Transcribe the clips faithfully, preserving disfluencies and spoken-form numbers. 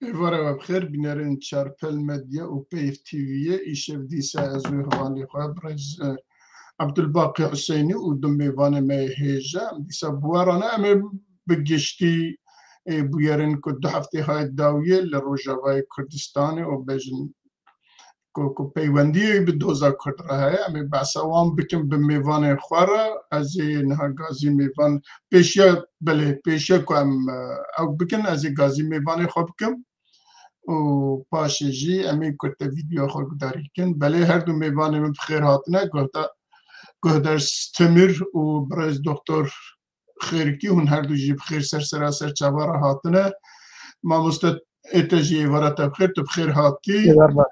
Êvara we bi xêr, bînerên Çarpel Medya û Peyv T V'yê. Îşev dîsa ez û hevalê xwe birêz, e, Abdulbaqî Huseynî û du mêvanê me yê hêja em dîsa bi we re ne. Em ê bi giştî, e, bûyerên ku du heftê haye dawiyê li Rojavayê Kurdistanê û bêjin ku, ku peywendiyê bi doza Kurd re heye, em ê behsa wan bikin bi mêvanên xwe re. Ez ê niha gazî mêvan pêşiya, belê, pêşiya ku em, e, ew bikin, ez ê gazî mêvanê xwe bikim û paşê jî em ê kurte vîdyoya xwe gudarî bikin. Belê, her du mêvanê min bi xêr hatine, guhda-, guhdar Stemir û birêz doktor Xêrikî, hûn her du jî bi xêr ser sera ser çava re hatine. Mamoste, ê te jî êvara te bi xêr, tu bi xêr hatî. Êvar baş.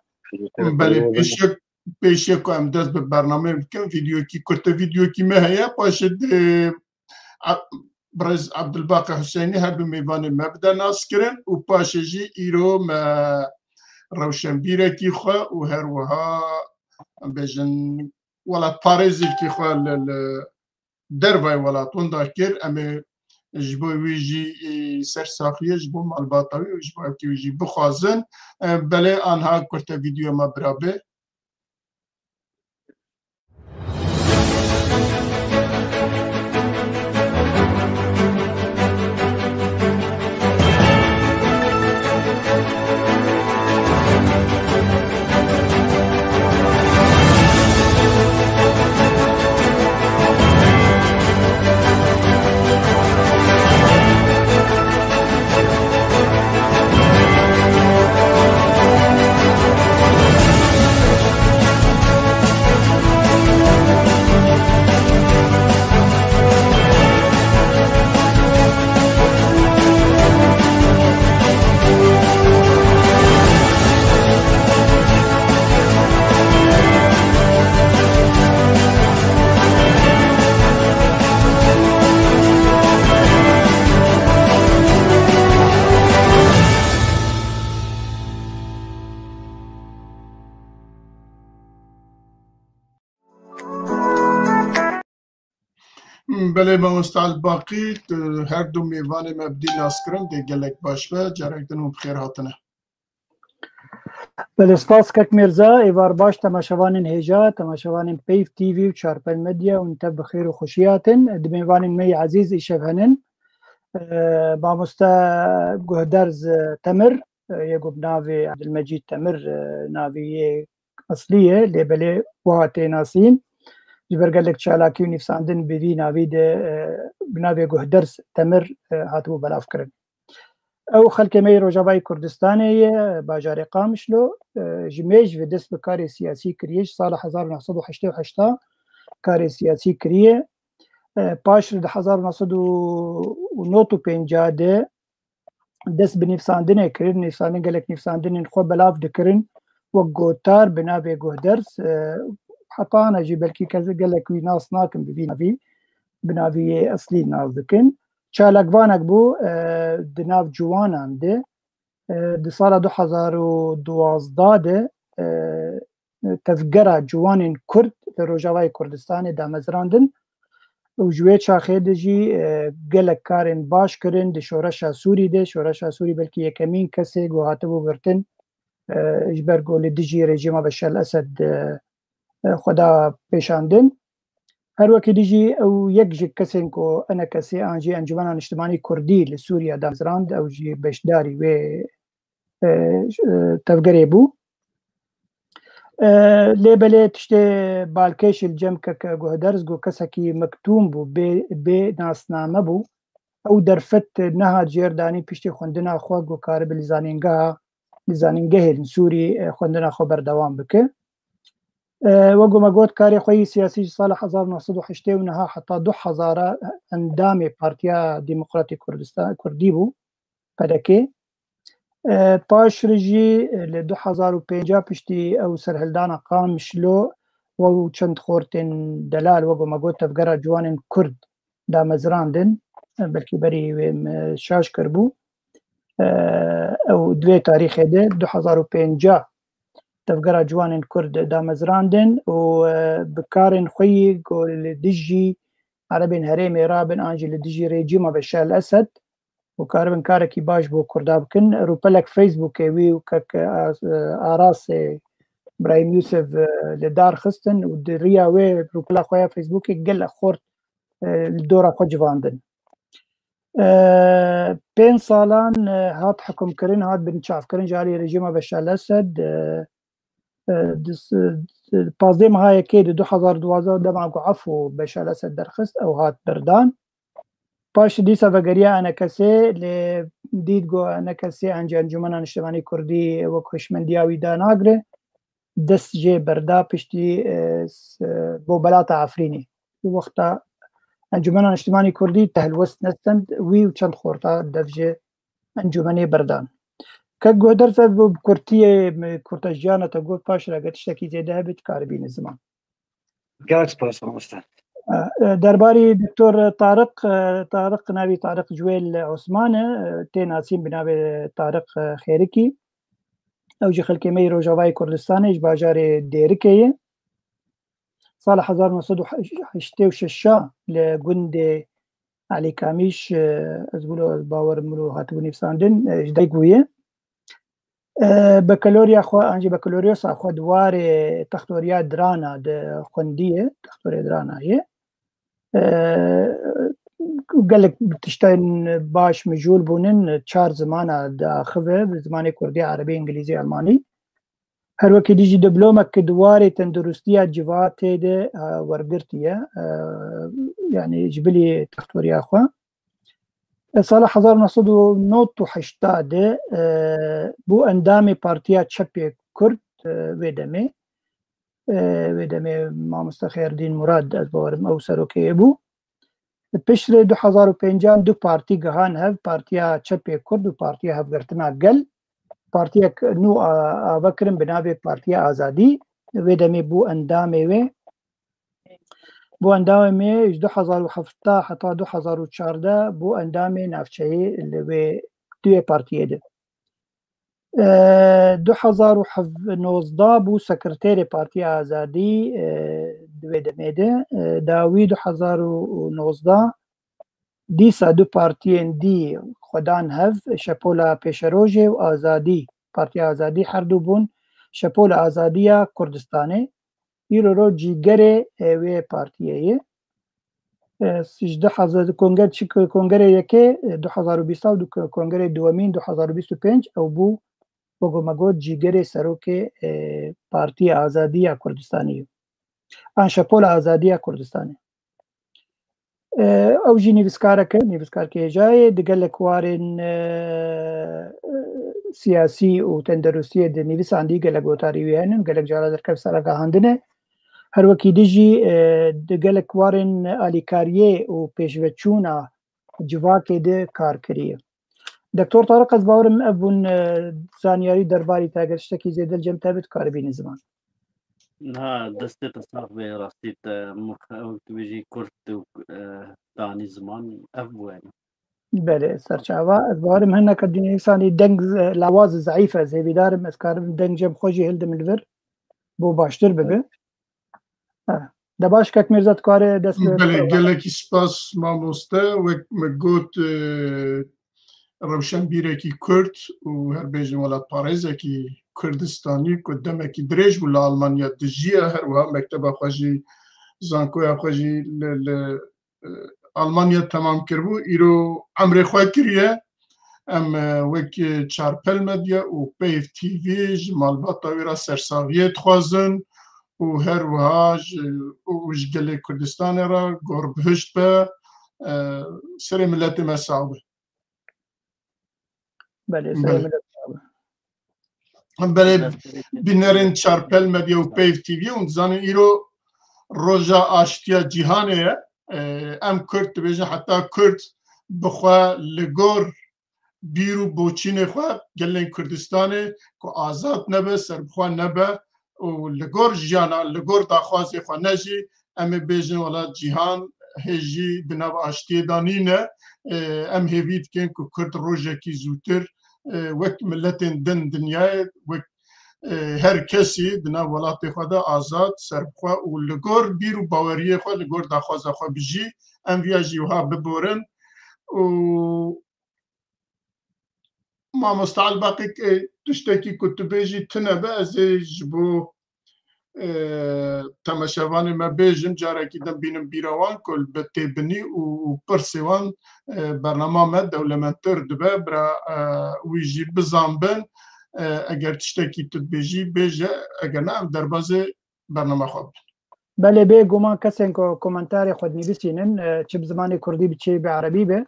Belê, pêşiya, pêşiya ku em dest bi bernameyê bikin, vîdyoyekî kurte, vîdyoyekî me heye, paşê dê A-, birêz Abdulbaqî Huseynî her du mêvanê me bide naskirin û paşê jî îro me rewşenbîrekî xwe û her wiha, em bêjin, welatparêzîkî xwe li, li dervayê welat winda kir. Em ê ji bo wî jî, e, ser saxiyê ji bo malbata wî û ji bo ewkê wî jî bixwazin. E, belê, anha kurte vîdyoya me bira bê. Belê, mamoste Elbaqî, tu her du mêvanê me bi dî naskirin, dê gelek baş be, carek din hûn bi xêr hatine. Belê, spas kek Mêrza, êvar baş temaşevanên hêja, temaşevanên Peyv T V û Çarpel Medya, hûn tev bi xêr û xweşî hatin. Di mêvanên me yê ezîz îşev henin. E, mamoste Guhderz Temir, e, yê ku bi navê Abdulmecîd Temir, e, navê yê eslî ye, lê belê wiha tê nasîn. Ji ber gelek çalakî û nivîsandin bi vî navî de, e, bi navê Guhderz Temir, e, hatibû belavkirin. Ew xelkê me yê Rojavayê Kurdistanê ye, bajarê Qamişlo, e, ji mêj ve dest bi karê siyasî kiriye, ji sala hezar û neh sed û heştê û heşt karê siyasî kiriye. E, paş li di hezar û neh sed û nod û pêncî de dest bi nivîsandinê kirin, nivîsandin, gelek nivîsandinên xwe belav dikirin, wek gotar bi navê Guhderz, e, heta ana jî belkî kes gelek wî nas nakin bi vî navî, bi navî yê eslî nas dikin. Çalakvanek bû, e, di nav ciwanan de, e, di sala du hezar û duwazdeh de, e, tevgera ciwanên Kurd li Rojavayê Kurdistanê damezrandin û ji wê çaxê de jî, e, gelek karên baş kirin di şoreşa Sûrî de. Şoreşa Sûrî belkî yekemîn kesê ku hatibû girtin, e, ji ber ku li dijî rejîma Beşar el Esed, e, e, xwe da pêşandin. Her wekî dî jî ew yek ji kesên ku E N K S an jî Encûmena Niştimanî Kurdî li Sûriye damezrand, ew jî beşdarî wê, e, e, tevgerê bû. E, lê belê tiştê balkêş li cem kek Guhderz ku kesekî mektûm bû, bê, bê nasname bû. Ew derfet nehat jêr danî piştî xwendina xwe ku karibe li zanîngeha, li zanîngehên Sûrî, e, xwendina xwe berdewam bike. E, wek ku me got, karê xwe yî siyasî ji sala hezar û neh sed û heştê û neh heta du hezar endamê Partiya Demokratîk Kurdistan, Kurdî bû, P D K. E, paş re jî, e, li du hezar û pêncî piştî ew serhildana Qamişlo, ew çend xortên delal, wek ku me got, tevgera ciwanên Kurd damezrandin, e, belkî berî wê me şaş kiribû. E, ew di vê tarîxê de du hezar û pêncî tevgera ciwanên Kurd damezrandin û, e, bi karên xwe yî ku li dijî Erebên herêmê rabin an jî li dijî rejîma Beşar el Esed, û karibin karekî baş bo Kurda bikin. Rûpelek Facebookê wî û kek, e, Arasê Brahîm Yûsif, e, li dar xistin û di riya wê rûpela xwe ya Facebookê gelek xort, e, li dora xwe civandin. E, pênc salan, e, hat hikumkirin, hat binçavkirin ji alî rejîma Beşar Esed, e, e, di s-, di pazdeh meha yekê di du hezar duwazdeh dema ku efû Beşar Esed derxist, ew hat birdan. Paş dîsa vegeriya enekesê, lê dît ku enekesê ancî Encûmena Niştimanî Kurdî wek hişmendiya wî danagire, dest jê berda piştî, e, s-, bo belata Efrînê. Wexta Encûmena Niştimanî Kurdî tehlwest nestend, wî û çend xorta dev ji encûmenê berdan. Kek guhder ser bi kurtiyê, mi kurta jiyana te got, paş re eger tiştekî zêde hebe, dikaribîne ziman. Gelek spas, mamoste. E, e, derbarî Doktor Tariq, e, Tariq, navî Tariq Cuwêl Osman e, e, tê nasîn bi navê Tariq, e, Xêrikî. Ew jî xelkê me yê Rojavayê Kurdistanê, ji bajarê Dêrikê ye. Sala hezar neh sed û heştê û şeş li gundê Elî Kamîş, e, ez wilo, ez bawerim wilo hatibû nivîsandin, e, ji dayik bûye. E, bekaloriya xwe, ancî bekaloriyosa xwe di warê textoriya Dirana de xwendiye, textoriya Dirana ye. E, gelek tiştên baş mijûl bûnin, çar zimana diaxive, bi zimanê kurdî, erebî, îngilîzî, almanî. Her wekî dî jî diblomek di warê tenduristiya civatê de, e, wergirtiye, e, yanî ji bilî textoriya xwe. E, sala hezar neh sed û nod û heşt de, e, bû endamê Partiya Çepê Kurd, e, wê demê. E, wê demê mamoste Xêrdîn Murad, ez bawerim ew serokê bû. Piştre du hezar û pêncan du partî gihan hev, Partiya Çepê Kurd û Partiya Hevgirtina Gel. Partiyek nû a-, ave kirin bi navê Partiya Azadî. Wê demê bû endamê wê. Bû endamê ji du hezar û heft heta du hezar û çardeh bû endamê navçeyê li wê, di wê partiyê de. E, du hezar û nozdeh bû sekreterê Partiya Azadî, e, di wê demê de. E, dawî du hezar û nozdeh dîsa du partiyên dî xwedan hev, Şepola Pêşerojê û Azadî, Partiya Azadî, her du bûn Şepola Azadiya Kurdistanê. Îro ro cîgerê, e, wê partiyê ye. E, ji du hezar konger-, çi ko-, kongerê yekê, e, du hezar û bîst û du ko-, kongerê duwemîn du hezar û bîst û pênc ew bû, wego me got, cîgerê serokê, e, Partiya Azadiya Kurdistanê ye. An Şepola Azadiya Kurdistanê. E, ew jî nivîskarek e, nivîskarkê hêja ye. Di gelek warên, e, e, siyasî û tenderustiyê de nivîsandî, gelek gotarî wî henin, gelek cara derkev ser agahandinê. Her wekî dî jî, e, di gelek warên alîkariyê û pêşveçûna civakê de kar kiriye. Doktor Tariq, ez bawerim ev bûn, e, zanyarî derbarî te, eger tiştekî zêde li cem te be, dikaribî nî ziman. Ha, destê te sax be, rastî te mix-, ew tu bêjî kurt û, e, danî ziman, ev bû yani. Belê, serçava. Ez bawerim hineke dinivîsanî deng, e, lawaz, zeîf e, ez hêvîdar im, ez karim deng cem xwe jî hildim li vir, bo baştir bibe. Evet. Ha. De baş, kek Mîrza, dikare dest bi... Belê, gelekî spas mamoste. Wek me got, e, rewşenbîrekî Kurd û her bêjin welatparêzekî Kurdistanî ku demekî dirêj bû li Almanya dijiya, her wiha mekteba xwe jî, zankoya xwe jî li, li, e, Almanya temam kiribû. Îro emrê xwe kiriye. Em, e, wek, e, Çarpel Medya û Peyv T V ji malbata wê re sersaxiyê dixwazin û her wiha ji, û ji gelê Kurdistanê re gor bihişt be, e, serê miletê me sax be. Belê, serê Belê. milet sax be. Belê, bînerên Çarpel Medya û Peyv T V, hûn dizanin îro roja aştiya cîhanê ye. E, em Kurd dibêjin, heta Kurd bi xwe li gor bîr û boçînê xwe, gelên Kurdistanê ku azad nebe, serbixwe nebe û li gor jiyana, li gor daxwazê xwe nejî, em ê bêjin, wela cîhan hê jî di nav aştiyê de nîne. E, em hêvî dikin ku Kurd rojekî zûtir, e, wek miletên din dinyayê, wek, e, her kesî di nav welatê xwe de azad, serbixwe û li gor bîr û baweriyê xwe, li gor daxwaza xwe bijî. Em viya jî wiha biborin û Mamoste Elbaqî, e, tiştekî ku tu bêjî tune be, ez ê ji bo, e, temaşevanê me bêjim, carekî din bînim bîra wan ku li bi têbinî û, û pirsê wan, e, bernama me dewlemendtir dibe. Bira, e, wî jî bizanbin, e, eger tiştekî tu dibêjî bêje, eger ne em derbazê bernama xwe bikin. Belê, bê guman kesên ku komentarê xwe dinivîsînin, e, çi bi zimanê kurdî bi çi bi erebî be,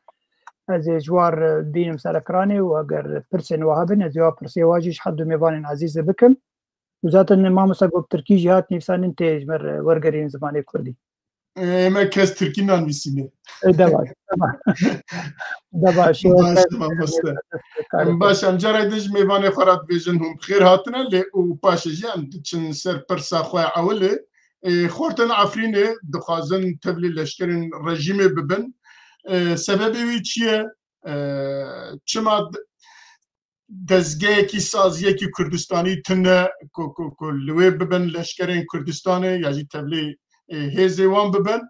ez ê ji war, e, bînim ser ekranê û eger pirsên we hebin, ez ê wa pirsê wa jî ji her du mêvanên ezîz de bikim. Û zaten mamoste ku bi tirkî jî hat nivîsandin tê ji me re wergerînin zimanê kurdî. Ê, me kes tirkî nanivîsîne. Ê, de baş, de baş. De baş, Baş, mamoste. Em baş, em cara din ji mêvanê xwe re dibêjin hûn bi xêr hatine, lê û paşê jî em diçin ser pirsa xwe ewilê. Ê, xortên Efrînê dixwazin tevlî leşkerên rejîmê bibin. Ê, sebebê wî çi ye? Ê, çima d-, dezgehekî, saziyekî Kurdistanî tune ku, ku, ku li wê bibin leşkerên Kurdistanê ya jî tevlî, ê, hêzê wan bibin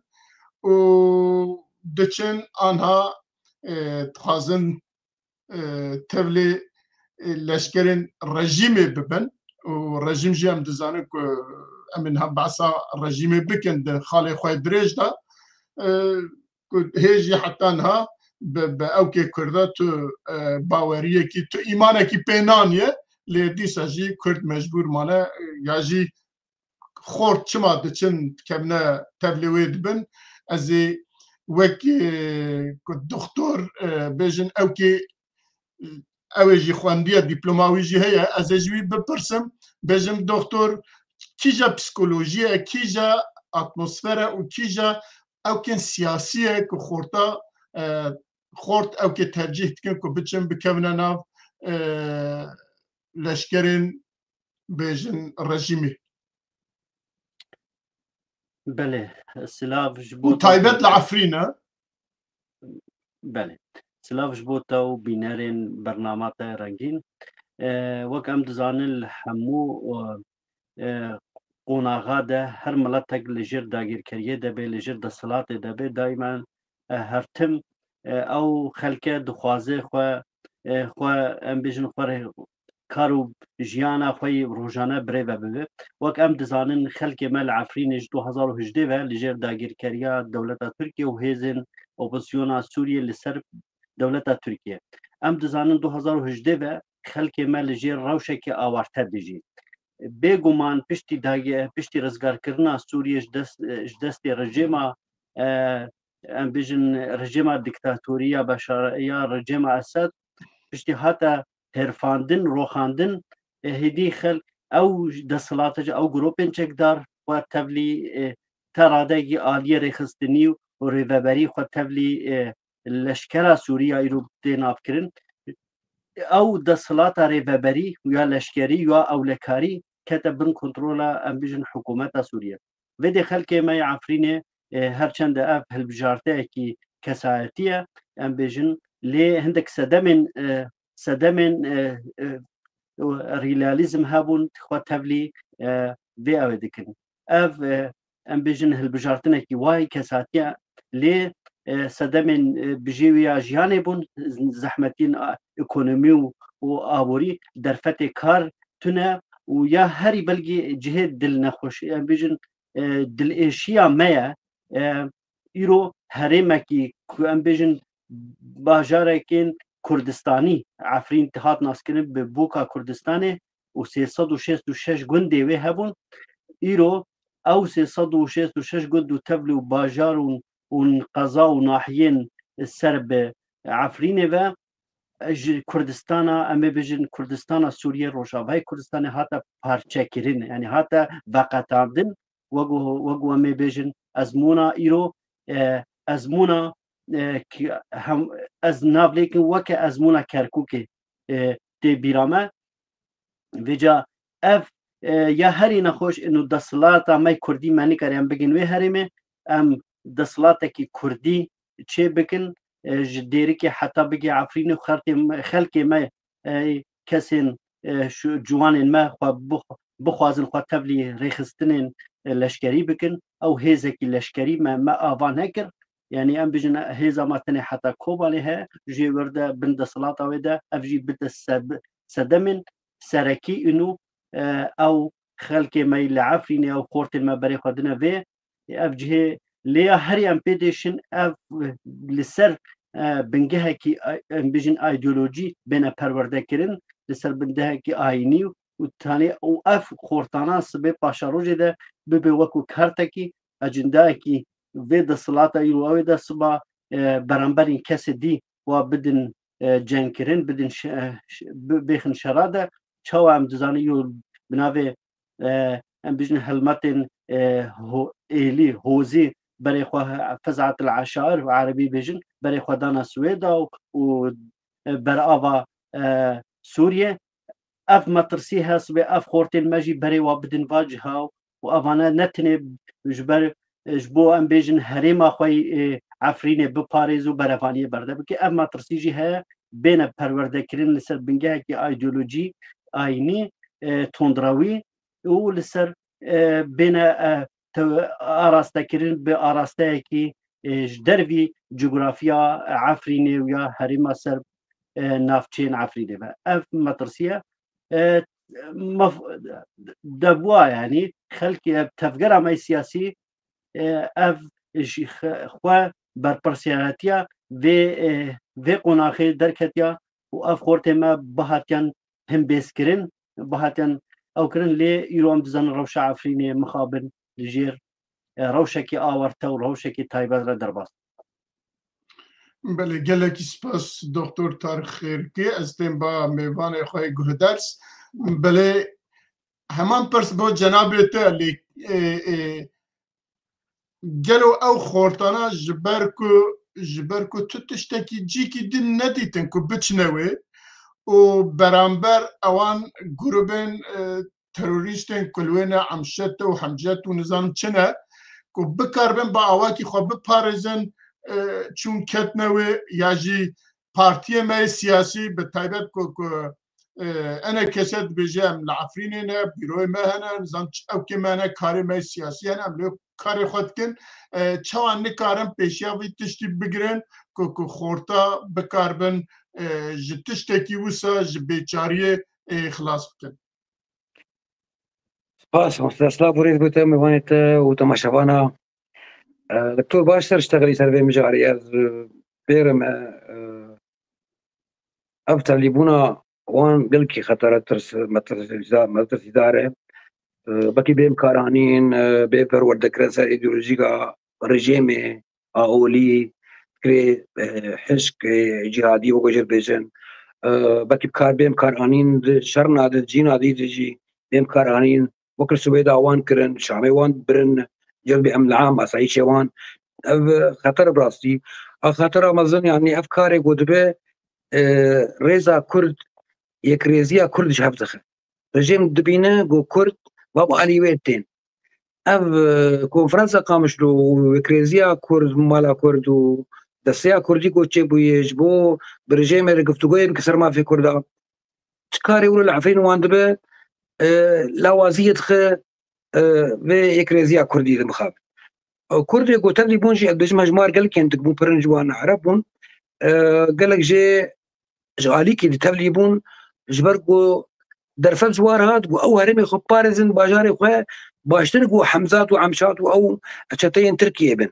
û diçin anha, ê, dixwazin, ê, tevlî, ê, leşkerên rejîmê bibin û rejîm jî em dizanin ku em ê niha behsa rejîmê bikin di xalê xwe dirêj de, ê, ku hê jî heta niha bi, bi ewkê Kurda tu, e, baweriyekî, tu îmanekî pê naniye, lê dîsa jî Kurd mecbûr mane, e, ya jî xort çima diçin, dikevine tevlê wê dibin. Ez ê wek, e, ku doktor, e, bêjin ewkê, ew ê jî xwendiye, dîploma wî jî heye, ez ê ji wî bipirsim, bêjim doktor, kîja psîkolojî ye, kîja atmosfere û kîja ewkên siyasî ye ku xorta, e, xort ewkê tercîh dikin ku biçin bikevine nav, e, leşkerên bêjin rejîmê. Belê, silav ji bo Û te taybet li Efrîn e. Belê. Silav ji bo te û bînerên bernama te rengîn. E, wek em dizanin li hemû, e, e, qonaxa de her miletek li jêr dagîrkeriyê de bê, li jêr desthilatê de bê, daîmen, e, her tim, e, ew xelke dixwaze xwe, e, xwe, em bêjin xwe rê-, kar û jiyana xwe yî rojane birêve bibe. Wek em dizanin, xelkê me li Efrînê ji du hezar û hejdeh ve li jêr dagîrkeriya dewleta Tirkiye û hêzên opozisyona Sûriyê li ser dewleta Tirkiye. Em dizanin du hezar û hejdeh ve xelkê me li jêr rewşekê awarte dijî. Bêguman piştî dagî-, piştî rizgarkirina Sûriyê ji dest, ji destê rejêma, e, em bêjin rejêma diktatorî ya Beşar, ya rejêma Esed, piştî hate hêrfandin, roxandin, e, hêdî xelk ew desthilatê, ew grûpên çekdar xwe tevlî, e, te radeyekî aliyê rêxistinî û rêveberî xwe tevlî, e, leşkera Sûrî ya îro tê navkirin. Ew desthilata rêveberî ya leşkerî ya ewlekarî kete bin kontrola, em bêjin, hikûmeta Sûriyê. Vê dê xelkê me yê Efrînê, e, her çend ev hilbijarteyekî kesayetî ye, em bêjin, lê hindek sedemên, e, sedemên, e, e, realîzm hebûn, xwe tevlî, e, vê ew ê dikin. Ev, e, em bêjin, hilbijartinekî wayî kesatiye, lê, e, sedemên, e, bijê wî ya jiyanê bûn, zehmetiyên, a, ekonomî û, û aborî, derfetê kar tune û ya herî belkî cihê dilnexweşî, em bêjin, e, dilêşiya me ye. E, îro herêmekî ku em bêjin bajarekên Kurdistanî, Efrîn, hat naskirin bi Boka Kurdistanê û sê sed û şêst û şeş gundê wê hebûn. Îro ew sê sed û şêst û şeş gund û tevlî û bajar û, û qeza û nahiyên ser bi Efrînê ve ji Kurdistana, em ê bêjin Kurdistana Sûriyê, Rojavayê Kurdistanê hate parçekirin, yanî hate veqetandin, wek, wek em ê bêjin ezmûna îro, e, ezmûna, e, ki hem ez nav lêkin weke ezmûna Kerkûkê, e, tê bîra me. Vêca ev, e, ya herî nexweş ino desthilata me kurdî me nikare em bigin wê herêmê, em desthilatekî kurdî çê bikin, e, ji Dêrikê heta bigê Efrînê û xelkê me, xelkê me, e, kesên, e, şu ciwanên me xwe bix-, bixwazin xwe tevlî rêxistinên, e, leşkerî bikin. Ew hêzekî leşkerî me, me ava nekir. Yanî em bijin hêza me tenê heta Kobalê heye, jê wir de bin desthilata wê de, ev jî bide sed-, sedemên serekî û nû, e, ew xelkê me yî li Efrînê ew xortên me berê xwe dine vê, ev cihê lê ya herî em pê dêşin ev li ser, e, bingehekî, e, em bijin ideolojî bêne perwerde kirin, li ser bingehekî ayînî û tanê û ev xortana sibê paşerojê de bibe wekû kartekî, ecindayekî vê desthilata îro ew ê de siba, e, beramberîn kesê dî wa bidin, e, cengkirin, bidin şe-, e, ş-, bi-, bêxin şera de, çawa em dizanin yo bi navê, e, em bijin helmetên, e, ho-, êlî, hozî berê xwe, Fezatil Eşair bi erebî bêjin, berê xwe dana Swêda û, û, e, berava, e, Sûriyê. Ev metirsî hesibê ev xortên me jî berê wa bidin va ciha û evane ne tenê ji ber, ji bo em bêjin herêma xwe yî, e, Efrînê biparêz û berevaniyê berde bike. Ev metirsî jî heye bêne perwerdekirin li ser bingehekî ideolojî, ayînî, e, tundrewî û li ser, e, bêne, e, tew-, arastekirin bi arasteyekî, e, ji dervî cografiya Efrînê û ya herêma ser, e, navçeyên Efrînê be. Ev metirsî ye. E, mef-, debûa, yanî xelkê ev tevgera me siyasî, e, ev ji xe-, xwe berpirsiyaretiya vê, e, vê qonaxê derketiya û ev xortê me bihatiyan himbêzkirin, bihatiyan ew kirin, lê îro em dizanin rewşa Efrînê mixabin li jêr, e, rewşekî awarte û rewşekî taybet re derbas. Belê, gelekî spas Doktor Tarîk Xêrkê. Ez tên ba mêvanê xwe yê guhders. Belê, heman pirs bo cenabê te lê, e, e, gelo ew xortana ji ber ku, ji ber ku tu tiştekî cîkî din nedîtin ku biçine wê û beramber ewan grûbên, e, terorîstên ku li wê ne Emşet û Hemcet û nizanim çi ne, ku bikaribin bi awakî xwe biparêzin, e, çûn ketine wê ya jî partiyê me yê siyasî bi taybet ku, ku, e, ene kese dibêje em li Efrînê ne, bîroyê me hene, nizam çi ewkê me hene, karê me yê siyasî hene, em lê karê xwe dikin. E, çawa nikarin pêşiya vî tiştî bigirin ku, ku xorta bikaribin, e, ji tiştekî wisa ji bêçariyê, e, xilas bikin? Spas, mamoste Silav û rêz bo te, mêvanê te û temaşevana. E, Doktor, baş ser ji te xelî ser vê mijarê ez, e, bêrim, e, e, ev tevlîbûna wan gelkî xetere tirs, metirsîda-, metirsîdar e. E, belkî bê bikaranîn, e, bê perwerdekirin ser îdeolojîka rejîmê, a olî, fikrê, e, hişk, e, cîhadî weke jê bêjin. E, belkî bi kar, bên bi kar anîn di şerna de, cîna dî de jî bên bi kar anîn. Wekir Swêda wan kirin, Şamê wan birin, cezbê emnî am, asayîşê wan. Ev xeter bi rastî. A xetera mezin, yanî ev karê ku dibe, e, rêza Kurd, yekrêziya Kurd ji hev dixe. Rejîm dibîne ku Kurd va bi alî wê tên. Ev, e, konferansa Qamişlo û yekrêziya Kurd, mala Kurd û desteya Kurdî ku çêbûye ji bo bi rejêmê re guftûgoyê bike ser mafê Kurda. Çi karê wilo li Efrîn wan dibe, e, lawaziyê dixe, e, vê yekrêziya Kurdî de mixabin. E, Kurdê ku tevlî bûn jî, ez dibêjim hejmar gelkên dik bûn, pirin ji wan Ereb bûn. E, gelek jê ji alîkî di tevlî bûn, ji ber ku derfet ji wan re hat, ku ew herêmê xwe biparêzin, bajarê xwe baştir ku Hemzat û Emşat û ew çeteyên Tirkiyê bin.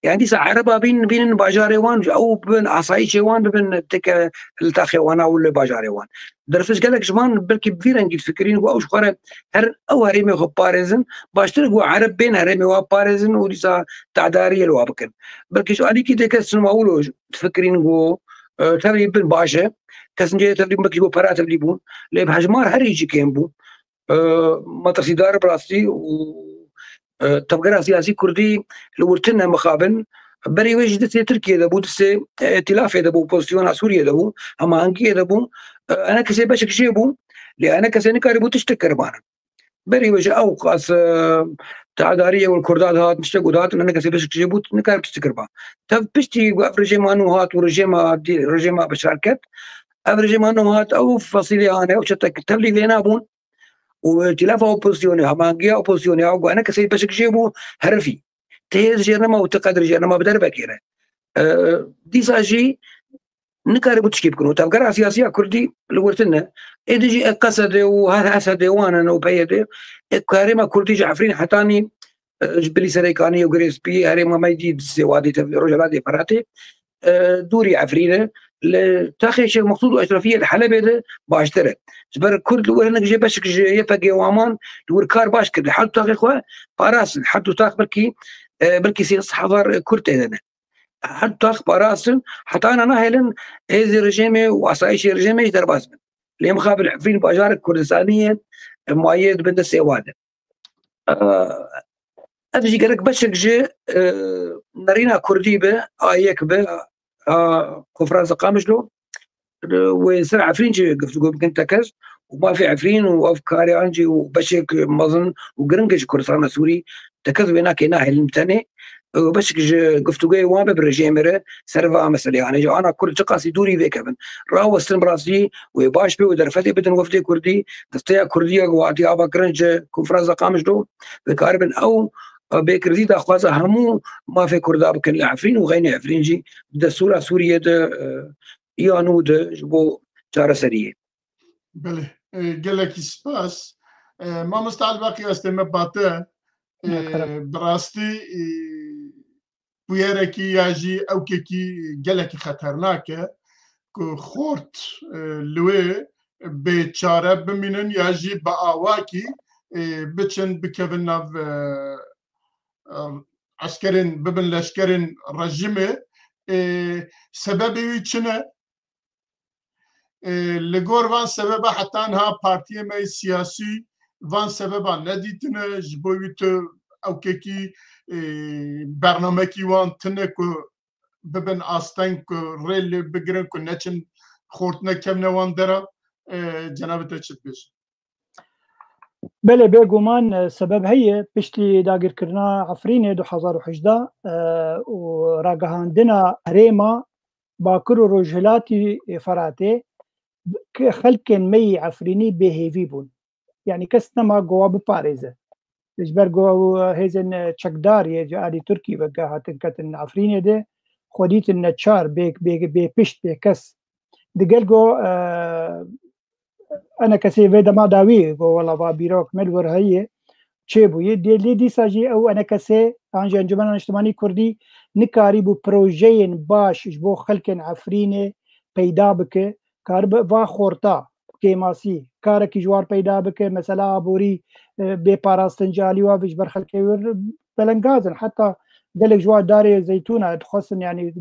Yani dîsa Ereba bîn, bînin bajarê wan, ew bibin, asayîşê wan bibin têke li taxê wana û li bajarê wan. Derfet gelek ji wan belkî bi vî rengî difikirîn ku ew ji xwe re her ew herêmê xwe biparêzin, baştir ku Ereb bên herêmê wan biparêzin û dîsa tedariyê li wan bikin. Belkî ji alîkî dê kes çima wilo difikirîn ku, e, tevlî bin baş e. Kesin cihê tevlî bûn, belkî ji bo pera tevlî bûn. Lê bi hejmar herî jî kêm bû. E, metirsîdar bi rastî û, e, tevgera siyasî kurdî li wir tune mixabin. Berî wê jî destê Tirkiyê de bû, destê, e, îtîlafê de bû, opozisyona Sûriyê de bû, hemahengiyê de bû. E, enekesê beşek jê bû. Lê enekesê nikarîbû tiştek kiribana. Berî wê ji ew qas, e, teadariyê û Kurda dihat, tiştek û dihatin, enekesê beşek jê bû, nikarîbû tiştek kiriba. Tev piştî ku ev rejêma nû hat û rejêma dî-, rejêma Beşar ket, ev rejêma nû hat, ew fesîlê hane, ew çetek tevlî vêna bûn. Û îtîlafa opozisyonê, hemangiya opozisyonê, ew ku enekesê beşek jê bû, herifî. Ti hêz jê nema û ti qedir jê nema bi derbekê re. E, dîsa jî nikaribû tişkî bikin û tevgera siyasiya Kurdî li wir tune. Êdî jî E Q S D û H S D wan in û P Y D, e, herêma Kurdî ji Efrîn hetanî, e, ji bilî Serêkanî û Girê Spî, herêma me dî Sêwadî, tev-, Rojhelatê Feratê, e, dûrî Efrîn e. Li taxê Şêx Meqsûd û Eşrefiyê li Helebê de baştir e. Ji ber Kurd li wir hinek jê beşek ji Y P G wan man li wir kar baş kirdi. Her du taxê xwe parastin. Her du tax belkî, e, belkî sê sed hezar Kurd tê de ne. Her du tax parastin. Heta ana nahêlin hêzê rejîmê û asayişê rejîmê jî derbas bin. Lê mixabin Efrîn bajarek Kurdistanî ye, e, mayê dibin destê wan de. E, ev jî gerek beşek ji, e, nerîna Kurdî be, a yek be, a Konferansa Qamişlo, e, wê ser Efrîn jî guftûgo bikin tekez û mafê Efrîn û ev karê an jî û beşek mezin û giring ji Kurdistana Sûrî tekez wê nake nahêlin tenê. E, beşek ji guftûgoyê wan be bi rejêmê re ser va meselê. Yanî ji ana Kurd çiqasî dûrî vêkevin. Rawestin bi rastî wê baş be û derfetê bidin wefdê Kurdî, desteya Kurdî ya ku hatiye avakirin ji Konferansa Qamişlo, dikaribin ew, e, bêkirî daxwaza hemû mafê Kurda bikin li Efrîn û xeynî Efrîn jî di destûra Sûriyê de, e, ya nû de ji bo çareseriyê. Belê, e, gelekî spas. E, mamosta Elbaqî, ez tême bate. E, bi rastî, e, bûyerekî ya jî ewkekî gelekî xeternak e ku xort, e, li wê bê çare bimînin ya jî bi awakî, e, biçin bikevin nav, e, e, eskerên, bibin leşkerên rejîmê. E, sebebê wî çi ne? E, li gor van sebeba heta niha partiyê me yê siyasî van sebeba nedîtine, ji bo wî tu ewkekî, e, bernamekî wan tine ku bibin asteng ku rê lê bigirin ku neçin xortine kevne wan dera, e, cenabê te çi dibêje? Belê, bêguman, e, sebeb heye. Piştî dagirkirina Efrînê du hezar û hejdeh, e, û ragihandina herêma Bakur û Rojhilatî Feratê, ke-, xelkên me yî Efrînî bêhêvî bûn. Yanî kes nema ku wa biparêze. Ji ber ku hêzên, e, çekdar yê ji alî Tirkî veke hatin ketin Efrînê de, xwe dîtin neçar, bê, bê, bê pişt, bê kes. Digel ku, e, enekesê vê dema dawî ku wela va bîrok me li wir heye, çêbûye. Dê-, lê dîsa jî ew enekesê an jî Encûmena Niştimanî Kurdî nikarîbû projeyên baş ji bo xelkên Efrînê peyda bike, karibe va xorta, kêmasî, karekî ji war peyda bike, mesela aborî, e, bê parastin ji alî wa ji ber xelkê wir belengaz in. Heta gelek ji wa darê zeytûna dixwestin, yanî, e,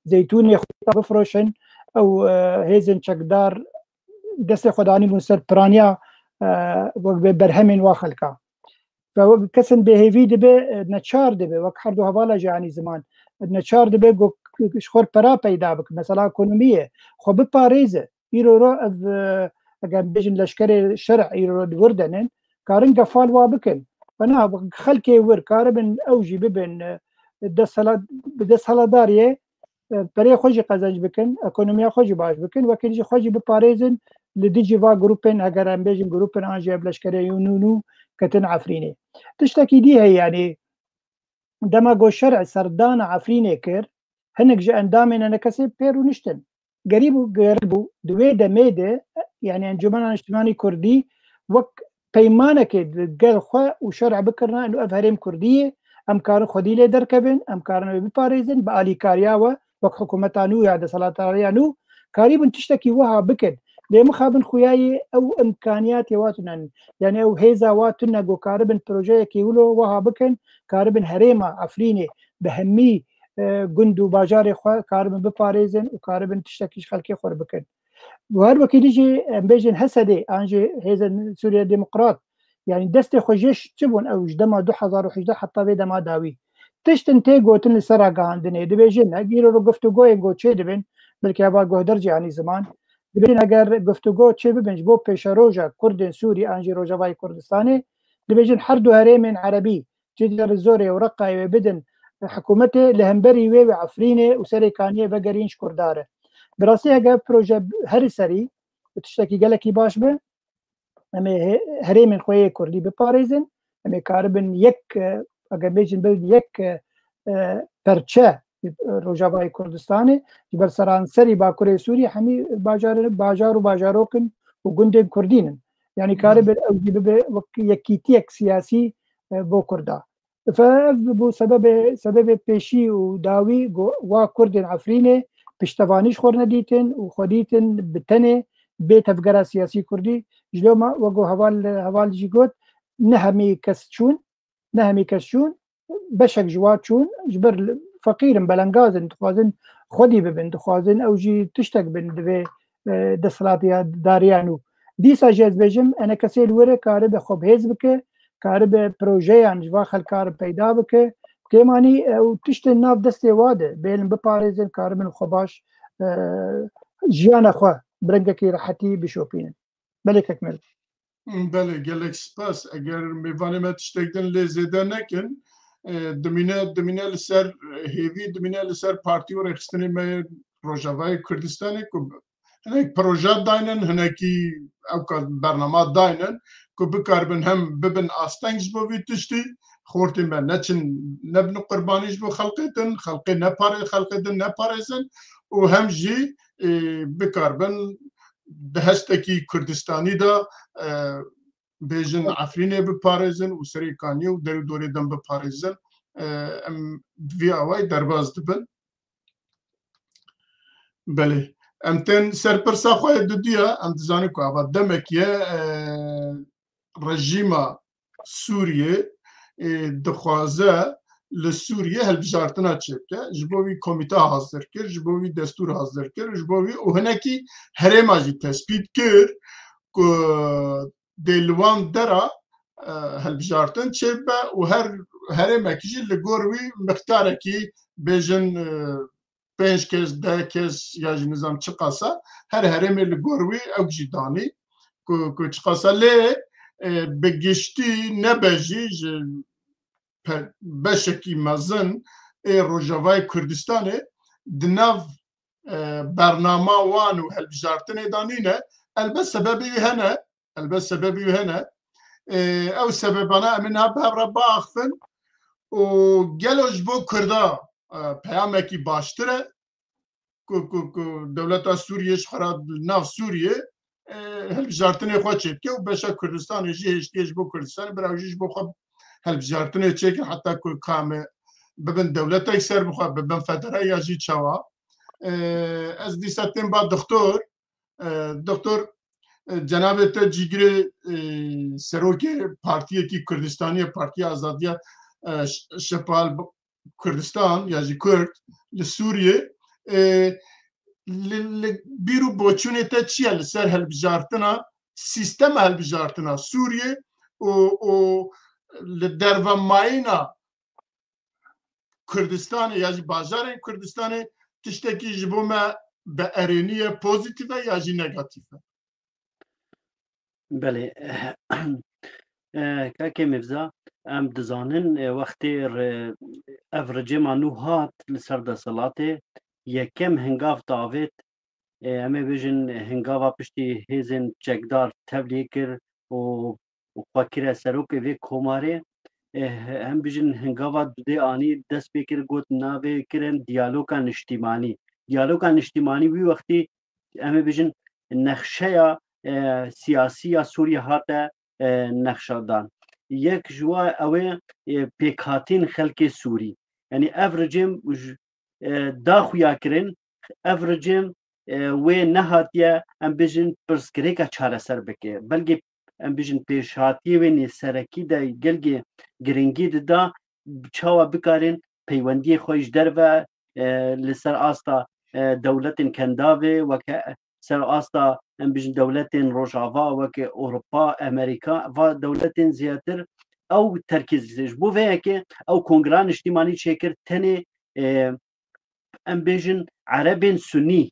zeytûnê xorta bifroşin, ew, e, hêzên çekdar destê xwe danîbûn ser piraniya, e, wek bê berhemên wa xelka. Ve wek kesin bêhêvî dibe, e, neçar dibe, wek her du hevala jî anî ziman. Neçar dibe ku ji xwe pera peyda bike, mesela ekonomiyê xwe biparêze. Îro ro ev, e, eger bêjin leşkerê şer'î îro ro di wir de nin, karin gefal wa bikin. Ve na, xelkê wir karibin ew jî bibin, e, desthilat-, bi desthilatdariyê, e, perê xwe jî qezenc bikin, ekonomiya xwe jî baş bikin, wekî jî xwe jî biparêzin li dijî va grûpên, heger em bêjin grûpên an jî ev leşkerê yû nû nû ketin Efrînê. Tiştekî dî heye, yanî dema ku şer'ê serdana Efrînê kir, hinek ji endamên enekesê pê rûniştin. Gerî bû, gerî bû, di wê demê de, yanî Encûmena Niştimanî Kurdî wek peymanekê di gel xwe û şer'ê bikirina, ino ev herêm Kurdî ye, em karin xwedî lê derkevin, em karin wê biparêzin, bi alîkariya we, wek hikûmeta nû ya desthilatdariya nû, karîbin tiştekî wiha bikin. Lê mixabin xuyayê ew imkaniyatê wa tune, yanî ew hêza wa tune ku karibin projeyekî wilo wiha bikin, karibin herêma Efrînê bi hemî, e, gund û bajarê xwe karibin biparêzin û karibin tiştekî ji xelkê xwe re bikin. Û her wekî dî jî em bêjin H S D an jî Hêzên Sûriye Demokrat, yanî destê xwe jê çi bûn ew ji dema du hezar û hejdeh heta vê dema dawî. Tiştin tê gotin li ser ragihandinê, dibêjin, eger îro ro guftûgoyên ku çê dibin, belkî heva guhdar jî anî ziman, dibêjin eger guftûgo çê bibin ji bo pêşeroja Kurdên Sûrî an jî Rojavayê Kurdistanê, dibêjin her du herêmên Erebî, Cizîre Zorê û Reqayê wê bidin hikûmetê, li hemberî wê wê Efrînê û Serêkaniyê vegerîn ji Kurda re. Bi rastî hege ev proje herî serî û tiştekî gelekî baş be, em ê he-, herêmên xwe yê Kurdî biparêzin, em ê karibin yek, e, eger bêjin bibin yek, e, e, perçe, Rojavayê Kurdistanê, ji ber seranserî Bakurê Sûriyê hemî bajar, bajar û bajarok in û gundên Kurdîn in. Yanî karibe ew jî bibe wek yekîtiyek siyasî, e, bo Kurda. Fe ev bû sebebê, sebebê pêşî û dawî ku wa Kurdên Efrînê piştevanî ji xwe nedîtin û xwe dîtin bi tenê bê tevgera siyasî Kurdî. Ji loma wek ku heval, heval jî got, ne hemî kes çûn, ne hemî kes çûn, beşek ji wa çûn, ji ber li, feqîr in, belengaz in, dixwazin xwedî bibin, dixwazin ew jî tiştek bin divê, e, desthilatdariya nû. Dîsa jî ez bêjim, enekesê li wir e, karibe xwe bi hêz bike, karibe projeyan ji va xelkar peyda bike. Kêmanî ew tiştên nav destê wa de, bêlin biparêzin, karibin xwe baş, e, jiyana xwe bi rengekî rehetî bişopînin. Belê kek Mel. Belê, gelek spas. Eger mêvanê me tiştek din lê zêde nekin, e, dimîne, dimîne li ser, e, hêvî, dimîne li ser partî û rêxistinê me Rojavayê Kurdistanê ku hinek proje daynin, hinekî ew ka bernama daynin ku bikaribin hem bibin asteng ji bo vî tiştî, xortê me neçin, nebin qurbanî ji bo xelqê din, xelqê nepare-, xelqê din neparêzin û hem jî, e, bikaribin di hestekî Kurdistanî de, e, bêjin Efrînê biparêzin û Serêkaniyê û derûdorê din biparêzin. E, em vî awayî derbas dibin. Belê. Em tên ser pirsa xwe yê duduya, em dizanin ku ava demek ye, e, rejîma Sûriyê, e, dixwaze li Sûriyê hilbijartina çêbike. Ji bo wî komîte hazir kir, ji bo wî destûr hazir kir, ji bo wî û hinekî herêma jî tespît kir ku dê li wan dera, e, hilbijartin çêbibe û her herêmekî jî li gor wî miqdarekî bêjin, e, pênc kes, deh kes ya jî nizam çiqasa, her herêmê li gor wî ew jî danî ku, ku çiqasa lê, e, bi giştî nebe jî ji pe-, beşekî mezin ê Rojavayê Kurdistanê di nav, e, bernama wan û hilbijartinê de nîne. Elbet sebebê wî hene, elbet sebebê wî hene. E, ew sebebana em ê niha bi hev re biaxivin û gelo ji bo Kurda, e, peyamekî baştir e ku, ku, ku dewleta Sûriyê ji xwe re li nav Sûriyê, e, hilbijartinê xwe çêdike û beşa Kurdistanê jî hêştiye ji bo Kurdistanê, bira ew jî ji bo xwe hilbijartinê çêkin heta ku kame bibin dewletek serbixwe, bibin federe ya jî çawa. E, ez dîsa tên ba doktor, e, doktor, e, cenabê te cîgirê, e, serokê partiyekî Kurdistanî ye, Partiya Azadiya, e, Ş-, Şepal Kurdistan ya jî Kurd li Sûriyê, e, li, li bîr û boçûnê te çi ye li ser hilbijartina, sîstema hilbijartina Sûriyê û, û li derve mayîna Kurdistanê ya jî bajarên Kurdistanê tiştekî ji bo me bi erênî ye, pozîtîf e ya jî negatîf e? Belê. Eh, Kakê Mîrza, em dizanin, eh, wextê re-, ev rejîma nû hat li ser desthilatê, yekem hingav davêt, eh, em ê bêjin hingava piştî hêzên çekdar tevlî kir û, û xwe kire serokê vê komarê. Eh, em bêjin hingava dudê anî dest pê kir, got navê kirin diyaloga niştîmanî. Diyaloga niştîmanî wî wextî em ê bêjin nexşeya, e, siyasî ya Sûriyê hate, e, nexşedan. Yek ji wa ew ê, e, pêkhatîn xelkê Sûrî. Yanî ev rejîm j-, e, da xuya kirin, ev rejîm, e, wê nehatiye, em bêjin pirsgirêka çareser bike. Belkî em bêjin pêşhatiyê wê nê serekî de gelkî giringî dida, çawa bikarin peywendiyê xwe ji derve, e, li ser asta, e, dewletên Kendavê, weke ser asta, em bêjin dewletên Rojava, weke Ewropa, Amerîka, va dewletên zêdetir ew terkîz ji bo vê yekê ew kongra niştîmanî çêkir tenê, e, em bêjin Erebên Sunî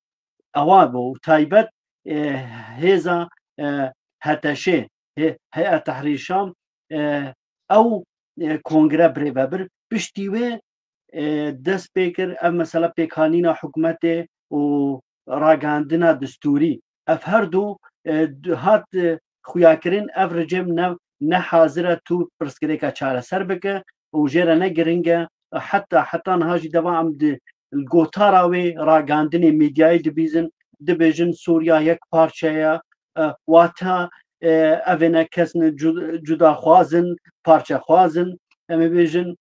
ewa bû û taybet, e, hêza, e, HTŞê, hê-, Heyet Tehrîr Şam, e, ew, e, kongre birêve bir. Piştî wê, e, dest pê kir ev mesela pêkanîna hikûmetê û ragihandina destûrî. Ev her du, e, du-, hat, e, xuyakirin, ev rejîm ne, ne hazir e tu pirsgirêka çareser bike û jê re ne giring e. Heta, heta niha jî deva em di, li gotara wê ragandinê medyayê dibîzin, dibêjin Sûriya yek parçe ye, e, wata, e, evêne kes ne cu-, cudaxwaz in, parçexwaz in, em ê bêjin,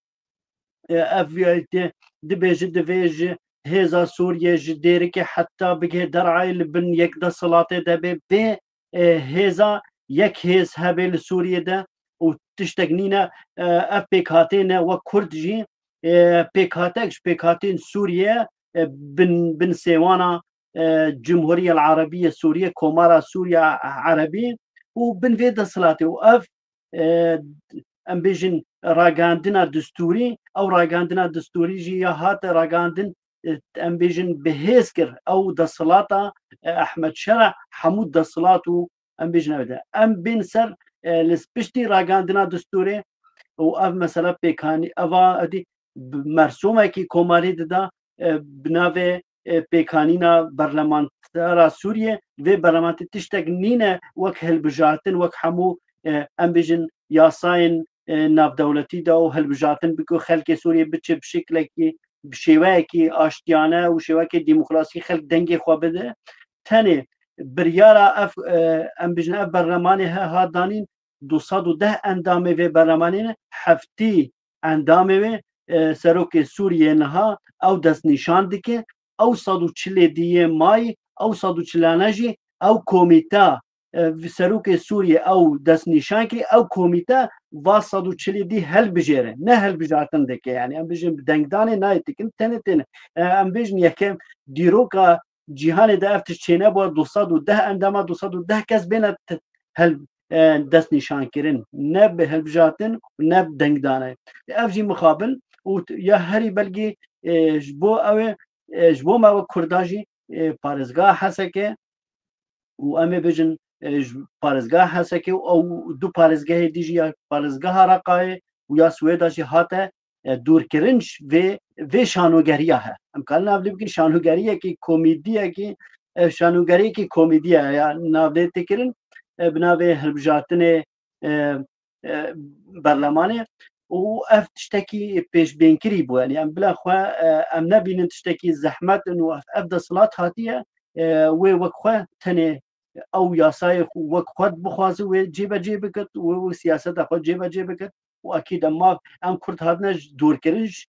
e, ev, e, dibêje divê ji hêza Sûriyê ji Dêrikê heta bigihê Derayê li bin yek desthilatê de bê, bê, e, hêza yek hêz hebe li Sûriyê de û tiştek nîne, e, ev pêkhatê ne wek Kurd jî, e, pêkhatek ji pêkhatên Sûriyê, e, bin, bin sêwana, e, Cumhuriyel Erebiye Sûriye, Komara Sûriya Erebî û bin vê desthilatê û ev, e, em bêjin ragandina distûrî, ew ragandina distûrî jî ya hate ragandin, e, em bêjin bi hêz kir ew desthilata, e, Ehmed Şera hemû desthilat û em bêjin ew de. Em bên ser, e, li piştî ragandina distûrê û ev mesela pêkanî, eva edî bi mersûmekî komarî dida, e, bi navê, e, pêkanîna berlemantera Sûriyê. Vê berlemantî tiştek nîne wek hilbijartin, wek hemû, e, em bêjin yasayên, e, navdewletî de û hilbijartin bi ku xelkê Sûriyê biçe bi şeklekî, bi şêweyekî aştiyane û şêwekê demokrasî xelk dengê xwe bide. Tenê biryara ev, e, em bêjin ev berlemanê he hat danîn, du sed û deh endamê vê berlemanê ne, heftî endamê wê, e, serokê Sûriyê niha ew destnîşan dike, ew sed û çilê diyê mayî, ew sed û çilane jî ew komîte, e, serokê Sûriyê ew destnîşan kir, ew komîte va sed û çilê dî helbijêre, ne helbijartin dike, yani em bêjin bi dengdanê nayê dikin, tenê têne. E, em bêjin yekem dîroka cîhanê de ev tişt çênebû, du sed û deh endama du sed û deh kes bêne t-, hel-, e, destnîşankirin. Ne bi hilbijartin, ne bi dengdane. Ev jî mixabin û t-, ya herî belgî, e, ji bo ew ê, e, ji bo me wek Kurda jî, e, parêzgeha Hesekê û em ê bêjin, e, ji parêzgeha Hesekê û ew du parêzgehê dî jî ya parêzgeha Reqayê û ya Swêda jî hate, e, dûrkirin ji vê, vê şanogeriya he. Em karin nav lê bikin şanogeriyekî komîdiyekî, e, şanogeriyekî komîdiye ya nav lê têkirin, e, bi navê hilbijartinê, e, e, berlemanê û ev tiştekî pêşbînkirî bû. Yani em bila xwe, e, em nebînin tiştekî zehmet in û ev, ev desthilat hatiye, e, wê wek xwe tenê ew yasayê xwe wek xwe bixwaze wê cêbecê bikit, wê, wê siyaseta xwe cêbecê bikit. Û ekîd em ma, em Kurd hatine ji dûrkirin ji,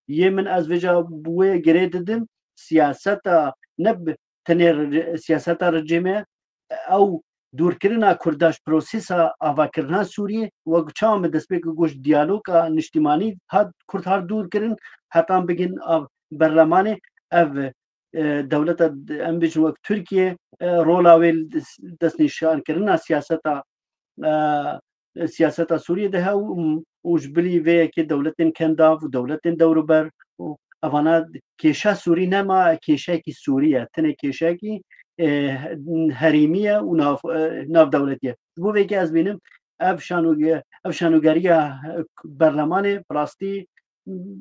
yê min ez vêca wê girê didim, siyaseta ne bi tenê re-, siyaseta rejîmê, ew dûrkirina Kurda ji prosesa avakirina Sûriyê, wek çawa me destpêk got, diyaloga niştimanî hat, Kurd hat dûrkirin, hetan bigin av berlemanê, ev, e, dewleta, em bêjin wek Tirkiye, e, rola wê li des-, destnîşankirina siyaseta, e, siyaseta Sûriyê de he û, û ji bilî vê yekê dewletên kendav û dewletên dewruber û evana kêşa Sûrî nema kêşekî Sûrî ye, tenê kêşekî, e, herêmî ye û nav, e, navdewletî ye. Ji bo vê yekê ez bînim ev şanoge-, ev şanogeriya, e, berlemanê bi rastî,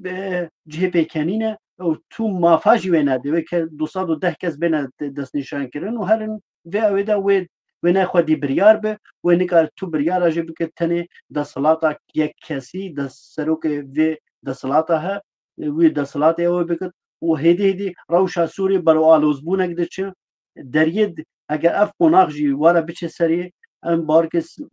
e, cihê pêkenîn e û tu mafa jî wê nedê. Wê ke du sed û deh kes bêne de-, destnîşankirin û herin vê ew ê de wê, wê ne xwedî biryar be, wê nikare tu biryara jê bike, tenê desthilata yek kesî, des-, serokê vê desthilata he, wî desthilatê ew ê bikit û hêdî hêdî rewşa Sûrî berew alozbûnek diçe. Deriyê d-, eger ev qonax jî were biçe serê, em barkê s-,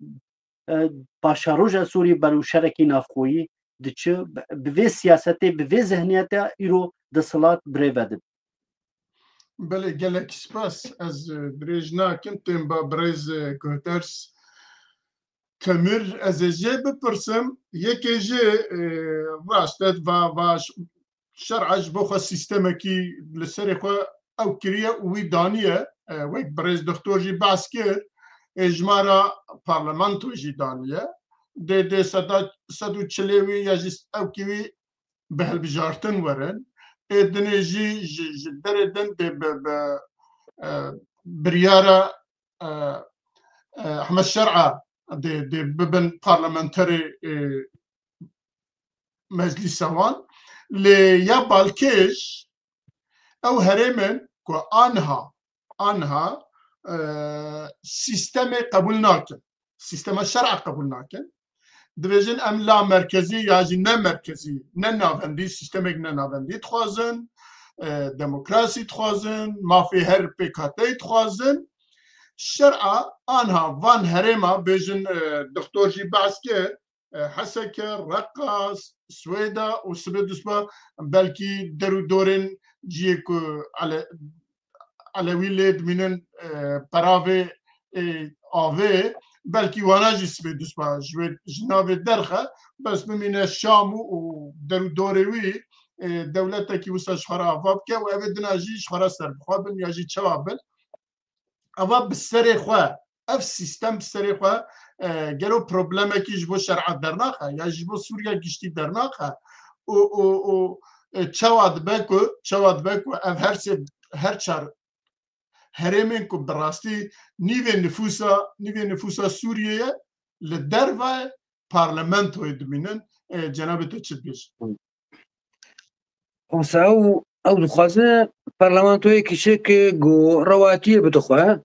e, paşeroja Sûrî berew şerekî navxweyî diçe, bi, bi vê siyasetê, bi vê zihniyete îro desthilat birêve dibe. Belê, gelek spas. Ez, e, dirêj nakim, têm ba birêz, e, Guhders Temir. Ez ê jê bipirsim, yekê jê, e, rast e, va, va ş-, şer'a ji bo xwe sîstemekî li serê xwe ew kiriye û wî daniye, e, wek birêz doktor jî behs kir, ê jimara parlamento jî daniye. Dê, dê seda, sed û çilê wî ya jî ewkî wî bi hilbijartin werin. Ê dinê jî ji, ji derê din dê bi, bi, e, biryara, e, e, Ehmed Şer'a dê, dê bibin parlamenterê, e, meclîsa wan. Lê ya balkêş ew herêmên ku anha, anha, e, sîstemê qebûl nakin. Sîstema şer'a qebûl nakin. Dibêjin em la merkezî ya jî ne merkezî, ne navendî, sîstemek ne navendî dixwazin. e, demokrasî dixwazin, mafê her pêkhateyî dixwazin. Şer'a anha van herêma bêjin, e, doktor jî behs kir, e, Heseke, Reqa, Swêda û sibê dusba belkî der û dorên ciyê ku ele-, Elewî lê dimînin, e, peravê, e, avê, belkî wana jî sibê dusba ji wê, ji navê derxe, bes bimîne Şam û, û der û dorê wî, e, dewletekî wisa ji xwe re ava bike û ev ê dina jî ji xwe re serbixwe bin ya jî çawa bin. Eva bi serê xwe, ev sîstem bi serê xwe, e, gelo problemekî ji bo şer'a dernaxe ya ji bo Sûriya giştî dernaxe û, û, û, e, çawa dibe ku, çawa dibe ku ev her sê, her çar herêmên ku bi rastî nîvê nifûsa, nîvê nifûsa Sûriyê ye, li derve parlamentoyê dimînin, e, cenabê te çi dibêjin? Wisa ew, ew dixwaze parlamentoyekî çêke ku rewatiyê bide xwe.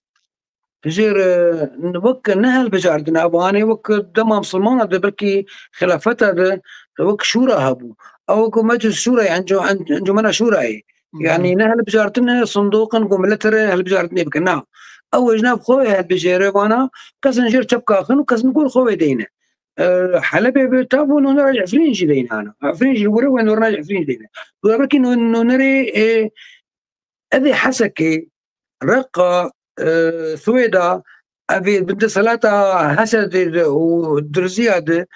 Jêr, e, wek ne hilbijartin, ev anê wek dema misilmana de belkî xilafeta de wek şûra hebû. Ew ku meclis şûrayê, enco-, en-, encûmena şûrayê. Yanî ne hilbijartin e, sindoqin ku millet re hilbijartinê bikin. Na. Ew ê ji nav xwe wê hilbijêre vana, kesin jêr çepka xin û kesin gor xwe wê deyne. E, Helebê bi tabû nûnera ji Efrîn jî deyne ana. Efrîn jî were wê nûnera ji Efrîn jî deyne. Tu belkî nû-, nûnerê, e, ev ê Hesekê, Reqa, e, Swêda, ev ê bi desthilata Hesedê de û Dirziya de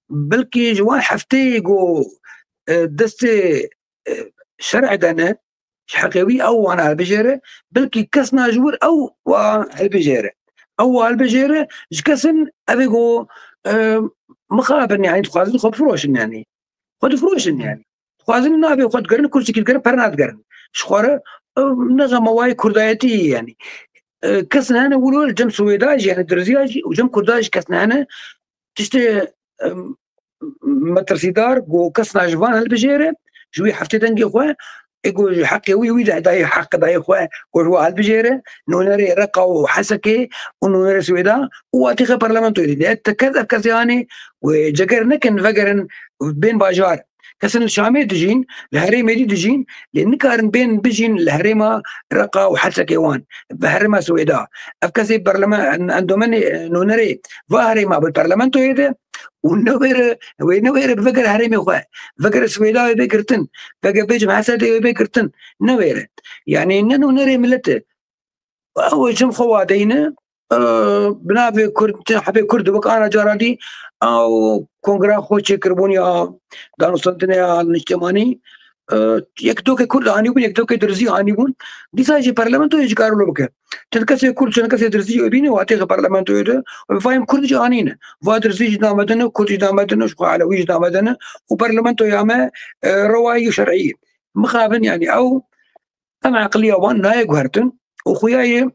belkî ji wan hefteyê ku, e, destê, e, şer'ê de ne, ji heqê wî ew wana hilbijêre, belkî kes na ji wir ew wa hilbijêre. Ew wa hilbijêre, ji kesin ev ê ku, e, mixabin, yanî dixwazin xwe bifiroşin, yanî. Xwe difiroşin, yanî. Dixwazin navê xwe digerin, kursikî digerin, pere nadigerin. Ji xwe re, e, ne xema wayê kurdayetî, yanî. E, kes hene wilo li cem Swêda jî, yanî Dirziya jî û cem Kurda jî kes hene tiştê, e, metirsîdar ku kes na ji van hilbijêre, ji wî heftê dengê xwe, ê ku ji heqê wî, wî de dayê heq dayê xwe, ku ji wa hilbijêre, nûnerê Reqa û Hesekê û nûnerê Swêda û watîxe parlamentoyê dide. Te kes ev kesê anê wê ceger nekin, vegerin, bên bajar. Kesin li Şamê dijîn, li herêmê dî dijîn, lê nikarin bên bijîn li herêma Reqa û Hesekê wan, bi herêma Swêda. Ev kesê parlamen-, en-, endomenê, e, nûnerê va herêma bi parlamentoyê de û newêre, wê newêre bivegere herêmê xwe. Vegere Swêda wê bê girtin. Vege bêjim Hesedê wê bê girtin. Newêre. Yanî ne nûnerê millet e. Ew ê cem xwe wadeyne, e, bi navê Kurd, hebê Kurd wek ana cara dî, ew kongra xwe çêkiribûn ya danûstandinê ya niştimanî, e, yek dokê Kurd anîbûn, yek dokê Dirzî anîbûn. Dîsa jî parlamentoyê jî kar wilo bike. Çend kesê Kurd, çend kesê Dirzî wê bîne, watê xwe parlamentoyê de, û vayên Kurd jî anîne. Va Dirzî jî namedin e, Kurd jî namedin e, ji xwe Elewî jî namedin e. Û parlamentoya me, e, rewayî û şer'î ye. Mixabin, yanî ew, em eqiliya wan nayê guhertin û xuya yê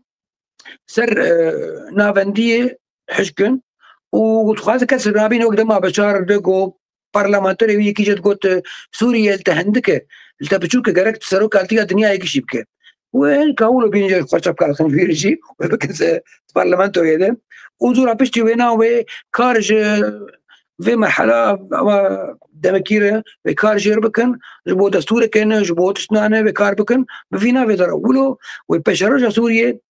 ser, e, navendiyê hişkin û dixwaze kes nabîne wek dema Beşar de got, parlamenterê wî yekî jê digot, e, Sûriye li te hindik e, li te biçûk e, gerek tu serokatiya dinyayê gişî bike. Wê hin ka wilo bînin jê xwe çepka dixin vîr jî, wê bikin se parlamentoyê de. Û dûra piştî wêna wê kar ji vê merhela, ewa demekî re wê kar jêr bikin, ji bo destûreke ne, ji bo tiştna ne wê kar bikin, bi vî navê de re wilo wê pêşeroja Sûriyê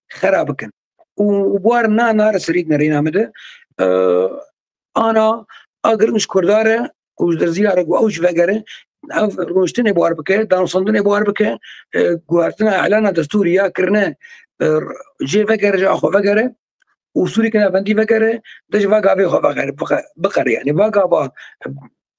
xera bikin. Û, û buar na, na re serî nerîna min de, e, ana a giring ji Kurda re û ji Dirziya re ku ew ji vegere, ev rûniştinê buar bike, danûstandinê buar bike, e, guhertina îlana destûrî ya kirine, e, jê vegere, ji a xwe vegere û Sûrî ke navendî vegere, de ji va gavê xwe vegere, biqe-, biqere. Yanî va gava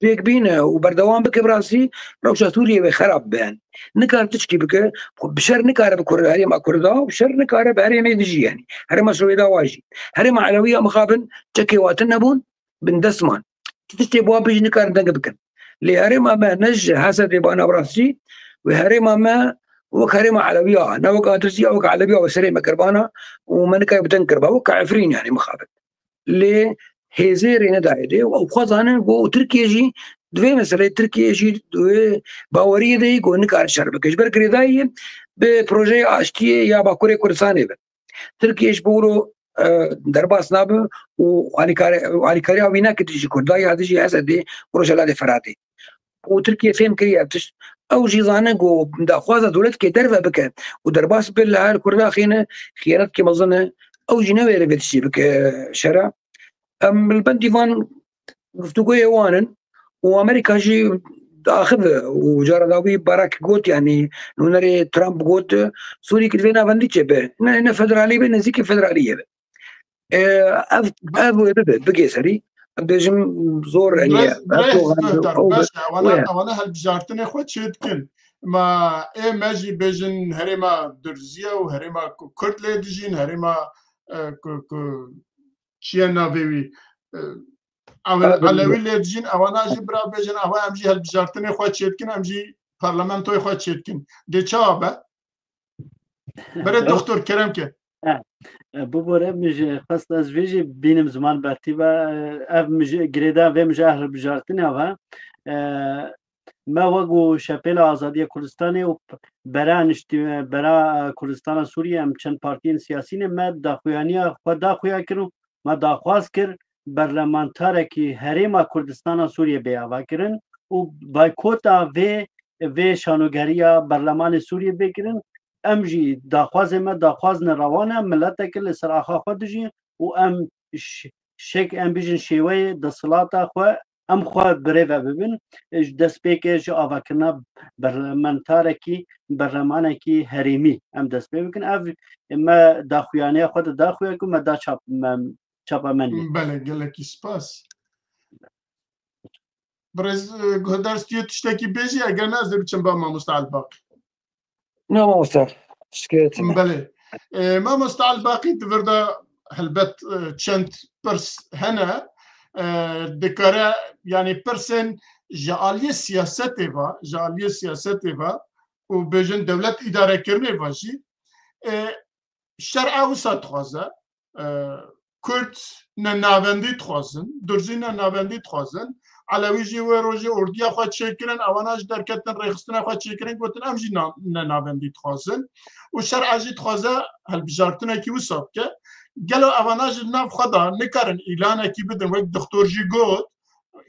pêk bîne û berdewam bike, bi rastî rewşa Sûriyê wê xerab be. Yanî nikare tişkî bike, bi şer nikare bi Kur-, herêma Kurda û bi şer nikare bi herêmê dijî, yanî herêma Swêda wa jî. Herêma Elewiya mixabin çekê watin nebûn, bin destman. Ti tiştê bi wan bijî nikarin deng bikin. Lê herêma me ne ji Hesedê bana bi rastî, wê herêma me wek herêma Elewiya, ne wek Adirziya, wek Elewiya wê serê me kirbana û me nikare bi deng kiriba, wek Efrîn, yanî mixabin. Lê hêzê rê nedayê dê û ew xwe zanin ku Tirkiye jî di vê meseleyê, Tirkiye jî di wê baweriyê de ye ku nikare şer bike. Ji ber girêdayî ye bi projeya aştiyê ya Bakurê Kurdistanê be. Tirkiye ji bo wilo, e, derbas nabe û alîkare-, alîkariya wî nake dijî Kurda ya dijî Esedê û Rojhelatê Feratê. û Tirkiye fêm kiriye ev tişt. Ew jî zane ku daxwaza dewletkê derve bike û derbas bi li her Kurda xîne xiyanetke mezin e. Ew jî newêre vê tiştî bike şera. Em li bendî van guftûgoyê wan in û Amerîka jî diaxive û cara dawî Barack got, yanî nûnerê Trump got, Sûrî ki divê navendî çêbe. Ne, ne federalî be, ne zî ki federalî ye be. E, ev, ev wê bibe, bigê serî. Em dibêjim zor, yanî, Birêz, birêz Erdogan, Guhtar, ew be, baş e, ewana, wê. Ewana hilbijartinê xwe çê dikin. Ma ê me jî bêjin herêma Durziye û herêma ku Kurd lê dijîn, herêma, e, ku, ku çiye navê wî, e, Ewe-, Elewî lê dijîn, ewana jî bira bêjin, ewa em jî hilbijartinê xwe çê dikin, em jî parlamentoyê xwe çê dikin. Dê çawa be? Berê doktor kerem ke. E, e, bibore, min ji xwest ez vê jî bînim ziman bertî ve, e, ev min ji girêda vê min ji hilbijartinê ve, e, me wek û Şepêla Azadiya Kurdistanê û p-, bera niştî-, bera, e, Kurdistana Sûriyê em çend partiyên siyasî ne me daxuyaniya xwe daxuya kirin û me daxwaz kir berlemantarekî Herêma Kurdistana Sûriyê bê avakirin û baykota vê, vê şanogeriya berlemanê Sûriyê bê kirin. Em jî daxwazê me daxwaz ne rewan e, mileteke li ser axa xwe dijî û em ş-, şek-, em bijin şêweyê desthilata xwe em xwe birêve bibin. Ji destpêkê ji avakirina berlementarekî, berlemanekî herêmî em dest pê bikin. Ev me daxuyaniya xwe de daxuya ku me da çap-, me, çapemenê. Belê, gelekî spas. Birêz, e, guhdar stûyê tiştekî bêjî, eger ne ez dê biçim ba mamosta Elbaqî. Ne mamosta, şikayet ne. Belê. E, mamosta Elbaqî di vir de helbet, e, çend pirs hene. E, dikare, yanî pirsên ji aliyê siyasetê ve, ji aliyê siyasetê ve û bêjin dewlet îdarekirinê ve jî, e, şer'a wisa dixwaze. E, Kurd ne navendî dixwazin, Durzî ne navendî dixwazin. Elewî jî wê rojê ordiya xwe çêkirin, ewana ji derketin rêxistina xwe çêkirin, gotin em jî na-, ne navendî dixwazin. Û şer'a jî dixwaze hilbijartinekî wisa bike. Gelo ewana ji nav xwe de nikarin îlanekî bidin, wek doktor jî got,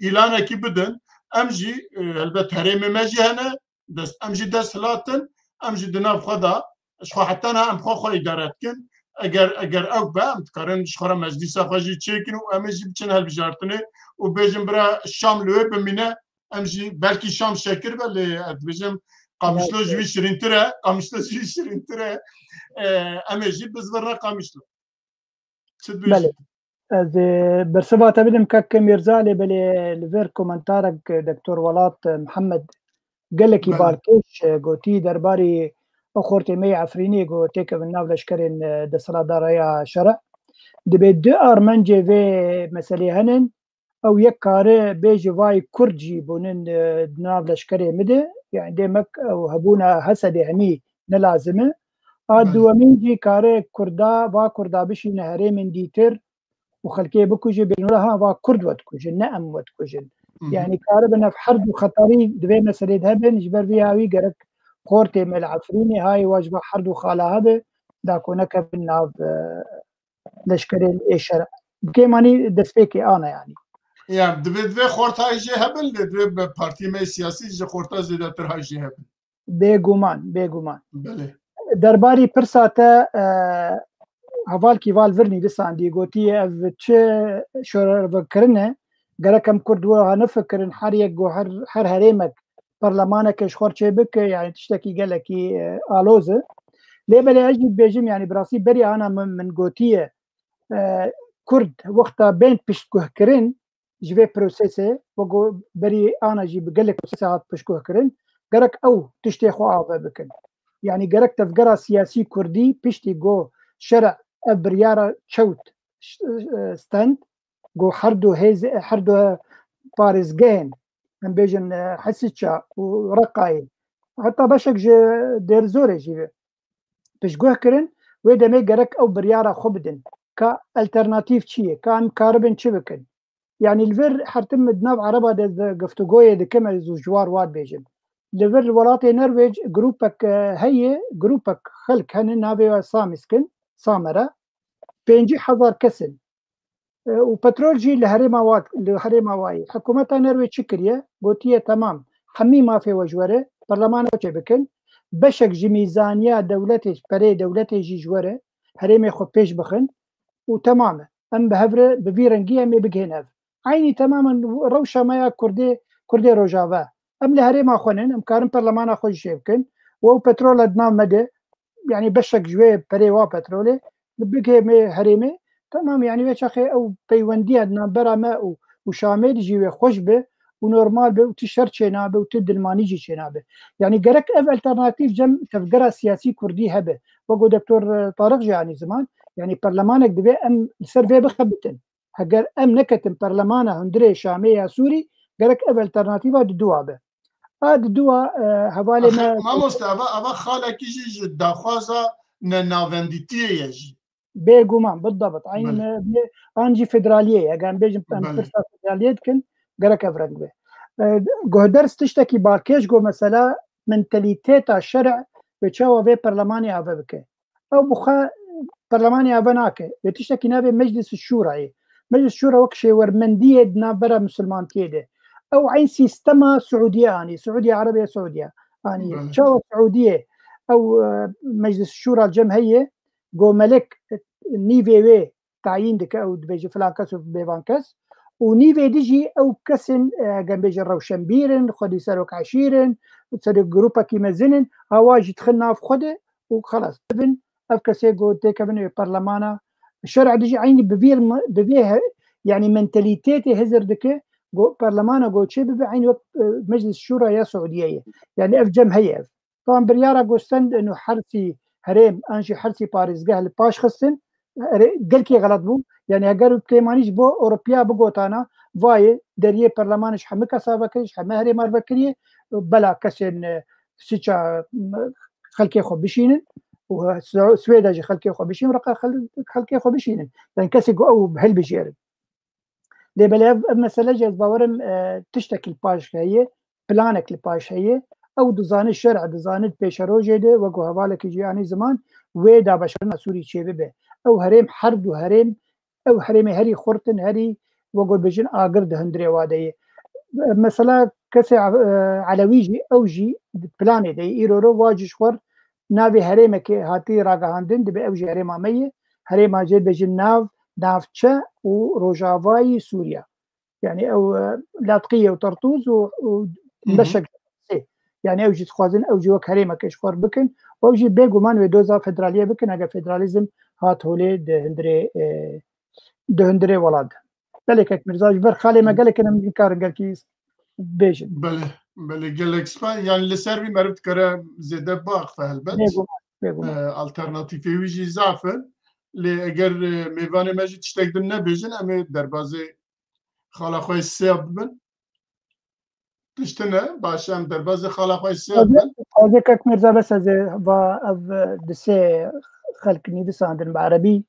îlanekî bidin, em jî, e, helbet herêmê me jî hene, dest, em jî dest hilatin, em jî di nav xwe de, ji xwe heta niha em xwe xwe îdare dikin. Eger, eger ew be, em dikarin ji xwe re meclîsa xwe jî çêkin û em ê jî biçin hilbijartinê û bêjin bira Şam li wê bimîne, em jî belkî Şam şekir be, lê ez dibêjim Qamişlo ji wî şirîntir e, Qamişlo ji wî şirîntir e. E, em ê jî bizvirne Qamişlo. Çi dibêjî? Belê. Ez, e, bersiva te bidim kek Mîrza, lê belê li vir komentarek, e, Doktor Welat, e, Mihemed gelekî Belê. balkêş, e, gotî derbarî ew xortê me yê Efrînê ku têkevin nav leşkerên, e, desthilatdara ya şerî. Dibê du armencê vê meselê henin, ew yek kare bêje vay Kurd jî bûnin, e, di nav leşkerê min de, yani demek ew hebûna Hesedê hemî ne lazim e. A Belê. duwemîn jî kare Kurda, va Kurda bişîne herêmên dîtir û xelkê bikuje, bêjin wela ha va Kurd we dikujin, ne em we dikujin. Hı hı. Yani kare bi nav her du xeterî di vê meselê de hebin, ji ber vê yawî gerek xortê me li Efrînê hayê wa ji va her du xala hebe, da ku nekevin nav, e, leşkerên ê şer. Bi kêmanî destpêkê ana yani. Ya, divê, divê xorta jê hebin, lê divê bi partiyê me siyasî ji xorta zêdetir hay jê hebin. Bêguman, bêguman. Belê. Derbarî pirsa te, e, hevalkî va li vir nivîsandî, gotiye ev çi şorevekirin e, gerek em Kurd wiha nefikirin, her yek go her, her herêmek perlemaneke ji xwe çê bike, yani tiştekî gelekî, e, aloz e. Lê belê ez jî dibêjim, yani bi rastî berî ana min, min gotiye, e, Kurd wexta bên piştguhkirin ji vê prosesê, wek ku berî ana jî bi gelek prosesê hat piştguhkirin, gerek ew tiştê xwe ave bikin. Yani gerek tevgera siyasî Kurdî piştî ku şerî ev biryara çewt, e, stend, ku her du hêz, her du parêzgehên, em bêjin, e, Hesiça û Reqayê, heta beşek ji Dêrzorê jî piştguh kirin, wê demê gerek ew biryara xwe bidin. Ka alternatîf çi ye? Ka em karibin çi bikin? Yani li vir her tim di nav Ereba de, de guftûgoyê dikim, ez ji war wa dibêjim. Li vir li welatê Norwêc grûpek, e, heye, grûpek xelk hene, navê we Samiskin, Samere. Pêncî hezar kes in. E, û petrol jî li herêma wa, li herêma wa ye. Hikûmeta Norwêc çi kiriye? Gotiye, temam, hemî mafê we ji we re, perlemana we çêbikin, beşek ji mîzaniya dewletê, perê dewletê jî ji we re, herêmê xwe pêş bixin û temam e. Em bi hev re bi vî rengî em ê bigihên hev. Eynî temamen rewşa me ya Kurdê, Kurdê Rojava. Em li herêma xwe nin, em karin perlemana xwe jî çêbikin. Û ew petrol e di nav me de, yanî beşek ji wê perê wa petrolê, bigihê me herêmê. Temam, yanî vê çaxê ew peywendiya di navbera me û, û Şamê de jî wê xweş be û normal be û tu şer çênabe û tu dilmanî jî çênabe. Yanî gerek ev alternatîf cem tevgera siyasî Kurdî hebe. Wek ku Doktor Tariq jî anî ziman, yanî perlemanek divê em li ser vê bixebitin. Heger em neketin perlemana hundirê Şamê ya Sûrî, gerek ev alternatîfa di dua be. A di dua, e, hevalê Axe, me mamoste, eva, eva xalekî jî ji daxwaza nenavendîtiyê ye jî. Bêguman, bidabit. Eynî Belê. me, me, an jî federaliyê ye. Eger em bêjin em Belê. pirsa federaliyê dikin, gerek ev reng be. E, Guhders tiştekî balkêş got, mesela mentalîteta şer'ê çawa vê perlemanê ave bike. Ew bi xwe perlemanê eve nake. Wê tiştekî navê Meclis Şûrayê. Meclis Şûra wek şêwermendiyê di navbera misilmantiyê de. Ew eyn sîstema Siûdiyê anî. Siûdiye Erebiye Siûdiye anî. Belê. Çawa Siûdiyê ew, e, Meclis Şûra cem heye, go melek nîvê wê tayîn dike, ew dibêje filan kes û bêvan kes. Û nîvê di jî ew kesên, e, gem bêje rewşenbîr in, xwedî serok eşîr in, serok grûpekî mezin in, awa jî dixin nav xwe de û xelas. Bin ev kesê ku têkevin ê perlemana şer'ê de jî eynî bi vî, bi vê he-, yanî mentalîtetê hizir dike, ku perlemana ku çê bibe eynî wek, e, Meclis Şûra ya Siûdiyeyê. Yanî ev cem heye ev. Tam biryara ku stend û hersî herêm an jî hersî parêzgeh li paş xistin, erê, gelkî xelet bû. Yanî heger bi pêmanî ji bo Ewropiya bigotana, vayê deriyê perlemanê ji hemî kesa vekirî, ji hemî herêma vekirî, bela kesên, e, siça, m, xelkê xwe bişînin û Swe-, Swêda jî xelkê xwe bişînin, reqa xel-, xelkê xwe bişînin. Yanî kesê ku ew hilbijêrin. Lê belê ev, ev mesele jî ez bawerim, e, tiştek li paş heye, planek li paş heye. Ew dizane şer'ê, dizane pêşerojê de, wek ku hevalekî jî anî ziman, wê dabeşirina Sûrî çêbibe. Ew herêm, her du herêm, ew herêmê herî xurt in, herî, wek ku bêjin, agir di hundirê wa de ye. Mesela kesê, e, Elewî jî, ew jî di planê de ye. Îro ro wa jî ji xwe navê herêmekê hatî ragihandin, dibe ew jî herêma me ye. Herêma jê bêjin nav, navçe û rojavayî Sûriya. Yanî ew, e, Latqîye û Tertûz û, û Hı hı. beşek sê. Yanî ew jî dixwazin ew jî wek herêmeke ji xwe bikin. Ew jî bêguman wê doza federaliyê bikin, eger federalîzm hat holê di hundirê, e, di hundirê welat de. Belê kek Mirza, ji ber xalê me gelek in, em nikarin gelkî bêjin. Belê, belê, gelek spas. Yani li ser vî meriv dikare zêde biaxife helbet. Bêguman, bêguman. E, alternatîfê wî jî zaf in. Lê eger, e, mêvanê me jî tiştek din nebêjin, em ê derbazê xala xwe sêya bibin. Tiştine, baş e, em derbazê xala xwe sêya bibin. Taze kek Mirza, bes ez ê va ev, e, di sê xelk nivîsandin bi erebî.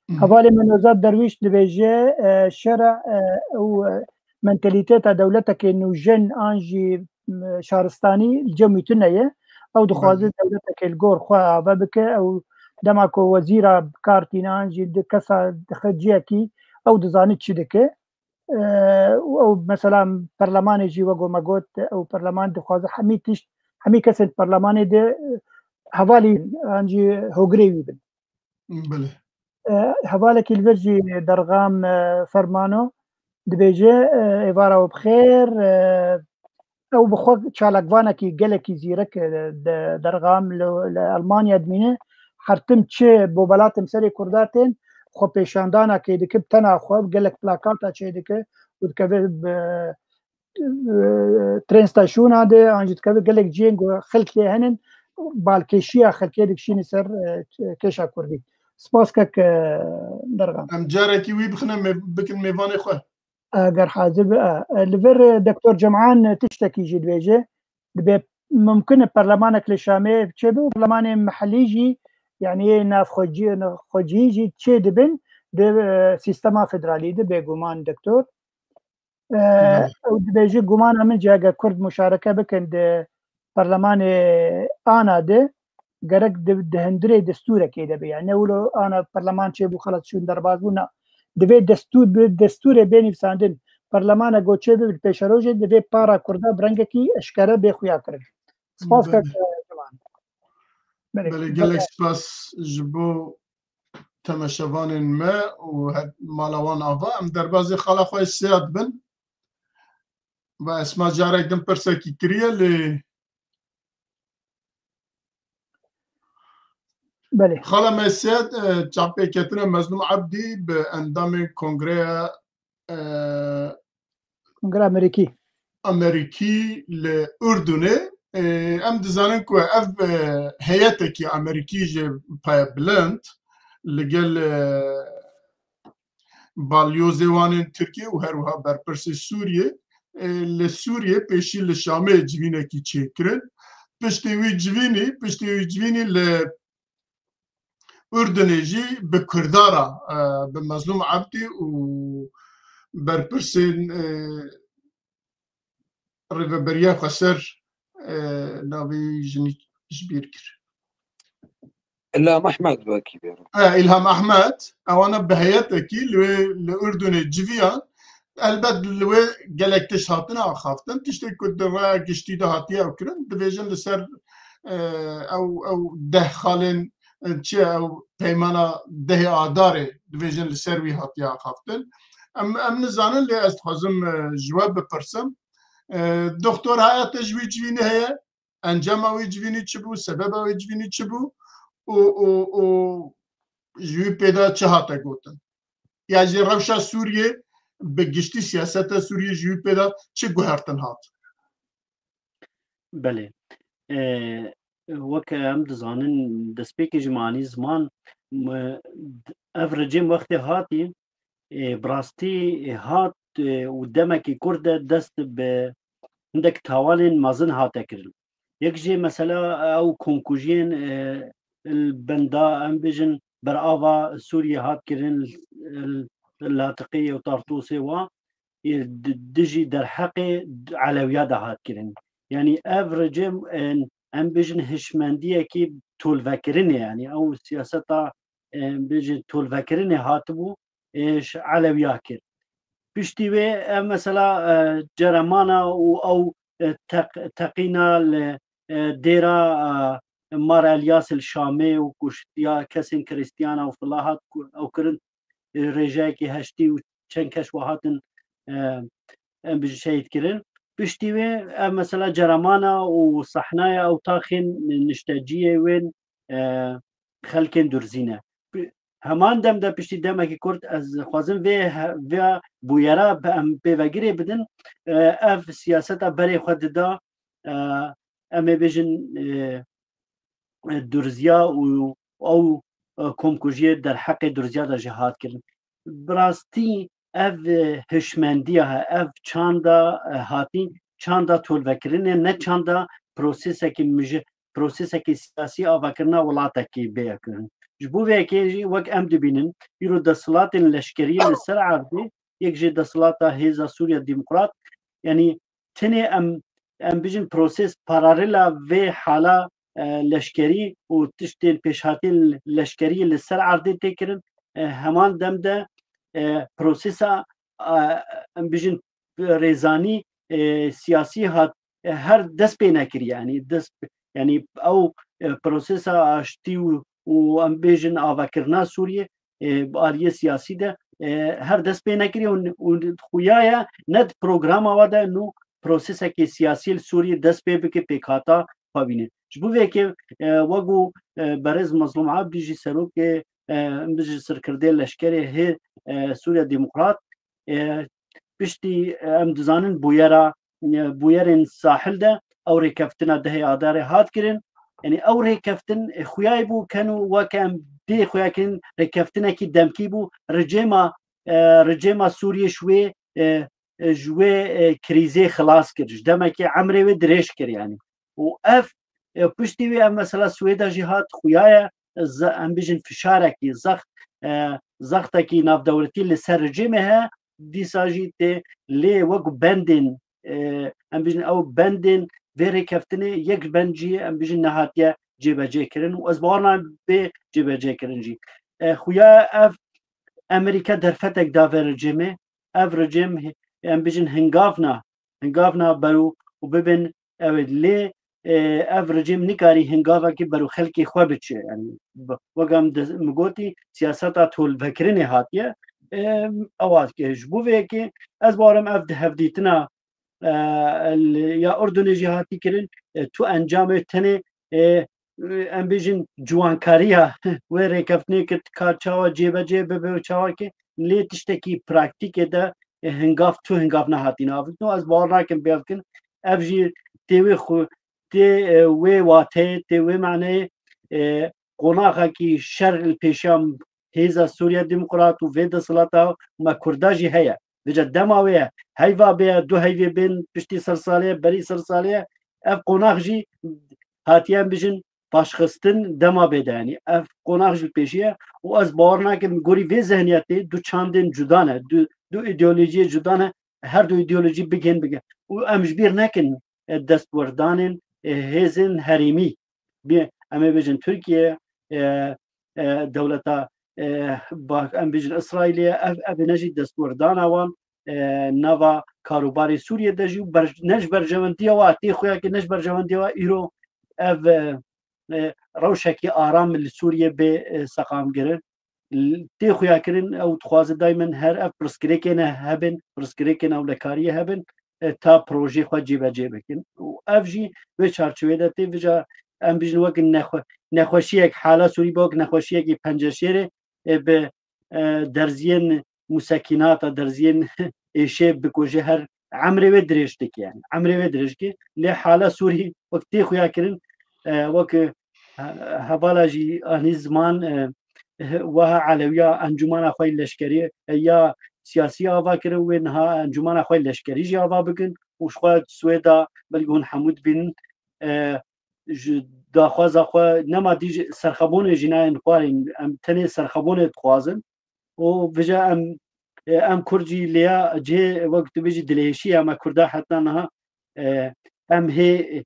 Hı. Hevalê me Nozat Derwîş dibêje, e, şer'ê, e, û, e, mentalîteta dewletekê nûjen an jî, m, şaristanî li cem wî tune ye. Ew dixwaze Belê. dewletekê li gor xwe ave bike. Ew dema ku wezîra bi kar tîne an jî di kesa dixe ciyekî, ew dizane çi dike. E, û ew mesela perlemanê jî wek me got, ew perleman dixwaze hemî tişt, hemî kesên perlemanê de, e, hevalî an jî hogirê wî bin. Belê. E, hevalekî li vir jî Derxan, e, Fermano dibêje, e, êvara we bi xêr, e, ew bi xwe çalakvanekî gelekî zîrek, e, de, Derxan li, li Elmanya dimîne. Her tim çi bobelatên serê Kurda tên, xwe pêşandanekê dike, bi tena xwe, gelek plakata çêdike û dikeve bi, e, train stasyona de, an jî dikeve gelek cihên ku xelk lê henin, balkêşiya xelkê dikişîne ser, e, kêşa Kurdî. Spas kek, e, Derxan. Em carekî wî bixine mêv-, bikin mêvanê xwe. Eger hazir be, e, e, li vir, e, Doktor Cem'an tiştekî jî dibêje, dibe mimkin e perlemanek li Şamê çêbe û perlemanên mehellî jî, yanî navxwecî-, navxwecî jî çê dibin di, e, sîstema federalî de, bêguman Doktor. E, Belê. Ew dibêje, gumana min jî eger Kurd muşareke bikin di perlemanê ana de, gerek di, di hundirê destûrekê de be. Yani ne wilo ana perleman çêbû, xelas çûn derbas bû, na. Divê destûr, bi destûrê bê nivîsandin. Perlemana goçê bibe pêşerojê, divê para Kurda bi rengekî eşkere bê xuya kirin. Spas kek Ciwan. Belê, gelek spas ji bo temeşevanên me û mala wan ava. Em derbazê xala xwe Seyad bin. Ve esma carek din pirsekî kiriye lê Belê. Xala Mesed, e, çavpêketina Mezlûm Ebdî bi endamên Kongreya e, Kongreya Amerîkî. Amerîkî li Urdunê. E, em dizanin ku ev e, heyetekî Amerîkî ji paye bilind li gel e, balyozê wan ên Tirkiyê û her wiha berpirsê Sûriyê e, li Sûriyê pêşî li Şamê civînekî çêkirin. Piştî wî civînî, piştî wî civînî li Urdunê jî bi Kurda re e, bi Mezlûm Ebdî û berpirsên e, Rêveberiya Xweser e, navê jinî ji bîr kir. Îlham Ehmed wekî bêro. E, Îlham Ehmed, ewana bi heyetekî li wê li Urdunê civiyan. Elbet li wê gelek tişt hatine axaftin. Tiştê ku di raya giştî de hatiye ew kirin, dibêjin li ser e, ew ew deh xalên e, çi ew peymana dehê Adarê dibêjin li ser wî hatiye axaftin. Em, em nizanin, lê ez dixwazim e, ji we bipirsim. E, Doktor, haya te ji wî civînê heye? Encama wî civînî çi bû? Sebeba wî civînî çi bû? Û, û, û ji wî pê de çi hate gotin? Ya jî rewşa Sûriyê bi giştî, siyaseta Sûriyê ji wî pê de çi guhertin hat? Belê. E, weke em dizanin, destpêkê ji me anî ziman, m-, ev rejîm wextê hatî, e, bi rastî, e, hat, e, û demekî kurt de dest bi hindek tawanên mezin hate kirin. Yek jê mesela ew komkujiyên, e, li benda, em bêjin, berava Sûriyê hat kirin, li, li Latiqiyê û Tartûsê wa, e, di-, dijî derheqê Elewiya de hat kirin. Yanî ev rejîm, e, em bêjin hişmendiyekî tolvekirinê, yanî ew siyaseta, e, em bêjin tolvekirinê hatibû, e, ji Elewiya kir. Piştî wê ev mesela, e, ceremana û ew, e, teq-, teqîna li, e, dêra, e, Mar Elyas li Şamê û kuştiya kesên Krîstiyan û fila hat ku-, ew kirin, e, rêjeyekî heştî û çend kes we hatin, e, em bijî şehîd kirin. Piştî wê ev mesela ceremana û sahnaya ew taxên nişteciyê wên, e, xelkên Durzî ne. Pi-, heman dem de piştî demekî kurt ez xwazim vê he-, vê bûyera bi em pêvegirê bidin, e, ev siyaseta berê xwe dida, e, em ê bêjin, e, e, Durziya û ew, e, komkujiyê derheqê Durziya de jî hat kirin. Bi rastî ev, e, hişmendiya he, ev çanda, e, hatî, çanda tolvekirinê, ne çanda prosesekî miji-, prosesekî siyasî avakirina welatekî bê kirin. Ji bo vê yekê jî wek em dibînin, îro desthilatên leşkerî li ser erdê, yek jê desthilata Hêza Sûriya Demokrat, yanî tenê em, em bijin proses paralel a vê hala, e, leşkerî û tiştên pêşhatiyên leşkerî li ser erdê tê kirin, e, heman dem de, e, prosesa, e, em bijin rêzanî, e, siyasî hat, e, her dest pê nekiriye, yanî dest, yanî ew, e, prosesa aştî û, û em bêjin avakirina Sûriyê, e, bi aliyê siyasî de, e, her dest pê nekiriye û, û xuya ye ne di programa we de nû prosesekê siyasî li Sûriyê dest pê bike, pêkhata xwe bîne. Ji bo vê yekê, e, wek ku, e, berêz Mezlûm Abdî jî serokê, e, em bijî sirkirdê leşkerê hê, e, Sûriya Demokrat, e, piştî, e, em dizanin bûyera, e, bûyerên sahil de ew rêkeftina dehê Adarê hat kirin. Yanî ew rêkeftin, e, xuya bû ken û weke em dê xuya kirin rêkeftinekî demkî bû. Rejêma, e, rejêma Sûriyê ji wê, e, e, ji wê, e, krîzê xilas kir. Ji demekê emrê wê dirêj kir yanî. Û ev, e, piştî wê ev mesela Swêda jî hat xuya ye, ze-, em bijin fişarekî, zext, e, zextekî navdewletî li ser rejîmê heye, dîsa jî tê lê wek bendên, e, em bijin ew bendên vê rêkeftinê yek bend jî em bijin nehatiye cêbecê kirin û ez bawer nakim bê cêbecê kirin jî. E, xuya ev Amerîka derfetek da vê rejîmê, ev rejîm hê-, em bijin hingavna, hingavna beru û bibin ew ê lê, e, ev rejîm nikarî hingavekî beru xelkê xwe biçe. Yani, b-, wek em de-, min gotî, siyaseta tolvekirinê hatiye. E, ewa ke ji bo vê yekê ez barim ev di hevdîtina, e, li, ya Urdunê jî hatî kirin, e, tu encamê tenê, e, em bêjin ciwankariya wê rêkeftinê ke ka çawa cêbecê bibe û çawa ke lê tiştekî praktîkê de, e, hingav tu hingav nehatîne avêtin û ez bawer nakim bê ev kin. Ev jî tê wê xwe, tê, e, wê wateyê, tê wê maneyê, e, qonaxekî şer li pêşiya hêza Sûriya Demokrat û vê desthilata me Kurda jî heye. Vêca dema wê ye, heyva bê ye, du heyvê bên piştî sersalê ye, berî sersalê ye. Ev qonax jî hatiye em bijin paşxistin dema bê de, yanî ev qonax jî li pêşî ye û ez bawer nakim gorî vê zihniyetê du çandên cuda ne, du, du îdeolojiyê cuda ne, her du îdeolojî bigihên bigihên. Û em ji bîr nekin, e, destwerdanên, e, hêzên herêmî. Bê, em ê bêjin Tirkiye, e, e, dewleta, e, ba-, em bêjin Îsraîlê ye, ev, ev ne jî destwerdana wan, e, nava karûbarê Sûriyê de jî û ber-, ne ji berjewendiya wa tê xuya ke ne ji berjewendiya wa îro ev, e, e, rewşekî aram li Sûriyê bê, e, seqamkirin. L-, tê xuyakirin, ew dixwaze daymen her ev pirsgirêkê ne hebin, pirsgirêkên ewlekariyê hebin, e, ta projeyê xwe cêbecê bikin. Û ev jî wê çarçovê de tê vêca em bijin wek nexwe-, nexweşiyek, hala Sûrî be wek nexweşiyekî penceşêrê, e, bi, e, derziyên musekînata, derziyên êşê bikuje her emrê wê dirêj dike yani. Emrê wê dirêj dike. Lê hala Sûrî wek tê xuyakirin, e, wek, e, hevala jî anî ziman, e, e, weha Elewiya encûmana xwe yê leşkerî, e, ya siyasî ava kirin, wê niha encûmana xwe yê leşkerî jî ava bikin û ji xwe Swêda belkî hûn hemû dibînin, e, ji daxwaza xwe nema dî ji serxebûnê jî nayên xwarîn, em tenê serxebûnê dixwazin. Û vêca em, e, em Kurd jî lêya cihê wek tu bêjî dilêşî ya me Kurda heta niha, e, em hê, e,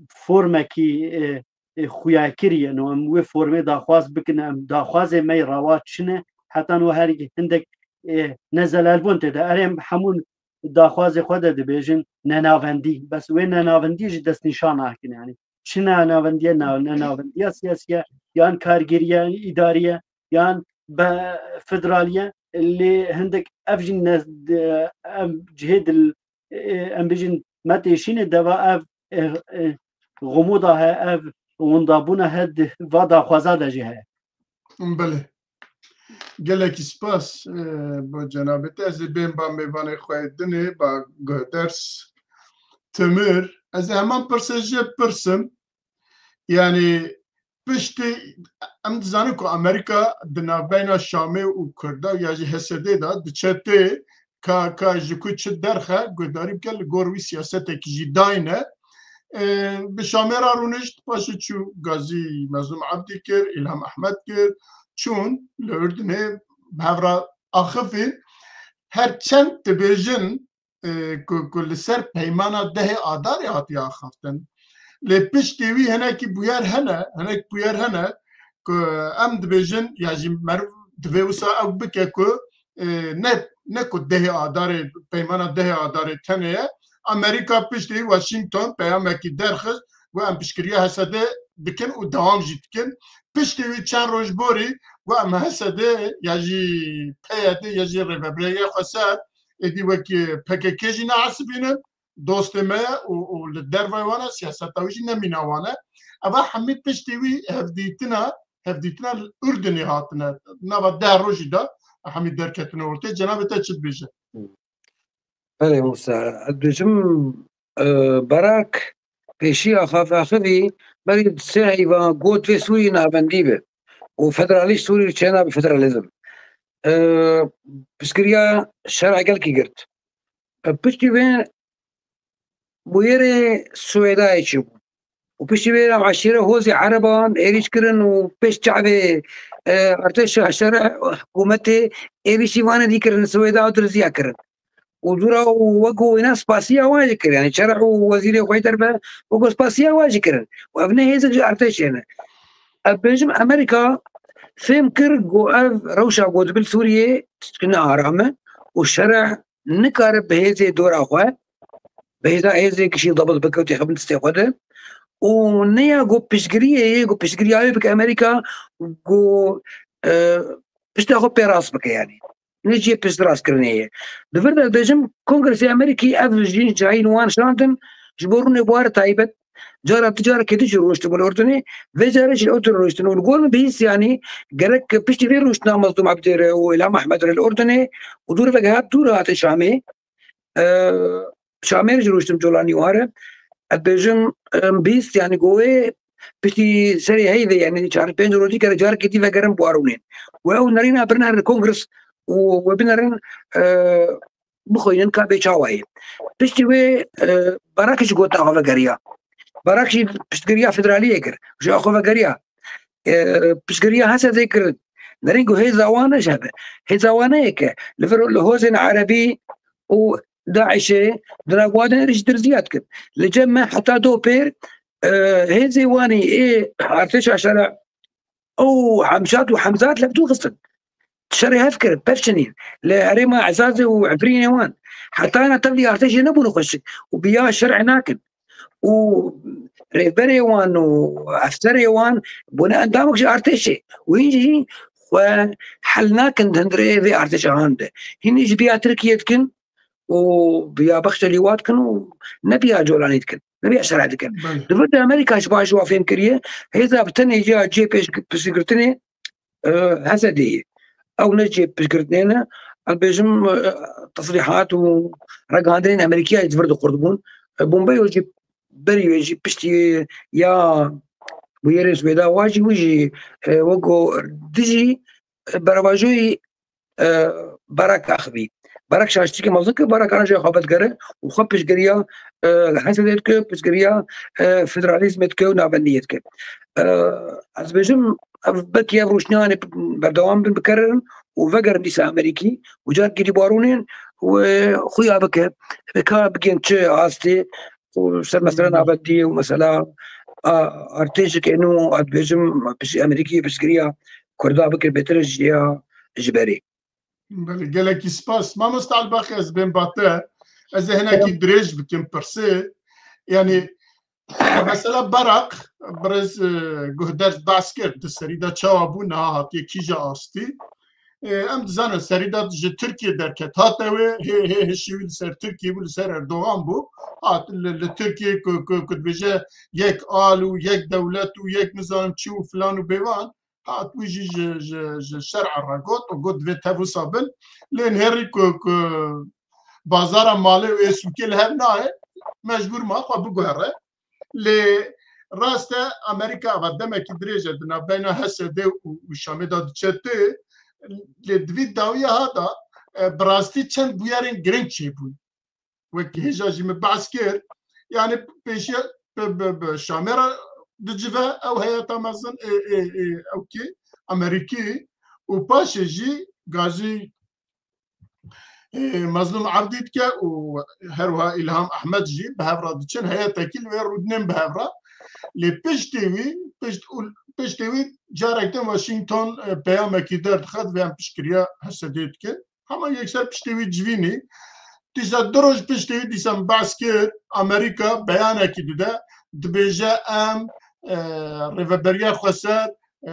formekî, e, e, xuyakirî ye. No, em wê formê daxwaz bikin, em daxwazê me yê rawa çi ne, heta niha her hindek, e, nezelalbûn tê de. Erê em hemû daxwazê xwe de dibêjin nenavendî. Bes wê nenavendiyê jî destnîşan nakin. Yani çi nenavendiye, na-, nenavendiya siyasî ye, yan kargêrî ye, yan îdarî ye, yan be-, federalî ye. Lê hindek ev jî ne-, de-, em cihê dil, e, em bijin me têşîne deva ev, e, e, xumuda he, ev windabûna he di va daxwaza de jî heye. Belê. Gelekî spas, e, bo cenabê te. Ez ê bên ba mêvanê xwe yê dinê, ba guhders Timir. Ez ê heman pirsê jê pirsim. Yani piştî em dizanin ku Amerîka di navbeyna Şamê û Kurda ya jî H S D de diçe tê ka, ka ji ku çi derxe guhdarî bike, li gor wî siyasetekî jî dayne. E, bi Şamê re rûnişt, paşê çû gazî Mezlûm Ebdî kir, Îlham Ehmed kir, çûn li Urdunê bi hev re axifîn. Her çend dibêjin, e, ku, ku li ser peymana dehê Adarê hatiye axaftin. Lê piştî wî hinekî bûyer hene, hinek bûyer hene ku em dibêjin, ya jî meriv divê wisa ew bike ku, e, ne, ne ku dehê Adarê, peymana dehê Adarê tenê ye. Amerîka piştî Washington peyamekî derxist, got em piştgiriya H S D dikin û dewam jî dikin. Piştî wî çend roj borî got em H S D ya jî P Y D ya jî Rêvebirêya Xweser, êdî wekî P K K jî nehesibînin, dostê me ye û, û li dervayê wan e, siyaseta wî jî ne mîna wan e. Eva hemî piştî wî hevdîtina, hevdîtina li Urdunê hatine. Nava deh rojî de hemî derketine ortê. Cenabê te çi dibêje? Belê, wisa. Ez dibêjim, e, Barak pêşî axaf-, axivî berî sê heyva got vê Sûrî navendî be û federalîst Sûrî çênabe federalizm. E, piskiriya şerê gelkî girt. E, piştî vê bûyerê Swêdayê çêbû. Û piştî vê re eşîre hozê Ereban êrîş kirin û pêş çavê, e, artêşa şerê hikûmetê êrîşî vanê dî kirin, Swêda û diriziya kirin. Û dûra û wek û wêna spasiya wan jî kir. Yani şerê û wezîrê xwe yê derve wek û spasiya wan jî kirin. Û ev ne hêzik ji artêşê ne. Ev bêjim Amerîka fêm kir ku ev rewşa ku dibe li Sûriyê tiştine aram e û şerê nikare bi hêzê dora xwe, bi hêza hêzê gişî dabit bike û têxibin distê xwe de. Û neya ku piştgiriyê yê, ku piştgiriya wê bike Amerîka, ku, e, pişta xwe pê rast bike, yanî. Ne cihê piştrastkirinê ye. Di vir de dibêjim, Kongresê Amerîkî ev jîn şahîn wan şandin ji bo rûnê buhara taybet. Cara tu carekê din jî rûniştibû li Urdunê, vê carê jî li Urdunê rûniştin û li gor min bihîst, yanî gerek piştî vê rûniştina Mezlûm Ebdî re û Îlham Ehmed re li Urdunê û dûr vegehat dûr hate Şamê. E, Şamê jî rûniştin Colanî wan re. Ez dibêjim, em, bihîst, yanî ku wê piştî serê heyvê, yanî çar pênc rojî kere carekê dî vegerin bi wan rûnên. Wê ew nerîna birin herin li Kongres û wê binerin, e, bixwînin ka bê çawa ye. Piştî wê, e, Barak jî gota xwe vegeriya. Barak jî piştgiriya federaliyê kir. Ji xwe vegeriya. E, piştgiriya Hesedê kirin. Nerîn ku hêza wan ne ji hebe. Hêza wan ne yek e. Li vir li hozên erebî û DAIŞê di nav wan de jî dirziya dikin. Li cem me heta do pêr, e, hêzê wanî ê artêşa şera ew Hemşat û Hemzat li dû xistin. Şerê hev kirin, pevçinîn. Li herêma Ezazê û Efrînê wan. Heta na tevlî artêşê nebûne xweşik û biya şerê nakin. Û rêberê wan û efserê wan bûne endamok ji artêşê. Û hîn jî xwe hel nakin di hundirê vê artêşa han de. Hîn jî biya Tirkiyê dikin û biya Bexşelî wa dikin û ne biya Colanî dikin. Ne biya şerê dikin. Belê. Di vir de Amerîka ji baş wa fêm kiriye. Hêza bi tenê ya cihê pêş, piştgirtinê, e, Hesedê ye. Ew ne cihê piştgirtinê ne. Ez dibêjim, e, tesrîhat û ragihandinên Amerîkiyayê ji vir de xurt bûn. E, Bombeyo jî berî wê jî piştî ya bûyerên Swêda wa jî wî jî, e, weko dijî, e, berevajoyî, e, Barak axivî. Barak şaştîkê mezin kir, Barak ana jê xwe vedigere û xwe piştgiriya, e, Hesedê dike, piştgiriya, e, federalîzmê dike û navendiyê dike. E, ez dibêjim, ev belkî ev rûşniyanê berdewam bin, bikerin û vegerin dîsa Amerîkî û carekî dî bi wan rûnên û, e, xuya bike, ka bigên çi astê û ser mesela navendiyê û mesela, a, artêşeke nû, ez dibêjim, pişt-, Amerîkî piştgiriya Kurda bikir bêtir ji ya, ji berê. Belê, gelekî spas. Mamoste Elbaqî, ez bên ba te. Ez ê hinekî dirêj bikim pirsê. Yanî, mesela Barak, birêz, e, guhdar behs kir, di serî de çawa bû, niha hatiye kîja astî. E, em dizanin serî de ji Tirkiye derket. Hate wê, hê, hê, hişê wî li ser Tirkiye bû, li ser Erdogan bû. Hat li, li Tirkiye ku, ku, ku dibêje yek al û yek dewlet û yek nizanim çi û filan û bêvan. Hat wî jî ji, ji, ji şer'a re got û got divê tev wisa bin. Lê nihêrî ku, ku bazara malê û ê sûkê li hev nayê, mecbûr ma xwe biguhere. Lê rast e, Amerîka ava demekî dirêj e di navbeyna Hesedê û, û Şamê de diçe tê. Lê di vî dawiya ha de, e, bi rastî çend bûyerên giring çêbûn. Wekî hêja jî min behs kir, yanî pêşiya bi, bi, bi Şamê re dicive ew heyeta mezin ê, ê, ê, ew kî Amerîkî û paşê jî gazî, ê, Mezlûm Ebdî dike û her wiha Îlham Ehmed jî bi hev re diçin, heyetekî li wê rûdinên bi hev re. Lê piştê wî, pişt û, piştê wî carek din Washington, e, peyamekî derdixe, divê em piştgiriya Hesedê dikin. Hema yekser piştê wî civînî. Dîsa du roj piştê wî dîsa min behs kir, Amerîka beyanekî dide, dibêje em, e, Rêveberiya Xweser, e,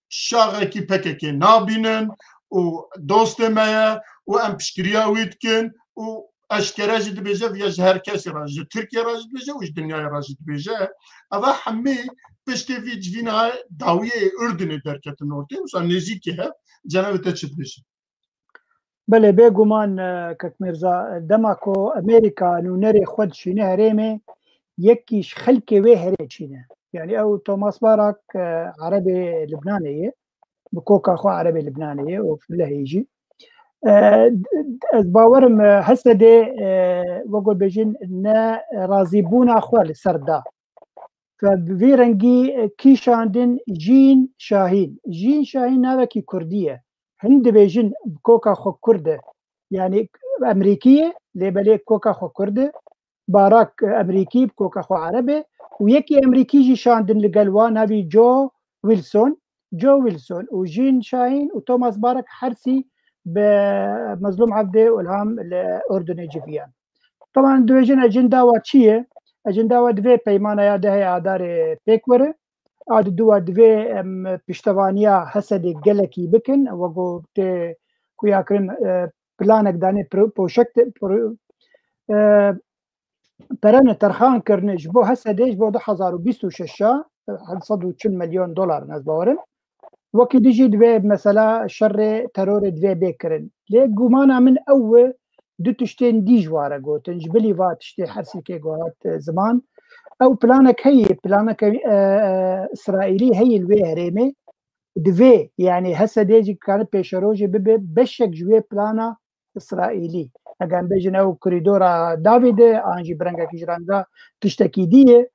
şaxekî P K K nabînin û dostê me ye û em piştgiriya wî dikin û eşkere jî dibêje, viya ji her kesî re, ji Tirkiye re jî dibêje û ji dinyayê re jî dibêje. Eva hemî piştê vî civîna dawiyê Urdunê derketin ortê, wisa nêzîkê hev. Cenabê te çi dibêje? Belê, bêguman, e, Kek Mirza, dema ku Amerîka nûnerê xwe dişîne herêmê, yekî ji xelkê wê herê dişîne. Yanî ew Thomas Barak, e, Erebê Libnanê ye, bi koka xwe Erebê Libnanê ye û filehê jî. E, ez bawerim, e, Hesedê, e, wek bêjin, ne razîbûna xwe li ser da. Ve bi vî rengî, e, kîşandin Jîn Şahîn. Jîn Şahîn navekî kurdî ye. Hin dibêjin bi koka xwe kurd e. Yanî Emerîkî ye, lê belê koka xwe kurd e. Barak, e, Emerîkî, bi koka xwe Ereb e. Û yekî Emerîkî jî şandin li gel wan, navî Joe Wilson. Joe Wilson û Jîn Şahîn û Thomas Barak her sî bi Mezlûm Evdê û Ilham li Urdunê civiyan. Teban dibêjin ecenda wa çi ye? Ecenda wa divê peymana ya dehê Adarê pêk were. A di dû wa divê em piştevaniya Hesedê gelekî bikin. Wego tê xuyakirin, e, planek danê pro-, poşek te-, pro-, e, perene terxan kirine ji bo Hesedê ji bo du hezar û bîst û şeş a, e, heft sed û çil milyon dolar ez bawerim. Wekî dijî divê mesela şerê terorê divê bê kirin. Lê gumana min ew e, du tiştên dî ji ware gotin. Ji bilî va tiştê hersîkê gohat, e, ziman. Ew planek heye, planek, e, e, Îsraîlî heye li wê herêmê. Divê, yani Hesedê jî kare pêşerojê bibe beşek ji wê plana Îsraîlî. Eger em bêjin ew koridora Davîdê, an jî bi rengekî ji renga tiştekî dî ye,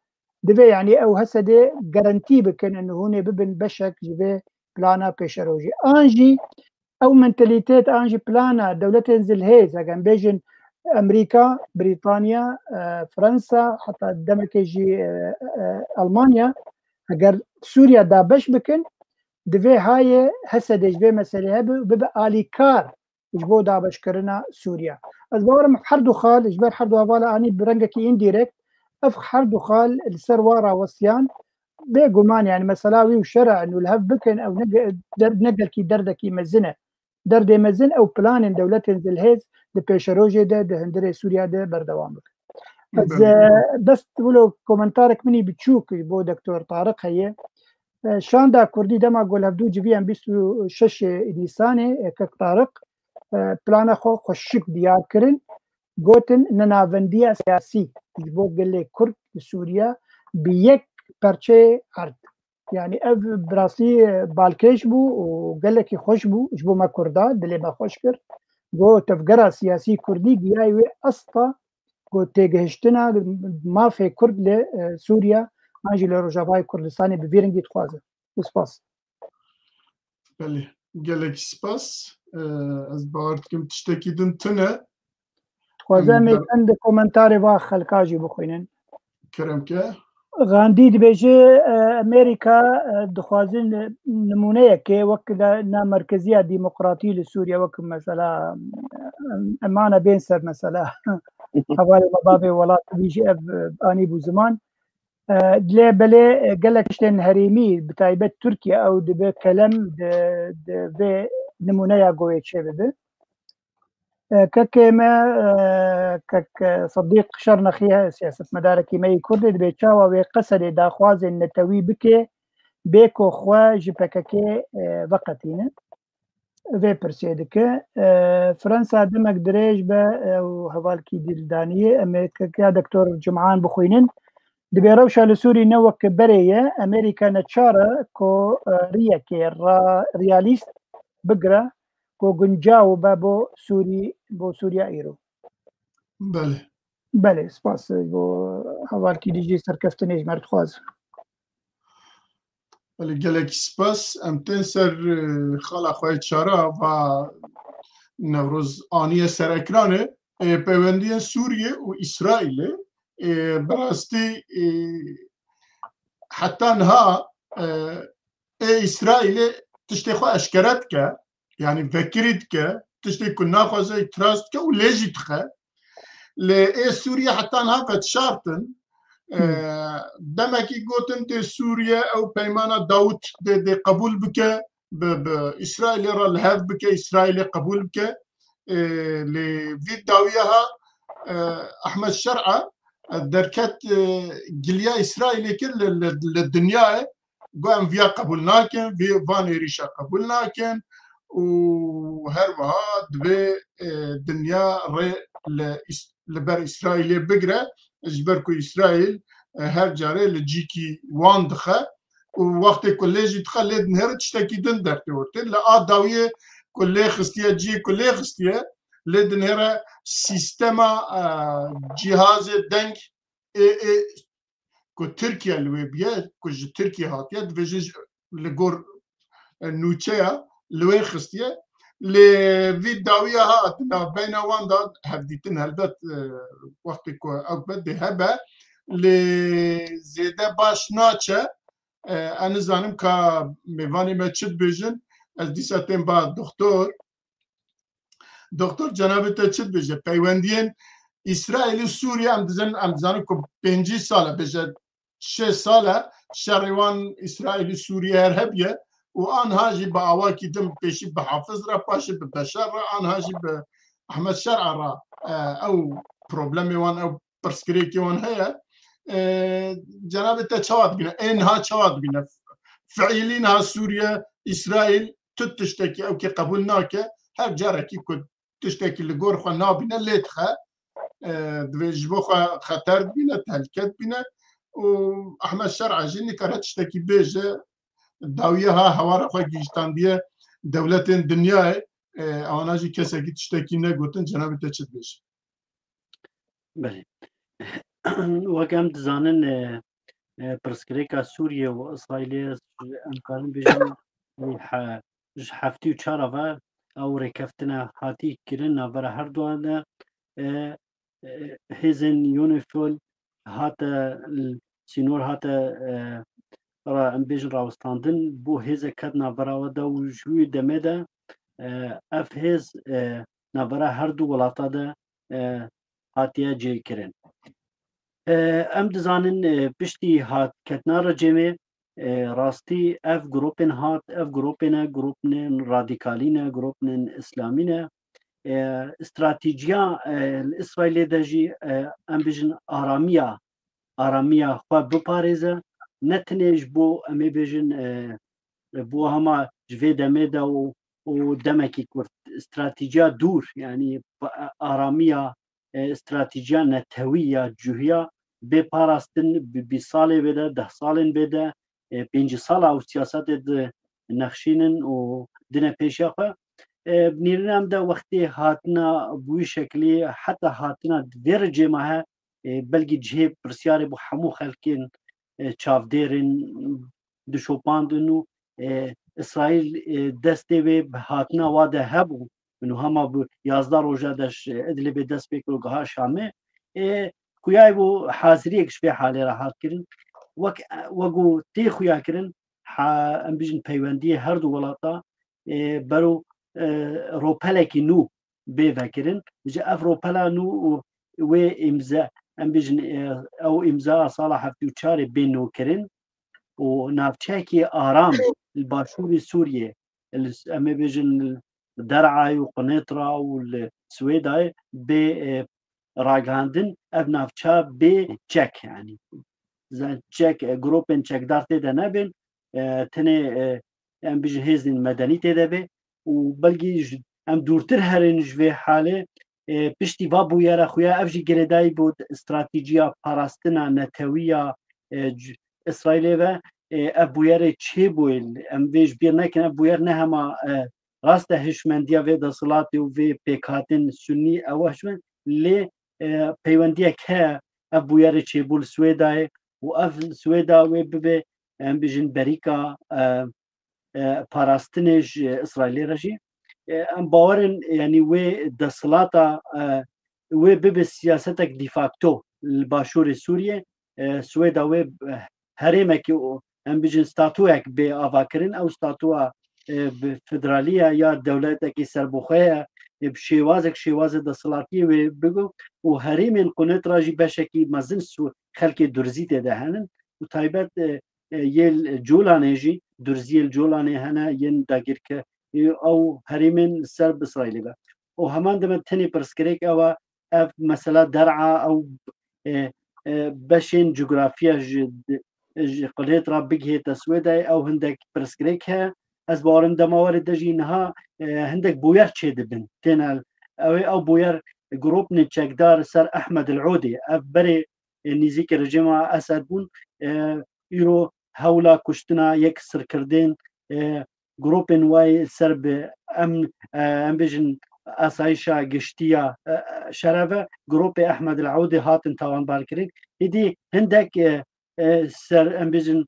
divê yani ew Hesedê garantî bikin, û hûn ê bibin beşek ji vê plana pêşerojê. An jî ew mentalîtet, an jî plana dewletên zilhêz, eger em bêjin Amerîka, Brîtanya, e, Fransa, heta demekê jî, e, e, Almanya, eger Sûriya dabeş bikin, divê hayê Hesedê ji vê meselê hebe û bibe alîkar ji bo dabeşkirina Sûriya. Ez bawerim her du xal, ji ber her du hevala anî bi rengekî îndirekt, ev her du xal li ser wa rawestiyan, bêguman, yani mesela wî û şer'en û li hev bikin, ew ne ge-, der-, ne gelkî derdekî mezin e. Derdê mezin ew planên dewletên zilhêz di pêşerojê de, di hundirê Sûriya de berdewam bikin. Ez, Belê. e, bes wilo komentarek min î biçûk ji bo Doktor Tariq heye. E, şanda Kurdî dema ku li hevdû civiyan bîst û şeş Nîsanê, e, kek Tariq, e, plana xwe xweşik diyar kirin. Gotin nenavendiya siyasî ji bo gelê Kurd li Sûriye bi yek perçeyê erd. Yani ev bi rastî balkêş bû û gelekî xweş bû ji bo me Kurda, dilê me xweş kir. Got tevgera siyasî Kurdî giyayê wê asta ku têgihiştina mafê Kurd li, e, Sûriye an jî li Rojavayê Kurdistanê bi vî rengî dixwaze. Spas. Belê, gelekî spas. E, ez bawer dikim tiştekî din tune. Dixwazim em ê çend komentarê va xelka jî bixwînin. Kerem ke. Gandî dibêje, e, Amerîka, e, dixwazin, e, nimûneyekê wek de na merkeziya demokratî li Sûriye, wek mesela, e, em, emane bên ser mesela. Hevalê me bavê welat wî jî ev, e, anî bû ziman. E, lê belê, e, gelek tiştên herêmî, bi taybet Tirkiye, ew dibe kelem di, di vê nimûneya goyê çêbibe. E, kekê me, e, kek, e, Sedîq Şernexî ye, siyasetmedarekî me yî Kurdê, dibê çawa wê Qesedê daxwazên netewî bike, bê ku xwe ji P K K, e, veqetîne. Vê pirsê dike. E, Fransa demek dirêj be, e, û hevalkî dî li daniyê. Em ê kekya Doktor Cum'an bixwînin. Dibê rewşa li Sûrî ne wek berê ye. Amerîka neçar e ku, e, riyekê ra-, realîst bigire ku guncaw be bo Sûrî, bo Sûriya îro. Belê. Belê, spas bo hevalkî dî jî serkeftinê ji me re dixwazim. Belê, gelekî spas. Em tên ser, e, xala xwe yê çara va Newroz aniye ser ekranê. E, peywendiyên Sûriyê û Îsraîlê, e, bi rastî, e, heta niha, e, ê Îsraîlê tiştê xwe eşkere dike, yanî vekirî dike, tiştê ku naxwaze îtiraz dike û lê jî dixe. Lê ê Sûriye heta niha veşart in. E, Hmm. demekî gotin dê Sûriye ew peymana Dawûd dê, dê qebûl bike, bi, bi Îsraîlê re li hev bike, Îsraîlê qebûl bike. E, lê vî dawiya ha, e, Ehmed Şer'a, e, derket, e, giliya Îsraîlê kir li, li, li dinyayê. Got, em viya qebûl nakin, vî, van êrîşa qebûl nakin û her wiha divê, e, dinya rê li Îs-, li ber Îsraîlê bigire, ji ber ku Îsraîl, e, her carê li cîkî wan dixe û wextê ku lê jî dixe, lê dinêre tiştekî din dertê ortê. Li a dawiyê ku lê xistiye, cihê ku lê xistiye, lê dinêre sîstema, e, cîhazê deng ê, ê, ku Tirkiye li wê bûye, ku ji Tirkiye hatiye, dibêje ji, li gor, e, nûçeya li wê xistiye. Lê vî dawiya hat navbeyna wan de hevdîtin helbet, e, wextê ku ew be dê hebe, lê zêde baş naçe. E, ez nizanim ka mêvanê me çi dibêjin, ez dîsa tên ba doktor. Doktor, cenabê te çi dibêje? Peywendiyên Îsraîl û Sûriye, em dizanin, em dizanin ku pêncî sal e, bêje şeş sal e, şerê wan Îsraîl û Sûriye her hebiye û anha jî bi awakî din pêşî bi Hafiz re, paşê bi Beşar re, anha jî bi Ehmed Şer'a re, e, ew problemê wan, ew pirsgirêkê wan heye. E, cenabê te çawa dibîne? Ê niha çawa dibîne? Fiîlî niha Sûriye, Îsraîl tu tiştekî ew kê qebûl nake. Her carekî ku tiştekî li gor xwe nabîne, lê dixe. E, divê ji bo xwe xeter dibîne, tehlike dibîne. Û Ehmed Şer'a jî nikare tiştekî bêje. Dawiya ha hewara xwe gihîştandiye dewletên dinyayê. E, ewana jî kesekî tiştekî negotin, cenabê te çi dibêje? Belê. Wek em dizanin, e, e, pirsgirêka Sûriye û Îsraîlê, em karin bêjin, e, he-, ji heftê û çar ve ew rêkeftina hatî kirin navbera her duwan de, e, e, hêzên UNIFIL hate l-, sînor hate, e, ra-, em bêjin rawestandin, bo hêzek ket navbera we de û ji wî demê de, e, ev hêz, e, navbera her du welata de, e, hatiye cêkirin. E, em dizanin, e, piştî hat ketina rejêmê, e, rastî ev grûpên hat, ev grûpê ne, grûpên radîkalî ne, grûpên îslamî ne. E, stratejiya, e, li Îsraîlê de jî, e, em bijin aramiya, aramiya xwe biparêze, ne tenê ji bo, em ê bêjin, e, bo hema ji vê demê de û, û demekî kurt, stratejiya dûr, yanî pa-, aramiya, e, stratejiya netewî ya cuhiya bê parastin bi bîst salê bê de, deh salên bê de, e, pêncî sala û siyasetê di nexşînin û dine pêşiya xwe. E, nîrîna em de wextê hatina bi wî şeklî heta hatina vê rejêma he, e, belkî cihê pirsyarê bo hemû xelkên, e, çavdêrên dişopandin û, e, Îsraîl, e, destê wê bi hatina wa de hebû. Min hema bi yazdeh roja de ji Idlibê dest pê kir û giha Şamê. E, xuya bû haziriyek ji vê halê re hat kirin. Wek, wek ku tê xuya kirin, ha, em bijin peywendiyê her du welata, e, bero, e, ropelekî nû bê vekirin. Ji ev ropela nû û wê îmze, em bijin, e, ew îmza sala heftê û çarê bê nû kirin û navçeyekî aram li başûrê Sûriyê, li, em ê bêjin li Der'ayê û Qunêtra û li Swêdayê bê, e, ragihandin, ev navça bê çek, yanî. Zan çek, e, grûpên çekdar tê de nebin, e, tenê, e, em bijin hêzên medenî tê de bê û belkî ji, em dûrtir herin ji vê halê, e, piştî va bûyera xuya ev jî girêdayî bû stratejiya parastina netewî ya, e, c-, Îsraîlê ve, e, ev bûyerê çêbûyê, em vê ji bîr nekin, ev bûyer ne hema, e, rast e hişmendiya vê desthilatê û vê pêkhatin sunî ew hişmend, lê, e, peywendiyek heye ev bûyerê çêbû li Swêdayê û ev Swêda wê bibe, em bijin berîka, e, e, parastinê ji Îsraîlê re jî. E, em bawer in, yanî wê desthilata, e, wê bibe siyasetek de facto li başûrê Sûriyê. E, Swêda wê, e, herêmekî û em bijin statuyek bê avakirin. Ew statuya, e, bi federalî ye ya dewletekî serbixwe ye, e, bi şêwazek, şêwazê desthilatiyê wê bigo û herêmên Qunêtra jî beşekî mezin Sw-, xelkê Durzî tê de henin û taybet, e, e, yê li Colanê jî, Durziyê li Colanê hene, yên dagirke, e, ew herêmên li ser bi Îsraîlê be. Û heman deme tenê pirsgirêk ew e, ev mesela Der'a, ew, e, e, beşên cografiya ji, ji Qunêtra bigihête Swêdayê, ew hindek pirsgirêk heye. Ez bawerim dema werê de jî niha, e, hindek bûyer çêdibin. Têne ew ê, ew bûyer grûpnê çekdar ser Ehmed el Odê, ev berê, e, nîzîkê rejîma Esed bûn, e, îro hewla kuştina yek sirkirdên, e, grûpên wê ser bi em, e, em bêjin asayişa giştî ya, e, şere ve grûpê Ehmed el Eûdê hatin tawanbar kirin. Êdî hindek, e, e, ser, em bêjin,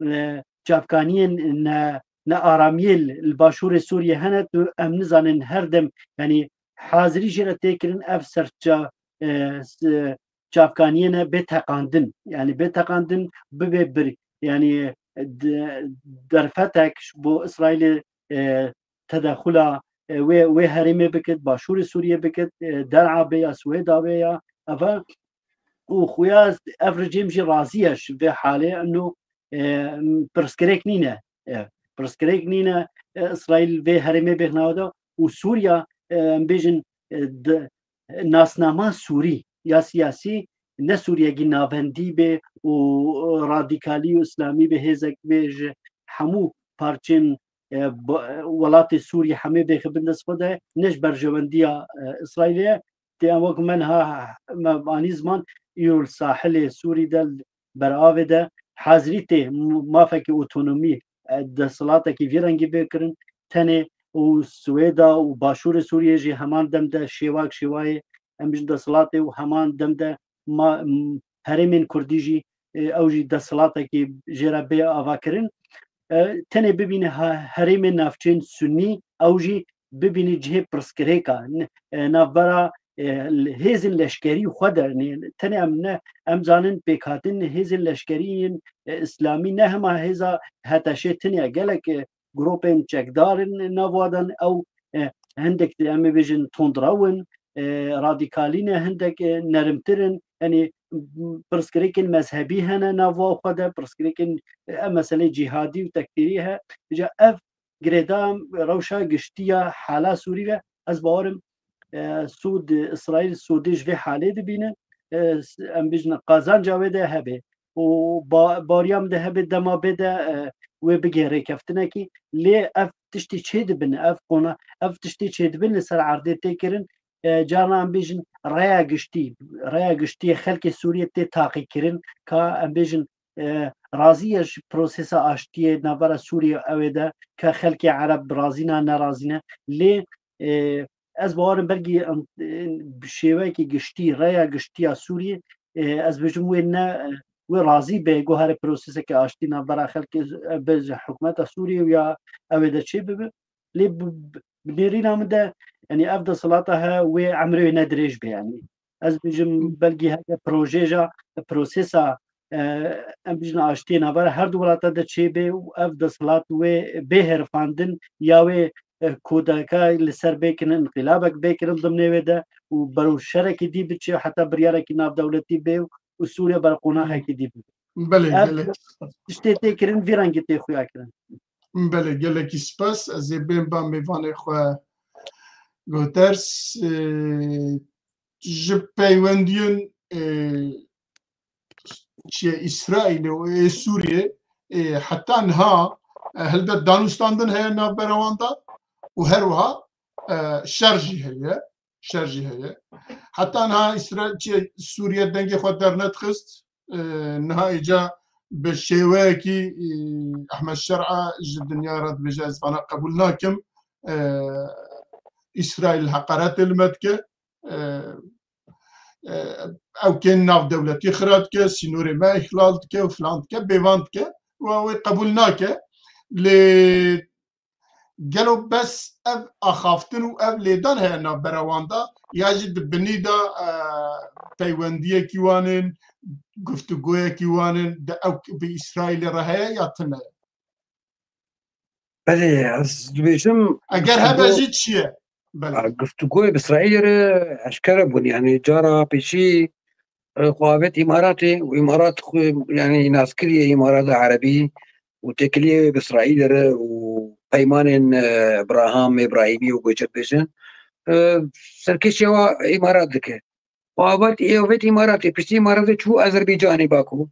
e, çavkaniyên ne, ne aramiyê li, li başûrê Sûriyê hene, tu em nizanin her dem, yanî hazirî jê re tê kirin ev serça, e, s-, çavkaniyê ne bê teqandin. Yanî bê teqandin bibe bir, yanî de-, derfetek ji bo Îsraîlê, e, tedexula, e, wê, wê herêmê bikit, başûrê Sûriyê bikit, e, der'a bê ya Swêda bê ya, eve û xuya ev rejîm jî razî ye ji vê halê, eno, e, pirsgirêk nîne. E, pirsgirêk nîne, e, Îsraîl vê herêmê bêhna de û Sûriya, e, em bêjin, e, di, nasnama Sûrî ya siyasî ne Sûriyekî navendî bê û radîkalî û îslamî bê, hêzek bê ji hemû parçên, e, ba-, welatê Sûrî hemê bêxe bin dest xwe de, ne ji berjewendiya, e, Îsraîlê ye. Tê em wek me niha me anî ziman, îro li sahilê Sûrî de, li beravê de hazirî tê m-, mafekî otonomî, e, desthilatekî vî rengî bê kirin. Tenê û Swêda û başûrê Sûriyê jî heman dem de şêwak şêwayê em bijin desthilatê û heman dem de ma-, m-, herêmên Kurdî jî, e, ew jî desthilatekî jê re bê avakirin. E, tenê bibîne ha-, herêmên navçeyên Sunnî, ew jî bibîne cihê pirsgirêka, n-, e, navbera, e, l-, hêzên leşkerî xwe de, nê, tenê em ne, em zanin pêkhatin hêzên leşkerî yên, e, îslamî ne hema hêza HTŞê tune ye. Gelek, e, grûpên çekdar in nav wan de, ew, e, hindek em ê bêjin tundrew in, e, radîkalî ne, hindek, e, nerimtir in. Yanî, pirsgirêkên mezhebî hene nav wan xwe de, pirsgirêkên, e, ev meselê cîhadî û tekfîrî he. Îca ev girêdan rewşa giştî ya hala Sûrî ve, ez bawerim, e, Sûd, Îsraîl Sûdê ji vê halê dibîne. E, s-, em bijne qazanca wê de hebe û ba-, bariya min de hebe dema bê de, e, wê bigê rêkeftinekî. Lê ev tiştî çê dibin, ev qona-, ev tiştî çê dibin li ser erdê tê kirin. E, carna em bêjin raya giştî, raya giştî yê xelkê Sûriyê tê taqîkirin, ka em bêjin, e, razî ye ji prosesa aştiyê navbera Sûriyê û ewê de, ke xelkê Ereb razî ne, nerazî ne. Lê, e, ez bawerim belkî em, e, bi şêweyekî giştî, raya giştî ya Sûriyê, e, ez bêjim wê ne, wê razî be, guherê proseseke aştî navbera xelkê, e, be ji hikûmeta Sûriyê û ya ewê de çê bibe. Lê bi, bi, bi nêrîna min de, yanî ev desthilata he, wê emrê wê ne dirêj be, yanî. Ez bêjim, belkî heke projeja, prosesa, e, em bijin aştiyê navbera her du welata de çêbe û ev desthilat wê bê herifandin ya wê, e, kodeka li ser bê kirin, înqilabek bê kirin dimnê wê de û berew şerekî dî biçe, heta biryarekî navdewletî bê û Sûriye ber qonaxekî dî bibe. Belê, ev belê. Tiştê tê kirin, vî rengî tê xuya kirin. Belê, gelekî spas. Ez ê bên ba mêvanê xwe guhter. Ji peywendiyên, e, çi ye, Îsraîlê û ê Sûriyê, e, heta niha, e, helbet danûstandin heye navbera wan de û her wiha, e, şer jî heye. Şer jî heye. Heta niha Îsraîl, çi ye, Sûriye dengê xwe dernedixist. E, niha îca bi şêweyekî, e, Ehmed Şer'a ji dinya re dibêje, ez vana qebûl nakim. E, Îsraîl heqaretê li me dike. E, e, ew kên navdewletî xira dike, sînorê me îhlal dike û filan dike, bêvan dike. Wa wê qebûl nake. Lê gelo bes ev axaftin û ev lêdan heye navbera wan de, ya jî di binî de, e, peywendiyekî wan in, guftûgoyekî wan in, di ew bi Îsraîlê re heye ya tune ye? Belê, ez dibêjim, eger hebe guftûgo-, jî çi ye? Belê. A, guftûgoyê bi Îsraîlê re eşkere bûn. Yanî cara pêşî, e, xwe avêt Îmaratê û Îmarat xwe, yanî nas kiriye Îmarata Erebî û têkiliyê wê bi Îsraîlê re û peymanên, e, Abraham, Îbrahîmî û goçer bêjin, e, serkêşiya wa Îmarat dike. Û avêt, ê avêt Îmaratê, piştî Îmaratê çû Azerbaycanê Baku.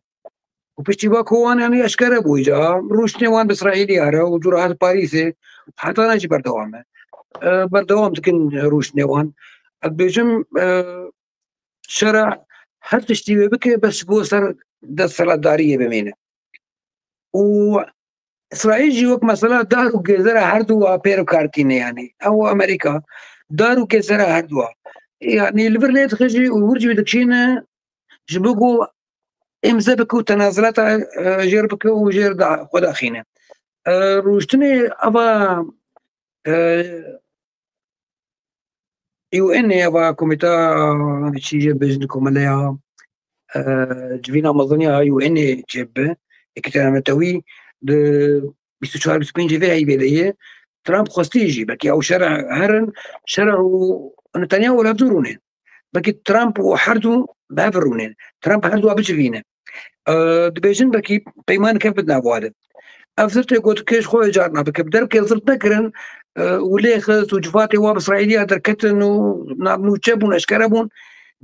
Û piştî Baku wan, yanî eşkere bû îca. Rûştinê wan bi Îsraîlê ya re û cûra hat Parîsê. Heta ne jî berdewam e. E, berdewam dikin rûştinê wan. Ez dibêjim, e, şera her tiştî wê bike, bes ji bo ser desthilatdariyê bimîne. Û Îsraîl jî wek mesela dar û gêzera her du wa pê re bi kar tîne, yanî ew Amerîka, dar û gêzera her du wa. Yanî li vir lê dixije û wir jî dikişîne ji bo ku îmze bike û tenazulata, e, jêr bike û jêr da xwe daxîne. E, rûştinê eva, e, U N ê, eva komîta, çi jê bêjin, komeleya, e, civîna mezin ya U N ê çêbibe, Yekîtiya Netewî, di bîst û çar bîst û pêncê vê heyvê de ye. Trump xwestî jî, belkî ew şer herin, şer û Netanyahu li hev du rûnên. Belkî Trump û her du bi hev rûnên. Trump her du bicivîne. E, dibêjin belkî peymaneke bidin nav wa de. Ev zirt ê gotikê ji xwe carna bike. Bi derkê zirt nekirin, e, û lê xist û civatê wa bi Îsraîliya derketin û navnûçe bûn, eşkere bûn.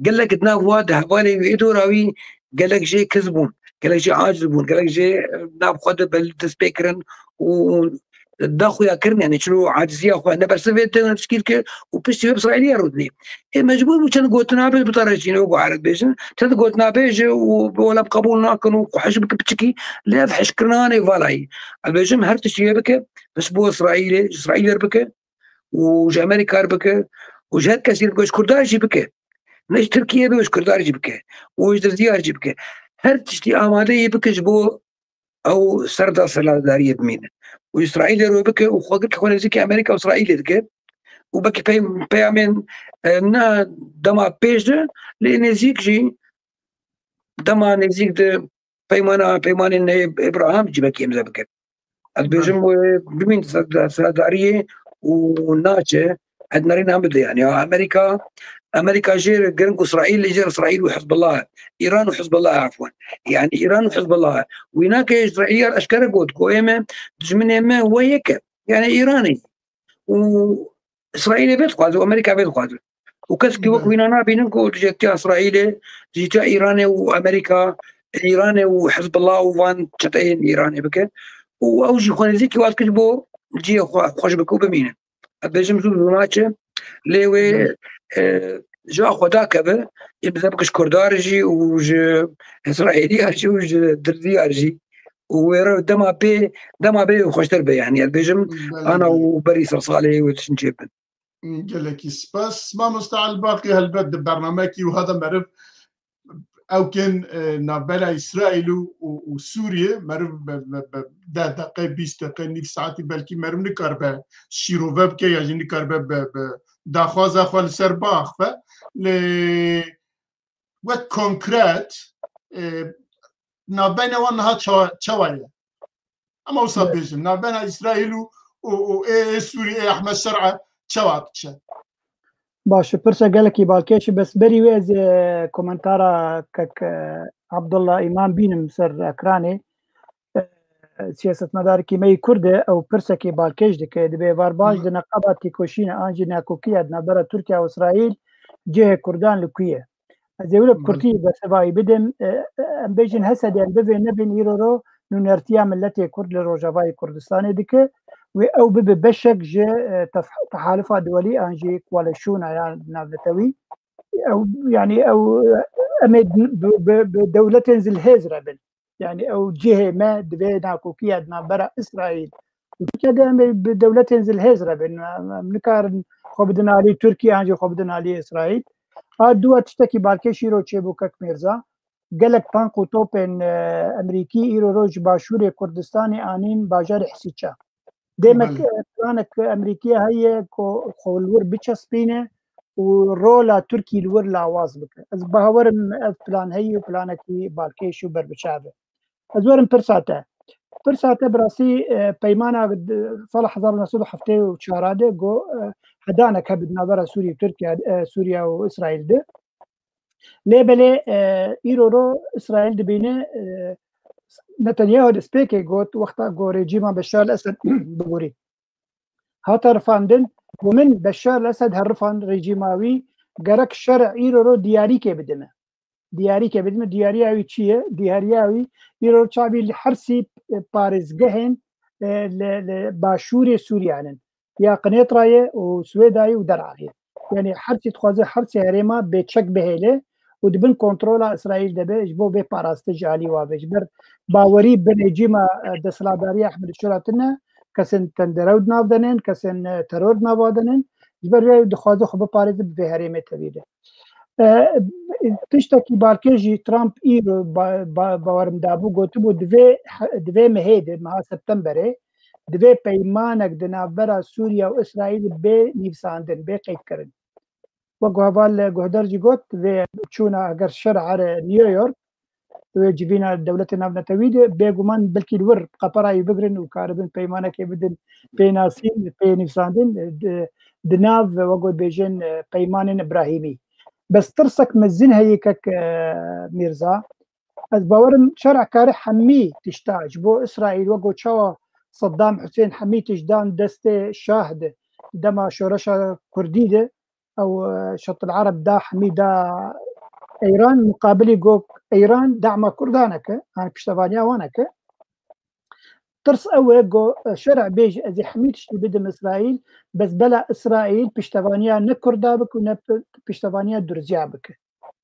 Gelek di nav wa de hevalê wî ê dora wî gelek jê kiz bûn, gelek jê aciz bûn, gelek jê, e, nav xwe de bel dest pê kirin û daxuya kirin, yani çilo aciziya xwe ne bersivê te tişkîl kir û piştî wê bi Îsraîliya rûdinê. Ê mecbûr bû çend gotina bê bi te re jî, wek erib bêjin, çend gotina bê ji û bi welam qebûl nakin û xwehiş bike piçikî, lê ev hişkirina anê valayî. Ez bêjim her tiştî wê bike, bes bo Îsraîlê, ji Îsraîlê re bike û ji Amerîka re bike û ji her kesî re bike, ji Kurda jî bike. Ne ji Tirkiyê be, ji Kurda jî bike û ji Dirziya jî bike. Her tiştî amade yê bike ji bo ew ser desthilatdariyê bimîne. Û Îsraîlê re bike û xwe girke xwe nêzîkî Amerîka û Îsraîlê dike. Û belkî pey-, peyamên, e, ne dema pêş de, lê nêzîk jî dema nêzîk de peymana, peymanên Neyê Îbrahim jî belkî îmze bike. Ez dibêjim wê bimîn ser desthilatdariyê û naçe, ez nerîna bide yani. Ya Amerîka, Amerîka jê re giring û Îsraîl, jê re Îsraîl û Hizbullah e. Îran û Hizbullah e, efwen. Yani Îran û Hizbullah e. Wî nake Îsraîl eşkere got ku ê me, dijminê me we yek e. Yani Îranê. Û Îsraîlê vê dixwaze û Amerîka vê dixwaze. Û kesekî wek wîna nabînin ku dijîtiya Îsraîlê, dijîtiya Îranê û Amerîka, Îranê û Hizbullah û van çeteyên Îranê bike. Û ew jî xwe nêzîkî wan dike ji bo cihê xwe xweş bike û bimîne. Ez bêjim zû zû naçe, lê wê, e, ji a xwe dakeve, îmze bike ji Kurda re jî û ji Îsraîliya jî û ji Dirziya jî. Û wê re dema pê, dema bê xweştir be, yani, ez bêjim, ana û berî ser salê wê tiştin çêbin. Gelekî spas. Mamosta Elbaqî, helbet di bernameyekî wiha de meriv ewkên, e, navbera Îsraîl û, û, û Sûriyê meriv bi, bi, bi deh deqe, bîst deqe, nîv saetî belkî meriv nikaribe şîrove bike ya jî nikaribe bi, bi daxwaza xwe li ser biaxive. Lê wek konkret, e, navbeyna wan niha ça-, çawa ye? Em wisa bêjin, navbeyna Îsraîl û, û, û ê, ê Sûrî, ê Ehmed Şer'a çawa diçe? Baş e, pirsa gelekî balkêş e, bes berî wê ez, e, komentara kek, e, Abdullah Îmam bînim ser ekranê. E, siyasetmedarekî me yî Kurd e, ew pirsekî balkêş dike. Dibê êvar baş di neqeba têkoşînê an jî nakokiya di navbera Tirkiye û Îsraîl cihê Kurdan li ku ye? Ez ê wilo bi kurtî bersivayî bidim. E, e, em bêjin H S D, em bivên nebin, îro ro nûnertiya miletê Kurd li Rojavayê Kurdistanê dike. Wê ew bibe beşek ji, e, tef-, tehalifa duwelî an jî koalîsyona ya navnetewî. Ew, yani ew, e, em ê bi, bi, bi dewletên zilhêz re bin. Yani ew cihê me divê nakokiya di navbera Îsraîl û Tirkiye de em ê bi dewletên zilhêz re bin. Em, em nikarin xwe bidin alî Tirkiye an jî xwe bidin alî Îsraîl. A dua tiştekî balkêş îro çêbû kek Mîrza. Gelek tank û topên, e, Emerîkî îro roj ji başûrê Kurdistanê anîn bajarê Hesîça. Demek, Belê. e, planek Emerîkiye heye ku xwe li wir biçespîne û rola Tirkî li wir lawaz bike. Ez bawer im ev plan heye û planekî balkêş û berbiçav e. Ez werim pirsa te. Pirsa te bi rastî, e, peymana di sala hezar û neh sed û heftê û çar de got, e, hedanek hebe di navbera Sûrî û Tirkiye, e, Sûriye û Îsraîl de. Lê belê, e, îro ro Îsraîl dibîne, e, Netanyahu destpêkê got, wexta ku rejîma Beşar el-Esed bibûrî. Hate rifandin, ku min Beşar el-Esed her rifand, rejîma wî, gerek şer îro ro diyarîkê bidime. Diyarîkê bidime, diyariya wî çi ye? Diyariya wî, îro çavî li her sî, e, parêzgehên, e, li, li başûrê Sûriye nin. Ya Qinêtra ye û Swêda ye û Der'a ye. Yani her çî dixwaze her sê herêma bêçek bihêle û di bin kontrola Îsraîl de be, ji bo bê parastin ji alî wa be. Ji ber bawerî bi rejîma, e, desthilatdariya Ehmed Şura tune, kesên tenderew di nav de nin, kesên, e, teror di nava de nin. Ji ber wê dixwaze xwe biparêze bi vê herêmê tevî de. E, tiştekî balkêş jî Trump îro ba-, ba-, bawerim dabû, gotibû, divê he-, divê mehê de, meha Septemberê, divê peymanek di navbera Sûriye û Îsraîlê bê nivîsandin, bê qeydkirin. Wek ku heval guhdar jî got, vê çûna eger şer here New York, wê civîna dewletê navnetewî de, bêguman belkî li wir qeperayî bigrin û karibin peymanekê bidin pênasîn, pê nivîsandin, di, di nav, wek got bêjin, peymanên Îbrahîmî. Bes tirsek mezin heye kek, e, Mîrza. Ez bawerim şer'a kare hemî tişta ji bo Îsraîl, wek got çawa Saddam Husên hemî tişt dan destê şah de, dema şoreşa kurdî de, ew, e, Şatil Ereb da hemî da Îran, muqabilî got Îran dema kurdan eke, yani piştevaniya wan eke. Tirs ew e, go, e, şer'a bêjî ez ê hemî tiştî bidim Îsraîl, bes bela Îsraîl piştevaniya ne kurda bike û ne pi-, piştevaniya durziya bike.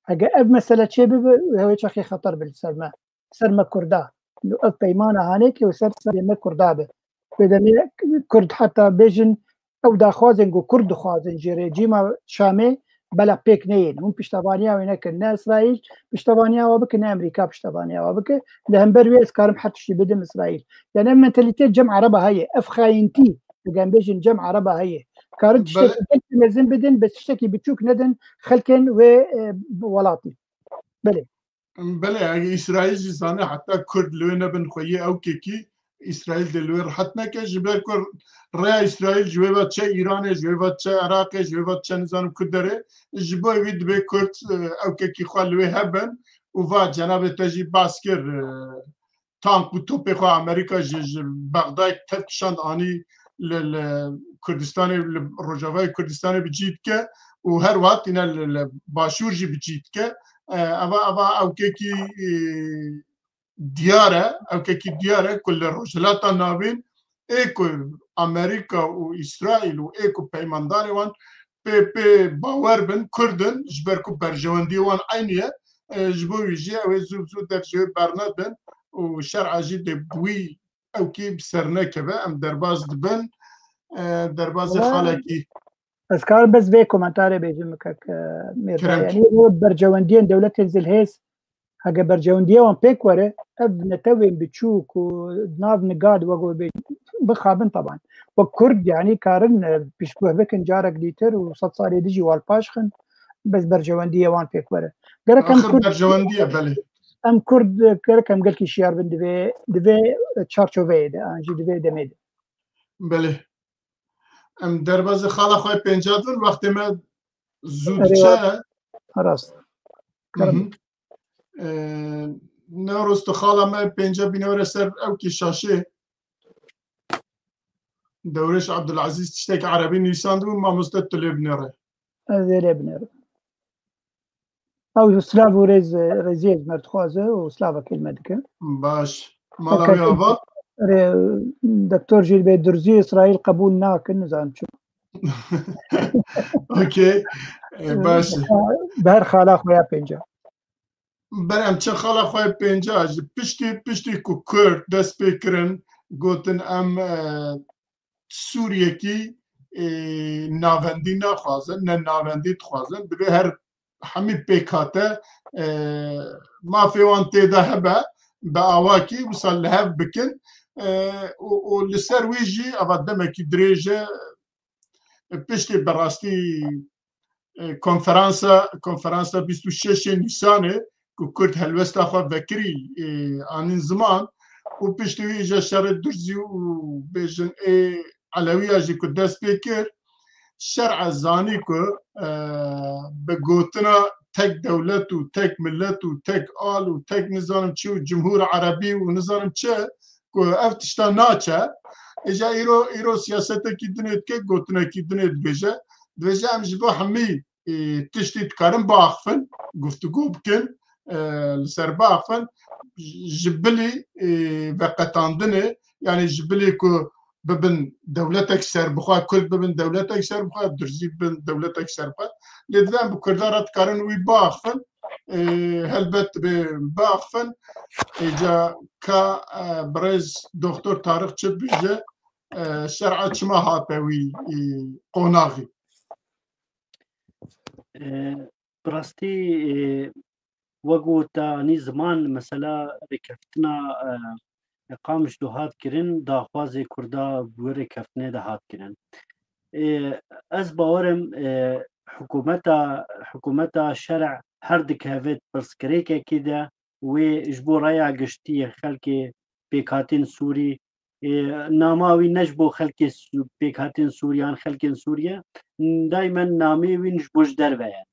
Hege ev mesele çê bibe, ew ê çaxê xeter bi li ser me, ser me kurda. Ev peymana hanê ki ser, ser me kurda be. Wê demê kurd heta bêjin, ew daxwazên ku kurd dixwazin ji rejîma Şamê bela pêk neyên. Hûn piştevaniya wê nekin. Ne Îsraîl piştevaniya we bike, ne Amerîka piştevaniya we bike. Li hember wê ez karim her tiştî bidim Îsraîl. Yani ev mentalîte cem Ereba heye. Ev xayîntî, eger em bêjin cem Ereba heye. Karin tiştekî gelkî mezin bidin, bes tiştekî biçûk nedin xelkên wê, e, welatî. Belê. Belê, eger Îsraîl jî zane heta Kurd li wê nebin xweyî ewkekî, Îsraîl dê li wê rehet neke, ji ber ku rêya Îsraîl ji wê ve çe Îranê, ji wê ve çe Iraqê, ji wê ve çe nizanim ku derê, ji bo wî dibê Kurd, e, ewkekî xwe li wê hebin û va cenabê te jî bas kir, e, tank û topê xwe Amerîka ji, ji Bexdayê tev kişand anî li, li Kurdistanê, li Rojavayê Kurdistanê bi cî dike û her wiha tîne li, li Başûr jî bi cî dike. E, eva, eva ewkekî, e, diyar e, ewkekî diyar e ku li Rojhilata Navîn ê ku Amerîka û Îsraîl û ê ku peymandarê wan pê, pê bawer bin, Kurd in, ji ber ku berjewendiyê wan eynî ye. E, ji bo wî jî ew ê zû bi zû dev ji wê bernedin û şer'a jî dê bi wî ewkî bi ser nekeve. Em derbas dibin, e, derbazê xalekî. Ez karim bes vê komentarê bêjim, kek, e, Mêrza. Kerem. Yanî, ev bercewendiyên dewletên zilhêz, hege bercewendiyê wan pêk were, ev netewên biçûk û nav nigad wek we bê-, bixabin taban. Wek Kurd, yanî, karin, e, piştguh bikin carek dîtir û sed salê dijî wal paş xin, bes bercewendiyê wan pêk were. Gerek em Axir Kurd, bercewendiyê, belê. Em Kurd, gerek em gelkî şiyar bin divê, divê çarçoveyê de, an jî divê demê de. Belê. Em derbazê xala xwe pênca dibin, wextê me zû Erê, diçe. Rast. Kerem. Mhm. Ee, Newroz, tu xala me pênca bîne were ser ewkî şaşê. Dewrêş Abdulaziz tiştek erebî nivîsandibû, mamoste tu lê binêre. Ez ê lê binêrim. Ew silav û rêz, rêziyê ji me dixwaze û silavekê li me dike. Baş. Mala wê ava? Erê, doktor jî dibê Durzî Îsraîl qebûl nakin, nizanim çi. Okey. E, baş. Bi her xala xwe ya pênca. Ber em çi xala xwe ya pênca, ji piştî, piştî ku Kurd dest pê kirin, gotin em, e, Sûriyekî, e, navendî naxwazin, ne navendî dixwazin. Divê her hemî pêkhate, e, mafê wan tê de hebe, bi awakî wisa li hev bikin. E, û, û li ser wî jî eva demekî dirêj e, piştî bi rastî, e, konferansa, konferansa bîst û şeşê Nîsanê ku Kurd helwesta xwe vekirî, e, anîn ziman û piştî wî îja şerê Durzî û bêjin ê Elewiya jî ku dest pê kir, şer'a zanî ku, e, bi gotina tek dewlet û tek millet û tek al û tek nizanim çi û cumhur erebî û nizanim çi, ku ev tişta naçe. Îja îro, îro siyasetekî dinê dike, gotinekî dinê dibêje. Dibêje em ji bo hemî, e, tiştî dikarin biaxifin, guftûgo bikin, e, li ser biaxifin. Ji bilî, e, veqetandinê, yanî ji bilî ku bibin dewletek serbixwe, Kurd bibin dewletek serbixwe, Durzî bibin dewletek serbixwe. Lê divê em bi Kurdan re dikarin wî biaxifin. E, helbet dibê biaxifin. Îca ka, e, birêz Doktor Tariq çi dibêje, e, şer'a çima hate wî, e, qonaxî? E, bi rastî, e, wek ku te anî ziman, mesela rêkeftina, e, Qamij do hat kirin, daxwazê Kurda bi wê rêkeftinê de hat kirin. Ê, ez bawerim, ê, hikûmeta, hikûmeta şer'a her dikeve pirsgirêkekê de, wê ji bo raya giştî yê xelkê pêkhatên Sûrî, ê, nama wî ne ji bo xelkê Sû-, pêkhatên Sûrî yan xelkên Sûriye, daymen namê wî ji bo ji derve ye.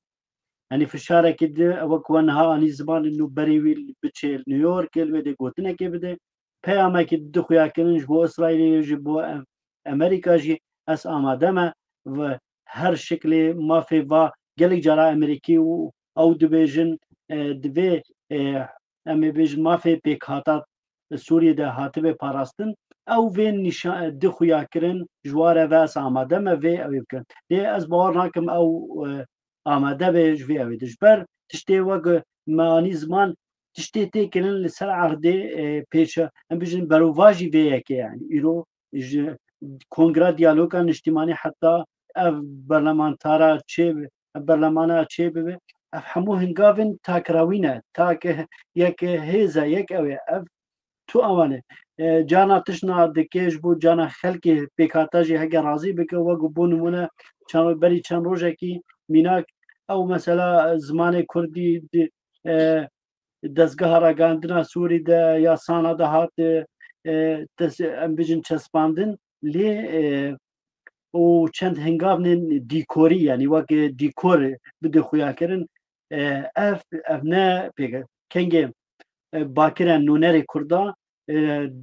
Yanî fişarekî di, ew ku we niha anî ziman, nû berê wî biçe li New York, li wê dê gotinekê bide. Peyamekî di xuya kirin ji bo Îsraîlê, ji bo Em-, Amerîka jî ez amade me ve her şiklê mafê va gelek cara Amerîkî û ew dibêjin, e, divê, e, em ê bêjin mafê pêkhata Sûriyê de hatibe parastin. Ew vê nîşa-, di xuya kirin ji ware ve ez amade me vê ew ê bikin. Lê ez bawer nakim ew, e, amade be ji vê ew ê de. Ji ber tiştê wek me anî ziman, tiştê tê kirin li ser erdê, e, pêşe, em bijin berovajî vê yekê, yani îro ji Kongra Diyaloga Niştimanî heta ev berlemantara çê bi-, ev berlemana çê bibe, ev hemû hingavên takrawî ne, tak yek hêz e, yek ew ê, ev tu awan e. E, cana tişna dike ji bo cana xelkê pêkhata jî heke razî bike, wek bo nimûne çend, berî çend rojekî mînak ew mesela zimanê kurdî di, e, dezgeha ragihandina Sûrî de ya Sana de hat, e, e, des-, em bijin çespandin, lê, e, û çend hingavnên dîkorî, yanî wek, e, dîkor bide xuya kirin, e, ev, ev ne pêk e. Kengê, e, bakire nûnerê Kurda, e,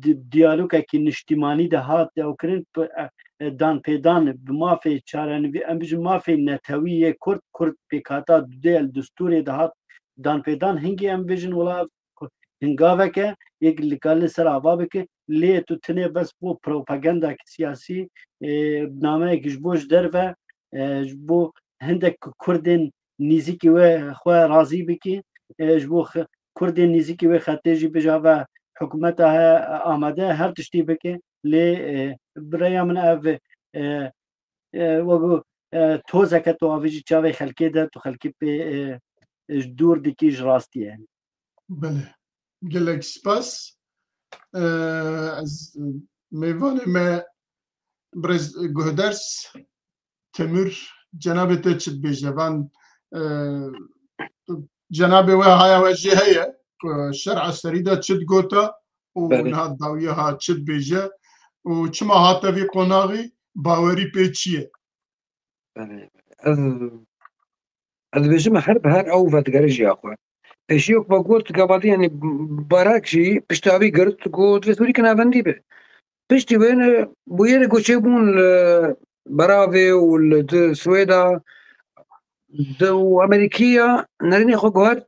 di-, diyalogekî niştimanî de hat ew kirin, p-, e, e, danpêdan bi mafê çarenivî, em bijin mafê netewî yê Kurd, Kurd pêkhata dudê el distûrê de hat danpêdan, hingê em bijin wila hingaveke yek li kalê ser ava bike, lê tu tinê bes bo propagandakî siyasî, e, nameyekî ji bo ji derve, e, ji bo hindek Kurdên nîzîkî we xwe razî bikî, e, ji bo xe-, Kurdên nîzîkî wê xetê jî bêje ve hikûmeta he amade her tiştî bike, lê, e, bi rêya min ev, e, e, wek, e, tozeke tu avêjî çavê xelkê de, tu xelkê pê, e, e, ji dûr dikî ji rastiyê. Belê. Gelek spas. E, ez, mêvanê me birêz Guhders Temur, cenabê te çi dibêje? Van, e, cenabê we haya we jê heye ku şer'a serî de çi digota û Belê. niha dawiya ha çi dibêje û çima hate vî qonaxî, bawerî pê çi ye? Belê. Ez, ez dibêjim her bi her ew vedigere jî ya xwe. Pêşî wek me got, gavadî, yanî Barak jî pişta wî girt, got, vê Sûrî ki navendî be. Piştî wê ne bûyerê ku çêbûn li Beravê û li di Swêda di û Amerîkiya nerînê xwe guhert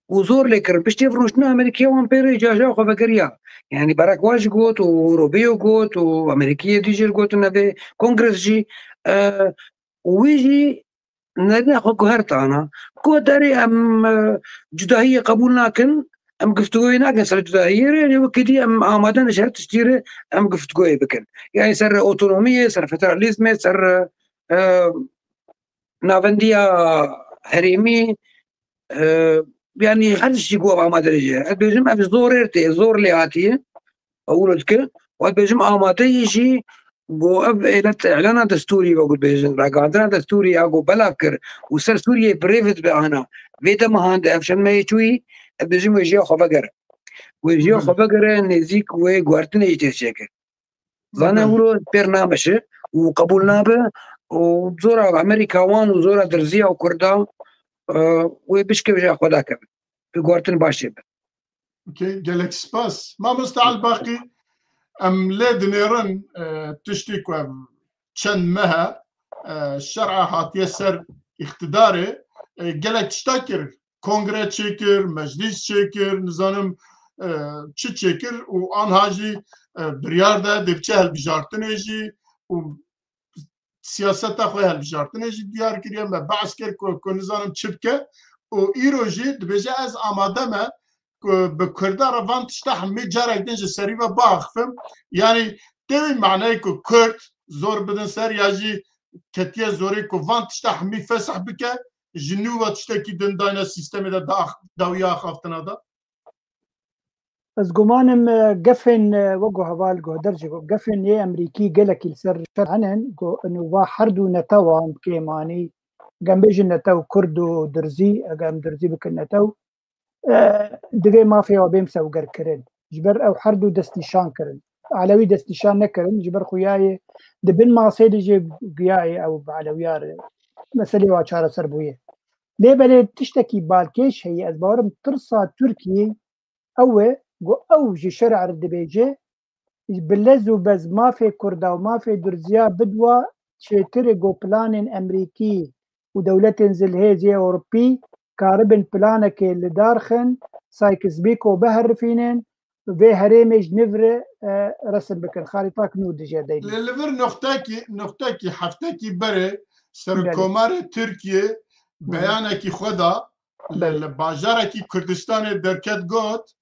û zor lê kirin. Piştî ev rûniştina Amerîkiya wan pê re caja xwe vegeriya. Yanî Barack Obama jî got û Rubio got û Amerîkiyê dî jê gotin, ev ê Kongres jî, e, û wî jî nerîna xwe guhertana. Ku derê em, e, cudahiyê qebûl nakin, em guftûgoyê nakin ser cudahiyê re, lê wekî dî em amade ne ji her tiştî re em guftûgoyê bikin. Yanî ser otonomiyê, ser federalîzmê, ser, e, navendiya herêmî, e, yanî her tiştî ku ev amade re jî. Ez bêjim ev zor ê tê, zor lê hatiye. Ewil dike. Û ez bêjim amadeyî jî ku ev êlet îlana destûrî, wek dibêjin, ragihandina destûrî ya ku belav kir û ser Sûriyeyê bi rê ve dibe ana. Vê dema hande ev çend mehê çûyî, ez bêjim wê jiya xwe vegere. Wê jiya Hı. xwe vegere, nêzîk wê guhertinê jî tê çêkir. Zane Hı. wilo pêr nameşe û qebûl nabe û zora Amerîka wan û zora Dirziya û Kurda, e, wê bişkeve jiya xwe dakeve. Bi guhertin başê be. Okey, gelek spas. Mamoste Elbaqî, em lê dinêrin, e, tiştê ku ev çend meh e, e, şer'a hatiye ser îqtidarê, e, gelek tişta kir. Kongre çêkir, meclîs çêkir, nizanim, e, çi çêkir û anha jî, e, biryar de dê biçe hilbijartinê jî û siyaseta xwe hilbijartinê jî diyar kiriye, me behs kir ku, ku nizanim çi bike û îro jî dibêje ez amade me ku bi Kurda re van tişta hemî carek din ji serî ve biaxifim. Yanî tê wî maneyê ku Kurd zor bidin ser ya jî ketiye zorê ku van tişta hemî fesih bike, ji nû ve tiştekî din dayne sîstemê de da-, dawiya axaftina de? Ez gumanim, e, gefên, e, wek ku heval Guhder jî got, gefên yê Amerîkî gelekî li ser şer henin, ku û va her du netewan kêmanî, gem bêjin netew Kurd û Dirzî, eger em Dirzî bikin netew, e, divê mafê wa bê misewgerkirin. Ji ber ew her du destnîşan kirin. Elewî destnîşan nekirin, ji ber xuyayê di bin masê de jî guyayê ew bi Elewiya re meselê wa çareser bûye. Lê belê tiştekî balkêş heye, ez bawerim tirsa Tirkiyê ew e, ku ew ji şer'a re dibêje, bi lez û bez mafê Kurda û mafê Durziya bidwa çêtir e ku planên Emerîkî û dewletên zilhêzê Ewropî karibin planekê li dar xin, Sykes-Picot biherifînin, vê herêmê ji nû re, e, resim bikin. Xarîtak nû dijê deynin. Lê li vir nuqtekî, nuqtekî heftekî berê Belê. Serokkomarê Tirkiyê Hı hı. beyanekî xwe da, li, Belê. li bajarekî Kurdistanê derket got,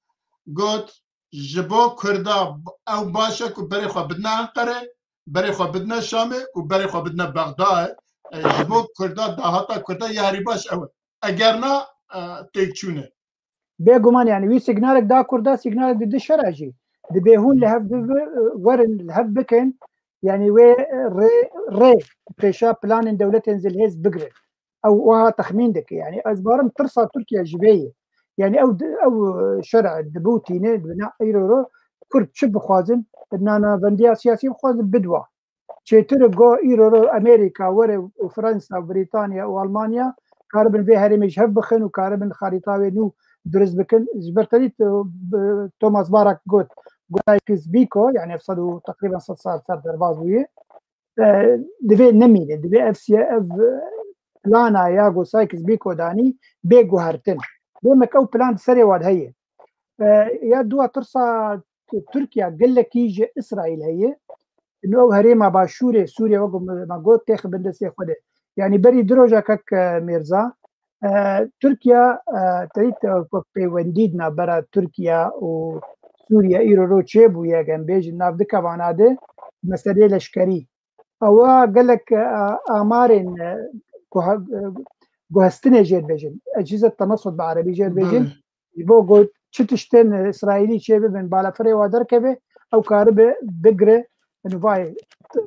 got, ji bo Kurda b-, ew baş e ku berê xwe bidine Enqerê, berê xwe bidine Şamê û berê xwe bidine Bexdayê. E, ji bo Kurda, dahata Kurda ya herî baş ew e. Eger na, e, têkçûne. Bêguman, yani, wî signalek da Kurda, signalek dide şera jî. Dibê hûn li hev bibi-, werin, li hev bikin. Yani, wê, e, rê, rê pêşa planên dewletên zilhêz bigire. Ew wiha texmîn dike. Yani, ez barim tirsa Tirkiye ji vê ye. Yani, ew di-, ew, e, şer dibûtîne, di bina îro ro, Kurd çi bixwazin, di nanavendiya siyasî bixwazin bidwa. Çêtir e go îro ro Amerîka were û Fransa û Brîtanya û Almanya karibin vê herêmê ji hev bixin û karibin xarîta wê nû dirust bikin. Ji ber tenî, e, Thomas Barack got, got Sykes-Picot, yani ev sed û teqrîben sed sal ser derbas bûye. E, divê nemîne, divê ev siye-, ev, e, plana ya ku Sykes-Picot danî bê guhertin. Demek ew plan di serê wan heye. E, ya dua tirsa Tirkiye gelekî ji Îsraîl heye. Ino ew herêma başûrê Sûriye, wek me, me got, têxibin destê xwe de. Yani berî du roja kek, e, Mêrza, e, Tirkiye, e, teyît, e, wek peywendî di navbera Tirkiye û Sûriye îro ro çêbûye, gem bêjin nav di kevana de meselê leşkerî. Ewa gelek, e, amarên, e, guha-, e, guhestinê jê dibêjin. Ecîze tenasut bi erebî jê dibêjin. Belê. Ji bo ku çi tiştên Îsraîlî çê bibin, balafirê wa derkeve, ew karibe bigire. Nivayê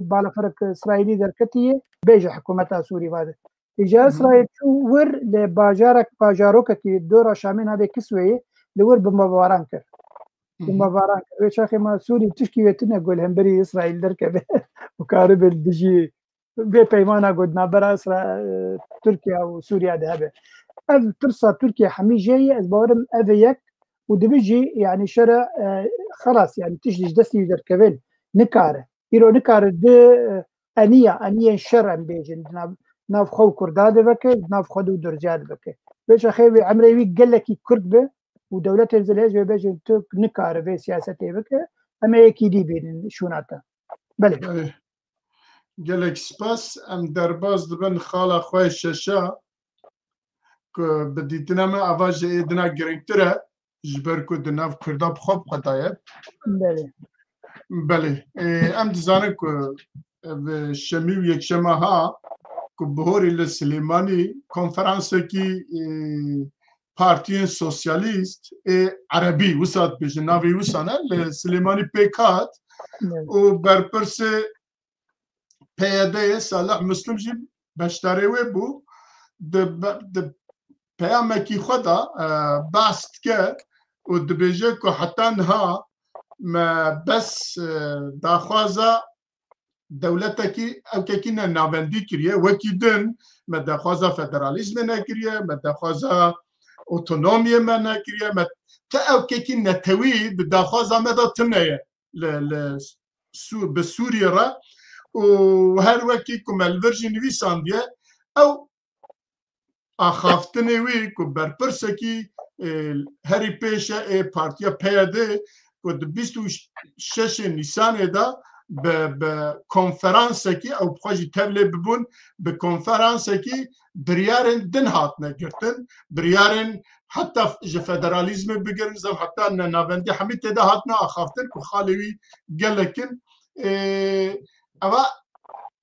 balafirek Îsraîlî derketiye, bêje hikûmeta Sûrî vade. Îja Hı hı. Îsraîl çû wir li bajarek, bajarokekî dora Şamê navê Kisweyê li wir bombebaran kir. Hı hı. Bombebaran kir. Wê çaxê ma Sûrî tişkî wê tune ku li hemberî Îsraîl derkeve û karibe li dijî vê peymana ku di navbera Îsra-, e, Tirkiye û Sûriye de hebe. Ev tirsa Tirkiye hemî jê ye, ez bawerim ev e yek û dibe jî, yani şere, e, xelas, yani tişt ji destî wî derkevin nikare. Îro nikare di, e, eniya, eniyên şer em bêjin, di nav, nav xwe û Kurda de veke, di nav xwe de û Durziya de veke. Vê çaxê wê emrê wî gelekî kurt be û dewletên zilhêz wê bêjin tu nikare vê siyasetê bike, em ê yekî dî bînin şûna te. Belê. Belê. Gelek spas. Em derbas dibin xala xwe şeşa ku bi dîtina me ava ji êdina girîngtir e, ji ber ku di nav Kurda bi xwe bi xwe daye. Belê. Belê. Ê, em dizanin ku ev şemî û yekşema ha ku bihorî li Silêmanî konferansekî, ê, partiyên sosyalîst ê erebî, wisa dibêjin, navê wisa ne, li Silêmanî pêk hat Belê. û berpirsê P Y D'yê Salih Muslim jî beşdarê wê bû. Di be-, di peyamekî xwe de, e, behs dike û dibêje ku heta niha me bes, e, daxwaza dewletekî ewkekî ne navendî kiriye. Wekî din me daxwaza federalîzmê nekiriye, me daxwaza otonomiyê me nekiriye, me ti ewkekî netewî di daxwaza me de tune ye li, li Sû-, bi Sûriyê re. Û her wekî ku me li vir jî nivîsandiye, ew axaftinê wî ku berpirsekî, e, herî pêş e, ê partiya P Y D ku di bîst û şeşê Nîsanê de bi, bi konferansekî, ew bi xwe jî tevlê bibûn, bi konferansekî biryarên din hatine girtin, biryarên heta f-, ji federalîzmê bigirin, zem heta ne navendî hemî tê de hatine axaftin ku xalê wî gelek in. Ê, eva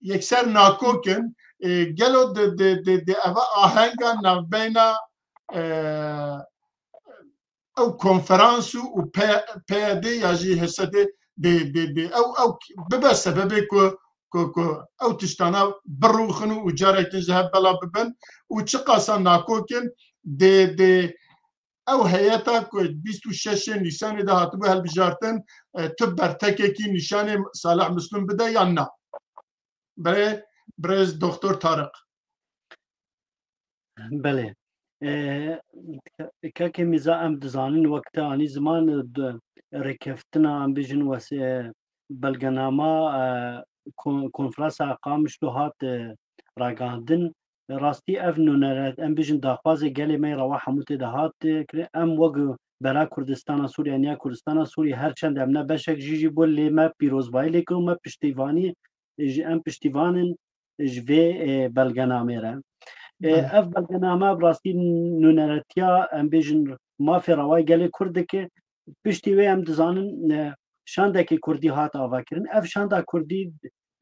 yekser nakok in. Ê, gelo di, di, di, di eva ahenga navbeyna, e, ew konferans û, û P-, P Y D ya jî H S D dê, dê, dê ew, ew bibe sebebê ku, ku, ku ew tiştana birûxin û carek din ji hev bela bibin û çiqasa nakok in dê, dê ew heyeta ku bîst û şeşê Nîsanê de hatibû hilbijartin, e, tu bertekekî nîşanê Salih Muslim bide yan na? Belê, birêz Doktor Tariq. Belê. E, Kakê Mîza, em dizanin wek te anî ziman, e, di rêkeftina, em bêjin, wes-, e, belgenama, e, kon-, konferansa Qamişlo hat, e, ragihandin. Rastî ev nûnere, em bêjin, daxwazê gelê me yê rewa hemû tê de hat, e, kirin. Em wek bera Kurdistana Sûriye, niya Kurdistana Sûriye, her çend em ne beşek jî jî bû, lê me pîrozbayî lê kir û me piştîvanî, e, ji, em piştîvan in ji vê, e, belgenamê re. E, Belê. Ev belgename bi rastî nûneretiya, em bêjin, mafê rewayê gelê Kurd dike. Piştî wê em dizanin, e, şandekî Kurdî hat avakirin. Ev şanda Kurdî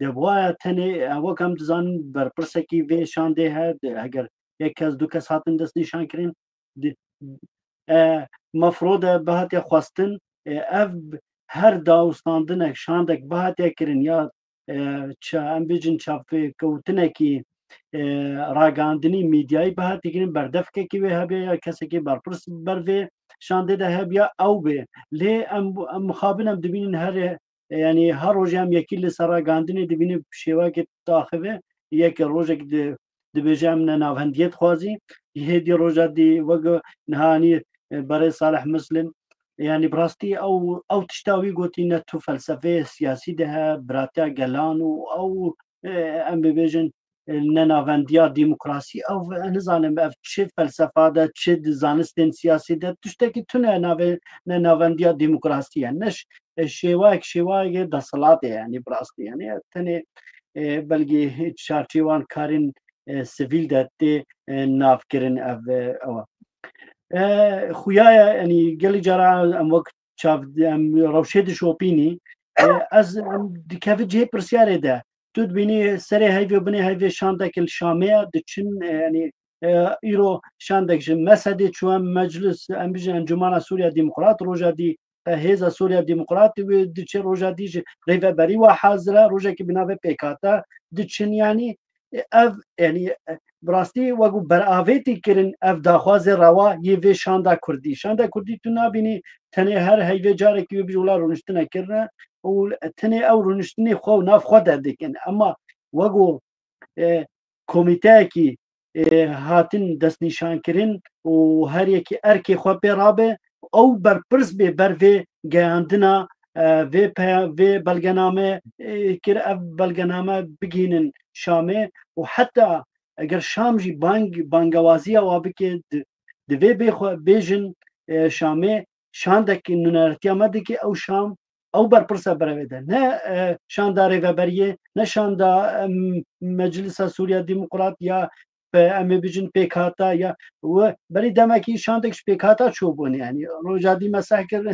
de waya tenê, e, wek em dizanin berpirsekî vê şandê he, de, heger yek kes, du kes hatin destnîşankirin, di, e, mefrode bihatiye xwestin, e, ev her dawstandinek, şandek bihatiye kirin ya, e, ça-, em bêjin çavkewtinekî, e, ragihandinî medyayî bihatiye kirin, berdevkekî wê hebe ya kesekî berpirs ber vê şandê de hebiya ew bê. Lê em, em mixabin em dibînin herê, e, yanî her rojê em yekî li ser ragihandinê dibînin şêwekê daxive, yek rojek di-, dibêje em ne navendiyê dixwazî, hêdî roja dî wek nihanî, e, berê Salih Muslim, yanî bi rastî ew, ew tişta wî gotî ne tu felsefeyê siyasî de he, biratiya gelan û ew, e, em bibêjin, e, nenavendiya demokrasî, ew, e, nizanim ev çi felsefa de, çi di zanistên siyasî de, tiştekî tune navê nenavendiya demokrasî ye. Ne ş-, e, şêwayek, şêwayeke desthilatê, yanî bi rastî, yanî tenê, e, belkî çarçêwan karên, e, sivîl de tê, e, navkirin ev, e, ew e. E, xuya ye, yanî gelî cara em wek çav, em rewşê dişopînî, e, ez, em dikevin cihê pirsyarê de. Tu dibînî serê heyvê û binê heyvê şandek li Şamê ye, diçin, e, yanî, e, îro şandek ji Mesedê çû, em meclis, em bijin Encûmena Sûriya Demokrat, roja dî, e, Hêza Sûriya Demokrat wê diçe, roja dî ji rêveberî wa hazir e, rojekî bi navê P K K diçin, yanî, e, ev, yanî, e, bi rastî wekû beravêtî kirin ev daxwazê rewa yê vê şanda Kurdî. Şanda Kurdî tu nabînî tenê her heyvê carekî wê bijî wila rûniştine kirine û tenê ew rûniştinê xwe û nav xwe de dikin. Ema wekû, e, komîteyekî, e, hatin destnîşankirin û her yekî erkê xwe pê rabe, ew berpirs bê ber vê geyandina, e, vê peya-, vê belgename, e, kir, ev belgename bigihînin Şamê û heta eger Şam jî bang-, bangewaziya wa bike, di-, divê bê xwe bêjin, e, Şamê şandek nûneretiya me dike, ew Şam, ew berpirsa berevê de. Ne, e, şanda rêveberiyê, ne şanda, em, Meclisa Sûriya Demokrat ya, e, em ê bijin P K K ya, we berî demekî şandek ji P K K çûbûn, yanî roja dî me seh kir,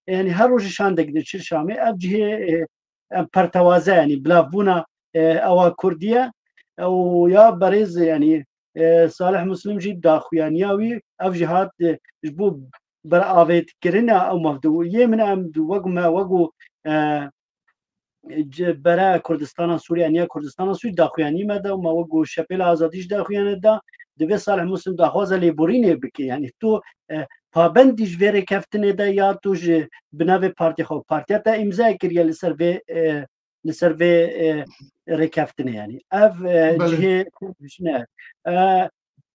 yanî her rojê şandek diçir Şamê. Ev cihê, e, em pertewaze, yanî bilavbûna, e, ewa Kurdî ye. Û ya berêz, yanî, e, Salih Muslim jî daxuyaniya wî, ev jî hat, e, ji bo beravêtkirina ew mevdu. Yê min em wek me, wek û, e, ci-, bere Kurdistana Sûriye, niya Kurdistana Sûriye daxuyanî me de, me wek û Şepêla Azadî jî daxuyane da, divê Salih Muslim daxwaza lêborînê bike. Yanî tu, e, pabendî ji vê rêkeftinê de ya tu ji bi navê partî xwe, partiya te îmzayê kiriye li ser vê, e, li ser vê, e, rêkeftinê, yanî. Ev, e, Belê. Cihê ne. E,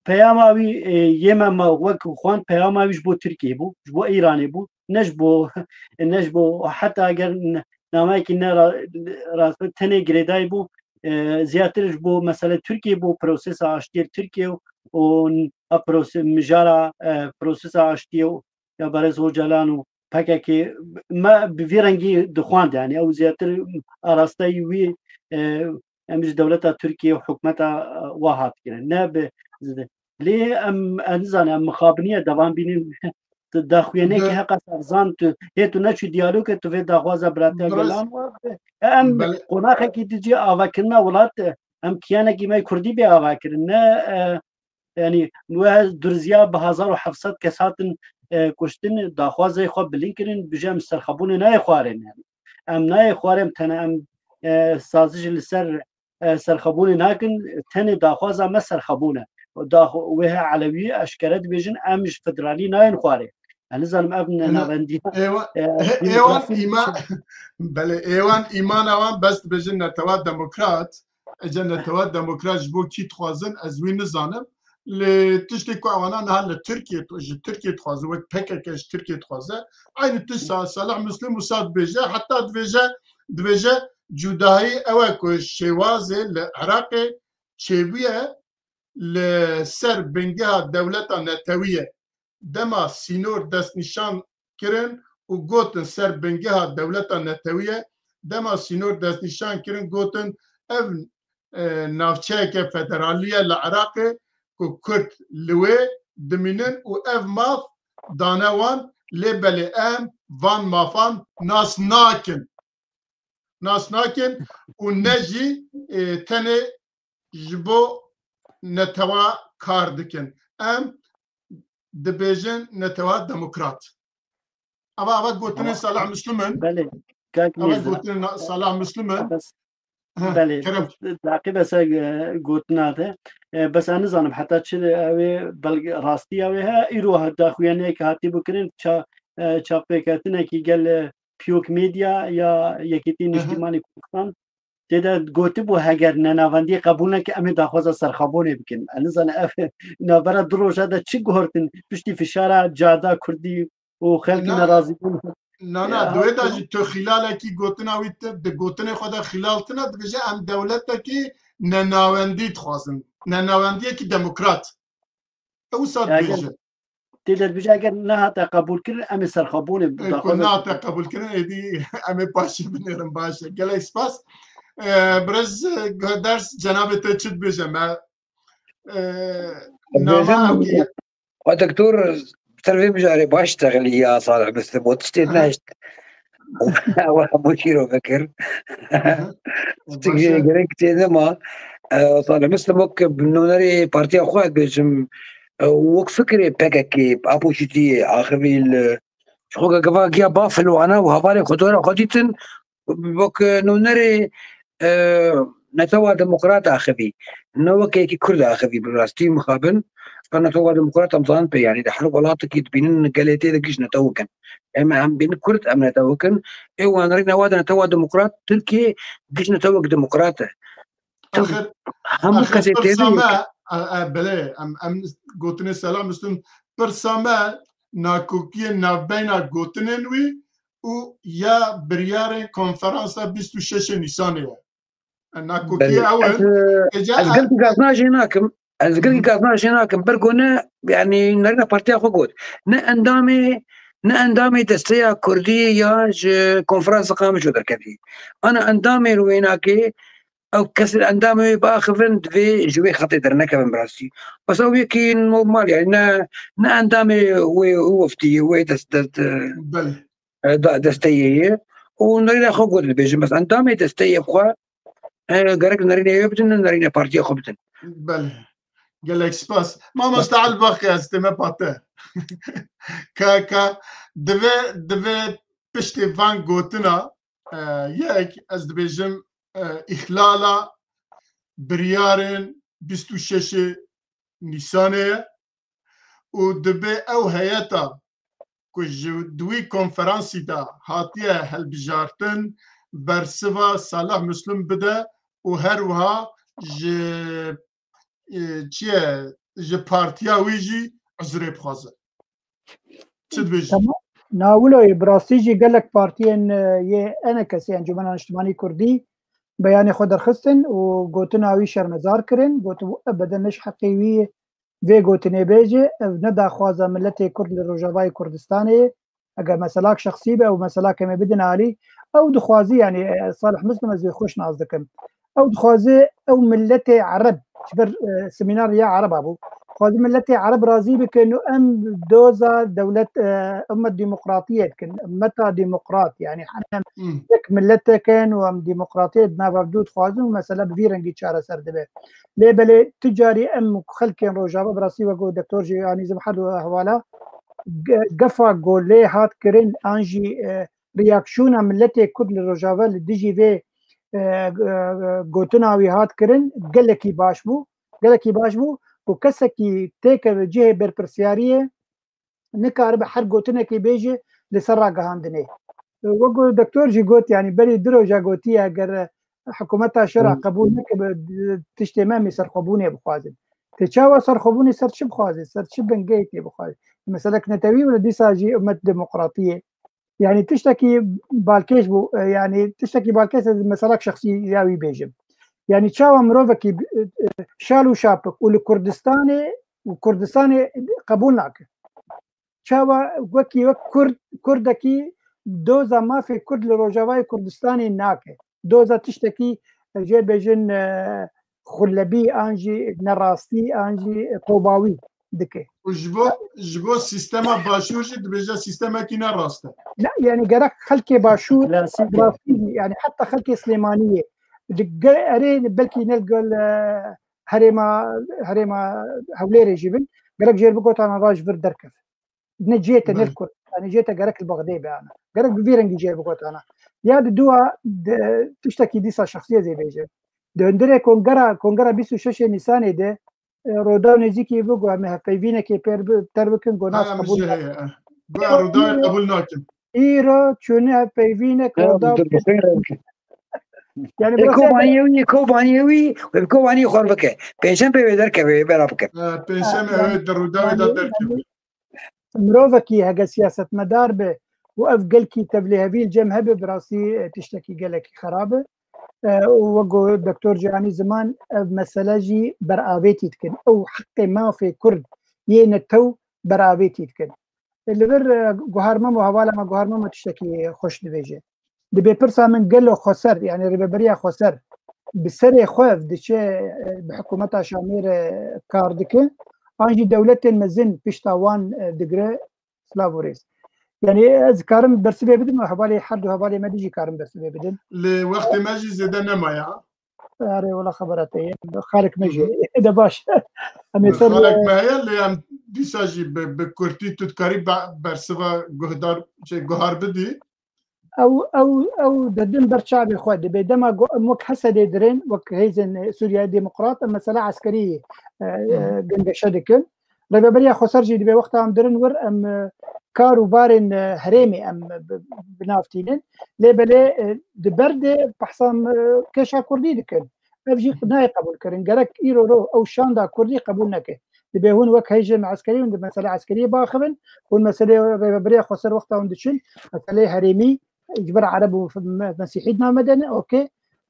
peyama wî, e, yê me, me wek xwend, peyama wî ji bo Tirkiyê bû, ji bo Îranê bû, ne ji bo, ne ji bo, heta eger n-, nameyekî ne ra-, rast tenê girêdayî bû, e, ziyadtir ji bo mesele Tirkiyê bû, prosesa aştiyê Tirkiyê û, û n-, a prose-, mijara, e, prosesa aştiyê û ya Berêz Ocalan û P K K me bi vî rengî dixwend, yanî ew zêdetir arasteyî wî, e, em ji dewleta Tirkiye û hikûmeta, e, wa hat kirin. Ne bi zide. Lê em, em nizanin, em mixabiniye devan bînin. Tu daxuyaniyekî Be- heqa serzan tu, hê tu neçû diyalogê, tu vê daxwaza biratiya Rast. Gelan wa. E, em Belê. Qonaxekî dicî avakirina welat, e, em kiyanekî me Kurdî bê avakirin. Ne, e, Yanî, wê duriziya bi hezar û heft sed kes hatin, e, kuştin, daxwazê xwe bilind kirin, bije em serxebûnê nayê xwarên, yanî. Em nayê xwarên, tene em, e, sazişê li ser, e, serxebûnê nakin, tenê daxwaza me serxebûn e. daxo wê he elewî eşkere dibêjin, em ji federalî nayên xwarê. Ez nizanim ev nenavendiya, êwan, e, êwan îman, belê, êwan îmana wan bes dibêjin netewa demokrat. Ece netewa demokrat ji bo kî dixwazin, ez wî nizanim. Lê tiştê ku ewana niha li Tirkiye, ji Tirkiye dixwazin, wek P K K ji Tirkiye dixwaze, aynî tişt Sa-, Salih Muslim wisa dibêje, heta dibêje, dibêje cudahî ew e ku şêwazê li Iraqê çêbûye li ser bingeha dewleta netewî ye. Dema sînor destnîşan kirin û gotin ser bingeha dewleta netewî ye, dema sînor destnîşan kirin gotin ev, e, navçeyeke federalî ye li Iraqê ku Kurd li wê dimînin û ev maf dane wan, lê belê em van mafan nas nakin. Nas nakin û ne jî, e, tenê ji bo netewa kar dikin. Em dibêjin netewa demokrat. Ava, ava gotinên Salih Muslim in. Belê, kak Ava Mîrza. Gotinên Salih Muslim in. Bes, belê, kerem. Taqîbe ser, e, gotina te. E, bes ez nizanim heta çi ew ê belge, rastiya wê he. Îro daxuyaniyek hatî bikirin, ça-, e, çavpêketinekî gel, e, Piyok Medya ya Yekîtî Niştimanî Kurdistan. Tê de gotibû, heger nenavendiyê qebûl neke, em ê daxwaza serxabûnê bikin. Ez nizanim ev navbera du roja de çi guhertin, piştî fişara carda kurdî û xelkî nerazîbûn. Na, na, di wê de jî tu xîlalekî gotina wî, di gotinê xwe de xîlal tine, dibêje em dewletekî nenawendî dixwazin. Nenawendiyekî demokrat. Ew wisa dibêje. Tê de dibêje, eger nehate qebûlkirin, em ê serxabûnê, e, daxwaza nehate qebûlkirin, êdî em ê paşê binêrin, baş e. Gelek spas. E, birêz, e, ders cenabê te çi dibêje me? E, nama ew ki. Xwe doktor, ser vê mijarê baş texilî ya Salih Muslim, û tiştê nehişt. Ew hemû şîro vekir. Tiştekî gerek tê nema. E, Salih Muslim wek nûnerê partiya xwe, ez bêjim, e, wek fikirê P K K, apoşîtiyê axivî li, ji xwe gava giya bafil û ana û hevalê xwe dora xwe dîtin, wek nûnerê, e, netewa demokrat axivî, ne wek yekî kurd axivî, bi rastî mixabin. Ka netewa demokrat em zanin pê, yanî di her welatekî dibînin gelê tê de giş netewik in. Em, em bînin kurd, em netewik in. Ê wan rîna wa de netewa demokrat Tirkiye giş netewik demokrat e. Axir, hemû axir kesê pirsa tê de me, yek. E, e, belê, em, em gotinê Selam Muslim, pirsa me nakokiyên navbeyna gotinên wî û ya biryarên konferansa bîst û şeşê Nîsanê ye. Nakokiya ew in. Belê. Ez, e, ez gelkî gazna jê nakim. Ez gelkî gazna jê nakim. Ber ku ne, yanî nerîna partiya xwe got. Ne endamê, ne endamê desteya Kurdî ya ji konferansa Qamişlo derketî. Ana endamê li wênakê, ew kesên endamê wê biaxivin, divê ji wê xetê dernekevin bi rastî. Bes ew yekî normal, yanî ne, ne endamê wê, wê weftî, wê dest, dest, e, Belê. e, da-, desteyê ye. Û nerîna xwe got dibêjin, bes endamê desteyê xwe, e, gerek nerînê wê bidin, nerînê partiya xwe bidin. Belê. Gelek spas. Mamoste Elbaxê, ez tême pate. Ka, ka, divê, divê piştê van gotina, e, yek, ez dibêjim, e, îxlala biryarên bîst û şeşê Nîsanê ye û dibê ew heyeta ku ji di wî konferansî de hatiye hilbijartin, bersiva Salih Muslim bide û her wiha ji, e, çi ye, ji partiya wî jî uzrê bixwaze. Çi dibêjî? Tamam. Na wilo ye, bi rastî jî gelek partiyên, e, yê E N K'ê, Encûmena Niştimanî Kurdî, beyanê xwe derxistin û gotina wî şermezar kirin. Gotibû, ebeden ne ji heqê wî ye vê gotinê bêje, ev ne daxwaza miletê Kurd li Rojavayê Kurdistanê ye. Eger meselak şexsî be, ew meselak em ê bidin alî. Ew dixwaze, yanî, e, Salih Muslim, ez wê xweş nas dikim. Ew dixwaze ew miletê Ereb, ji ber, e, semînar ya Ereba bû. Dixwaze miletê Ereb razî bikin û em doza dewlet, e, ummet demokratiyê dikin. Ummeta demokrat, yanî, em Hmm. yek miletek in û em demokratiyê di nava dû dixwazin û mesele bi vî rengî çareser dibe. Lê belê tu carî em xelkên Rojava, bi rastî wek ku Doktor jî anî zim her du hevala, ge-, gefa ku lê hat kirin, an jî, e, reaksiyona miletê Kurd li Rojava li dijî vê, e, e, gotina wî hat kirin, gelekî baş bû, gelekî baş bû. ku kesekî têkeve cihê berpirsiyariyê, nikaribe her gotinekê bêje li ser ragihandinê. Wek ku doktor jî got, yanî berî du roja gotiye, eger hikûmeta şera qebûl neke, bi, tiştê me em ê serxwebûnê bixwazin. Tê çawa serxwebûnê ser çi bixwazê? Ser çi bingeyê tê bixwazê? Meselek netewî wile dîsa jî ummet demokratiyê. Yanî tiştekî balkêş bû, e, yanî tiştekî balkêş ez meselek şexsî ya wî bêjim. Yanî çawa mirovekî, e, e, şal û şapik û li Kurdistanê û Kurdistanê qebûl nake. Çawa wekî wek Kurd, Kurdekî doza mafê Kurd li Rojavayê Kurdistanê nake. Doza tiştekî, e, jê bêjin, e, xulebî an jî nerastî an jî tobawî dike. Û ji bo, ji bo sîstema başûr jî dibêje sîstemekî ne rast e. Ne, yani gerek xelkê başûr, klasîk e, rastî, yani heta xelkê Silêmaniyê. Di ge-, erê belkî ne gel, e, herêma, herêma Hewlêrê jî bin. Gerek jêr bigotana ra ji vir derkev. Ne cihê te ne li Kurdistanê, cihê te gerek li Bexdê be ana. Gerek bi vî rengî cihê bigotana. Ya di dua de tiştekî dîsa şexsî ez ê bêjim. Di hundirê kongera, kongera bîst û şeşê Nîsanê de, e, Rûdaw nêzîkî bû, got, em ê hevpeyvînekê pêr bi-, ter bikin, got, nas qebûl nakin. Heye, eh. Got, Rûdawê qebûl nakin. Îro çûne hevpeyvînek Rûdaw. Yani, e, Kobaniyê wî, Kobaniyê wî, Kobaniyê xwe bike. Pêncem pê wê derkeve, wê bera bike. Eh, pêncem ew ê di Rûdawê de derkeve. Mirovekî hege siyasetmedar be û ev gelkî tevlihevî li cem hebe, bi rastî, e, tiştekî gelekî xerab e. E, û wek got Doktor Cîhanî Ziman, ev mesele jî beravêtî dikin. Ew heqê mafê Kurd yê netew beravêtî dikin. Li vir, e, Guhar Memo, hevala me Guhar Memo tiştekî xweş dibêje. Dibê pirsa min gelo xweser, yani rêveberiya xweser bi serê xwe diçe, e, bi hikûmeta Şamê re kar dike, an jî dewletên mezin pişta wan, e, digire, silav û rêz. Yani ez karim bersivê bidim, hevalê her du hevalê me dijî karim bersivê bidim. Li wextê me jî zêde nemaye. Erê, wela xebera te ye. Xalek me jî. Hı hı. De baş. Em ê ser, xalek me heye, lê em dîsa jî bi, bi kurtî tu dikarî be-, bersiva guhdar, şey, guhar bidî. Ew, ew, ew didin ber çavê xwe. Dibê dema go-, em wek Hesedê dirin, wek hêzên Sûriya Demokrat, em mesela eskerî, e, Hı hı. e, gengeşe dikin. Rêveberiya Xweser jî dibê wexta em dirin wir, em, e, kar û barên, e, herêmê em bi, bi nav tînin. Lê belê, e, di ber de behsa, e, kêşa kurdî dikin. Ev jî nayê qebûl kirin. Gerek îro ro ew şanda kurdî qebûl neke. Dibê hûn wek hêzên eskerî hûn di mesele eskeriyê biaxivin, hûn meselê Rêveberiya Xweser wexta hûn diçin, meselê herêmî ji ber Ereb û me-, Mesîhî di nav me de ne, okey.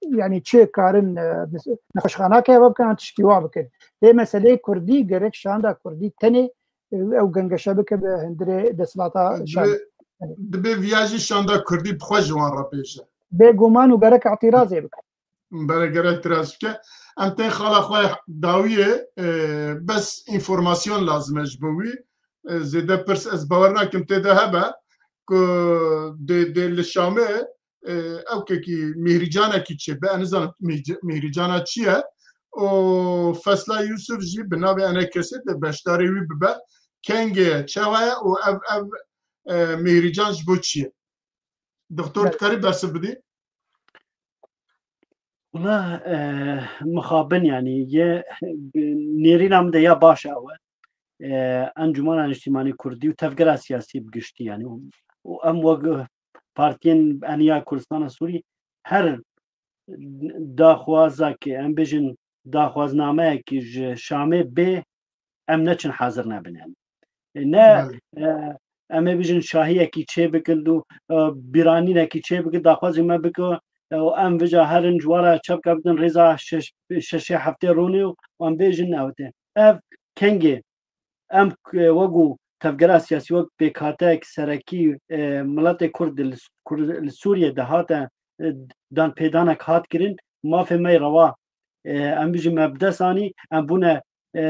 Yani çi karin, e, mes-, nexweşxanake heva bikin, an tişkî wa bikin. Lê meseleyê kurdî gerek şanda kurdî tenê, e, ew gengeşe bike bi hundirê desthilata şand. Dibê, dibê viya jî şanda kurdî bi xwe ji wan re bêje. Bêguman û gerek îtîrazê bike. Bere gerek îtîraz bike. Em tên xala xwe dawiyê, e, bes înformasyon lazim e ji bo wî. E, zêde pirs ez bawer nakim tê de hebe ku dê, dê li Şamê, e, ewkekî mîhrîcanekî çêbe, ez nizanim mîhc-, mîhrîcana çi ye. Û Fesla Yusuf jî bi navê enê kesê de beşdarê wî bibe. Kengê ye, çawa ye û ev, ev, e, mîhrîcan ji bo çi ye? Doktor, dikarî bersiv bidî? Wela, e, mixabin, yani, ye, bi nêrîna min de ya baş ew e. E, Encûmena Niştîmanî Kurdî û tevgera siyasî bi giştî, yani, û, û em wek partiyên Eniya Kurdistana Sûrî her daxwazekê, em bêjin daxwaznameyekî ji Şamê bê, em neçin hazir nebin, yani. E, ne, Belê. e, em ê bijin şahiyekî çê bikin û, e, bîranînekî çê bikin, daxwazî me bike, e, û em vêca herin ji wara çepke bidin rêza şeş, şeşê heftê ronê û em bêjin newtê. Ev kengê em, e, wek û tevgera siyasî, wek pêkhateyek serekî, e, miletê Kurd li, Kurd li Sûriyê de hate, e, danpêdanek hat kirin, mafê me yê rewa, e, em bijin me bi dest anî, em bûne, e,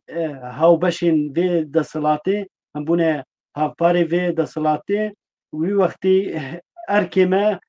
e, hawbeşên vê desthilatê, em bûne hevparê vê desthilatê, wî wextî erkê me,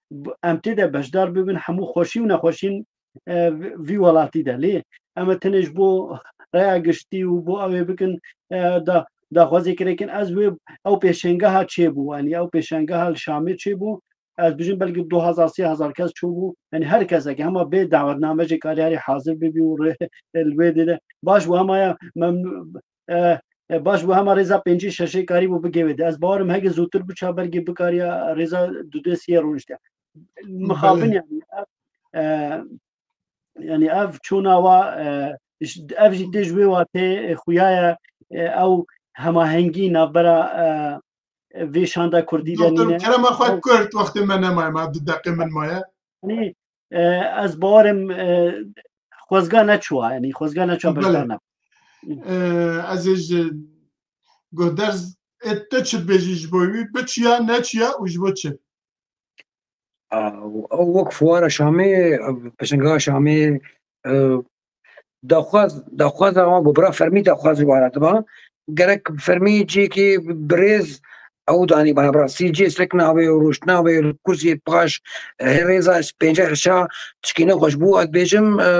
em tê de beşdar bibin, hemû xweşî û nexweşîn, e, vî welatî de. Lê em ê tenê ji bo raya giştî û bo ew ê bikin, e, da, daxwazê kirin. Ez wê ew pêşengeha çêbû, yanî ew pêşengeha li Şamê çêbû, ez bijim belkî du hezar sê hezar kes çûbû. Yanî her kesek hema bê dawetname jî kariyarî hazir bibî û rê li wê dê de. Baş bû hema ya memnû, e, e, baş bû hema rêza pêncî şeşê karî bû bigê wê de. Ez bawerim hege zûtir biça belkî bikariya rêza du dê siyê rûnişte. Mixabin Belê. yanî, e, yanî ev çûna wa, e, j-, ev jî tê ji wê watê, e, xuya ye, e, ew hemahengî navbera, e, vê şanda kurdî de Doktor nîne. Kerema xwe Ew Kurd, wextê me nemaye, me du deqê min maye. Yanî, e, ez bawerim, e, xwezga neçûwa, yanî xwezga neçûwa Belê. beşdar ne. E, ez ê ji guhderz ê te çi dibêjî ji bo wî? Biçiya, neçiya û ji bo çi? A, ew wek fuara Şamê, pêşangeha Şamê, e, daxwaz, daxwaza wan bi bira fermî daxwaz ji wan re diba. Gerek bi fermî cihekî birêz ew danî bana, bi rastî cihê sekna wê û rûştina wê li kursiyê paş, e, hê rêza pêncî şeşa tişkî nexweş bû, ez dibêjim, e,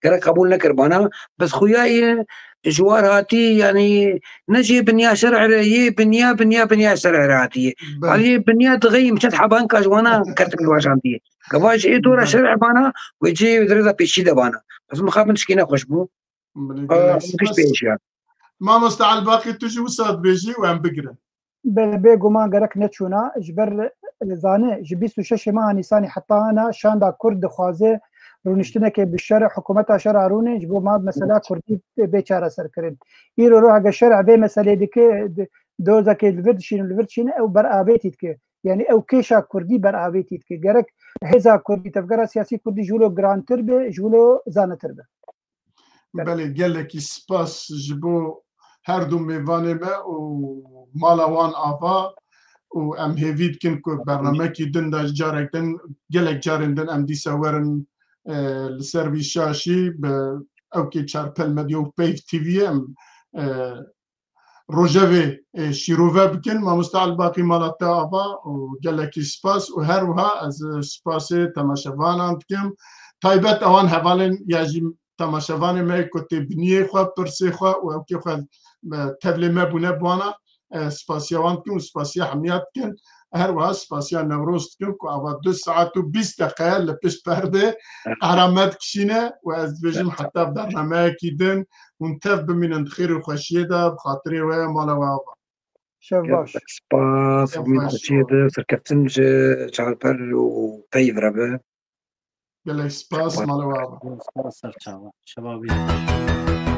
gerek qebûl nekiribana. Bes xuya ye ji war hatî, yanî ne jê binya şer'ê re yê, binya, binya, binya şer'ê re hatiye. Belê. Aliyê binya dixeyim çet hebanka ji wana kertik li waşandiye. Gava ji ê dora Belê. şer'ê bana, wê cê wê dirêza pêşî de bana. Bes mixabin tişkî nexweş bû. Belê, Aa, gelek giş spas. pêşiya. Mamoste Elbaqî, tu jî wisa dibêjî û em bigirin. Be-, bêguman gerek neçûna, ji ber, e, zane, ji bîst û şeşê meha Nîsanê heta ana şanda Kurd dixwaze rûniştinekê bi şer, hikûmeta şer a rûnê, ji bo ma mesela Kurdî bê çareserkirin. Îro ro hege şer vê meselê dike, di-, dozekê li vir dişîne, li vir dişîne, ew beravêtî dike. Yanî ew kêşa Kurdî beravêtî dike. Gerek hêza Kurdî, tevgera siyasî Kurdî ji wilo girantir be, ji wilo zanetir be. Belê, gelekî spas ji bo her du mêvanê me û mala wan ava û em hêvî dikin ku bernamekî din de carek din, gelek carên din em dîsa werin, e, li ser vî şaşî bi ewkê Çarpel Medya û Peyv T V'yê em, e, rojevê, e, şîrove bikin. Mamoste Elbaqî, mala te ava û gelekî spas û her wiha ez spasê temaşevanan dikim. Taybet ewan hevalên ya jî temaşevanê me ku tê biniyê xwe, pirsê xwe û ewkê xwe, e, tevlê me bûne bi wana, e, spasiya wan dikin û spasiya hemiya dikin. Her wiha spasiya Newroz dikim ku ava du saet û bîst deqe li pişt perdê qehra me dikişîne û ez dibêjim heta bernameyekî din hûn tev bimînin di xêr û xweşiyê de, bi xatirê we mala we ava. Şev baş. Gelek spas, Şev umîd baş. xweşiyê de serkeftin ji Çarpel û Peyv re be. Gelek spas, Spas. mala we ava. Spas serçava. Şeva wî.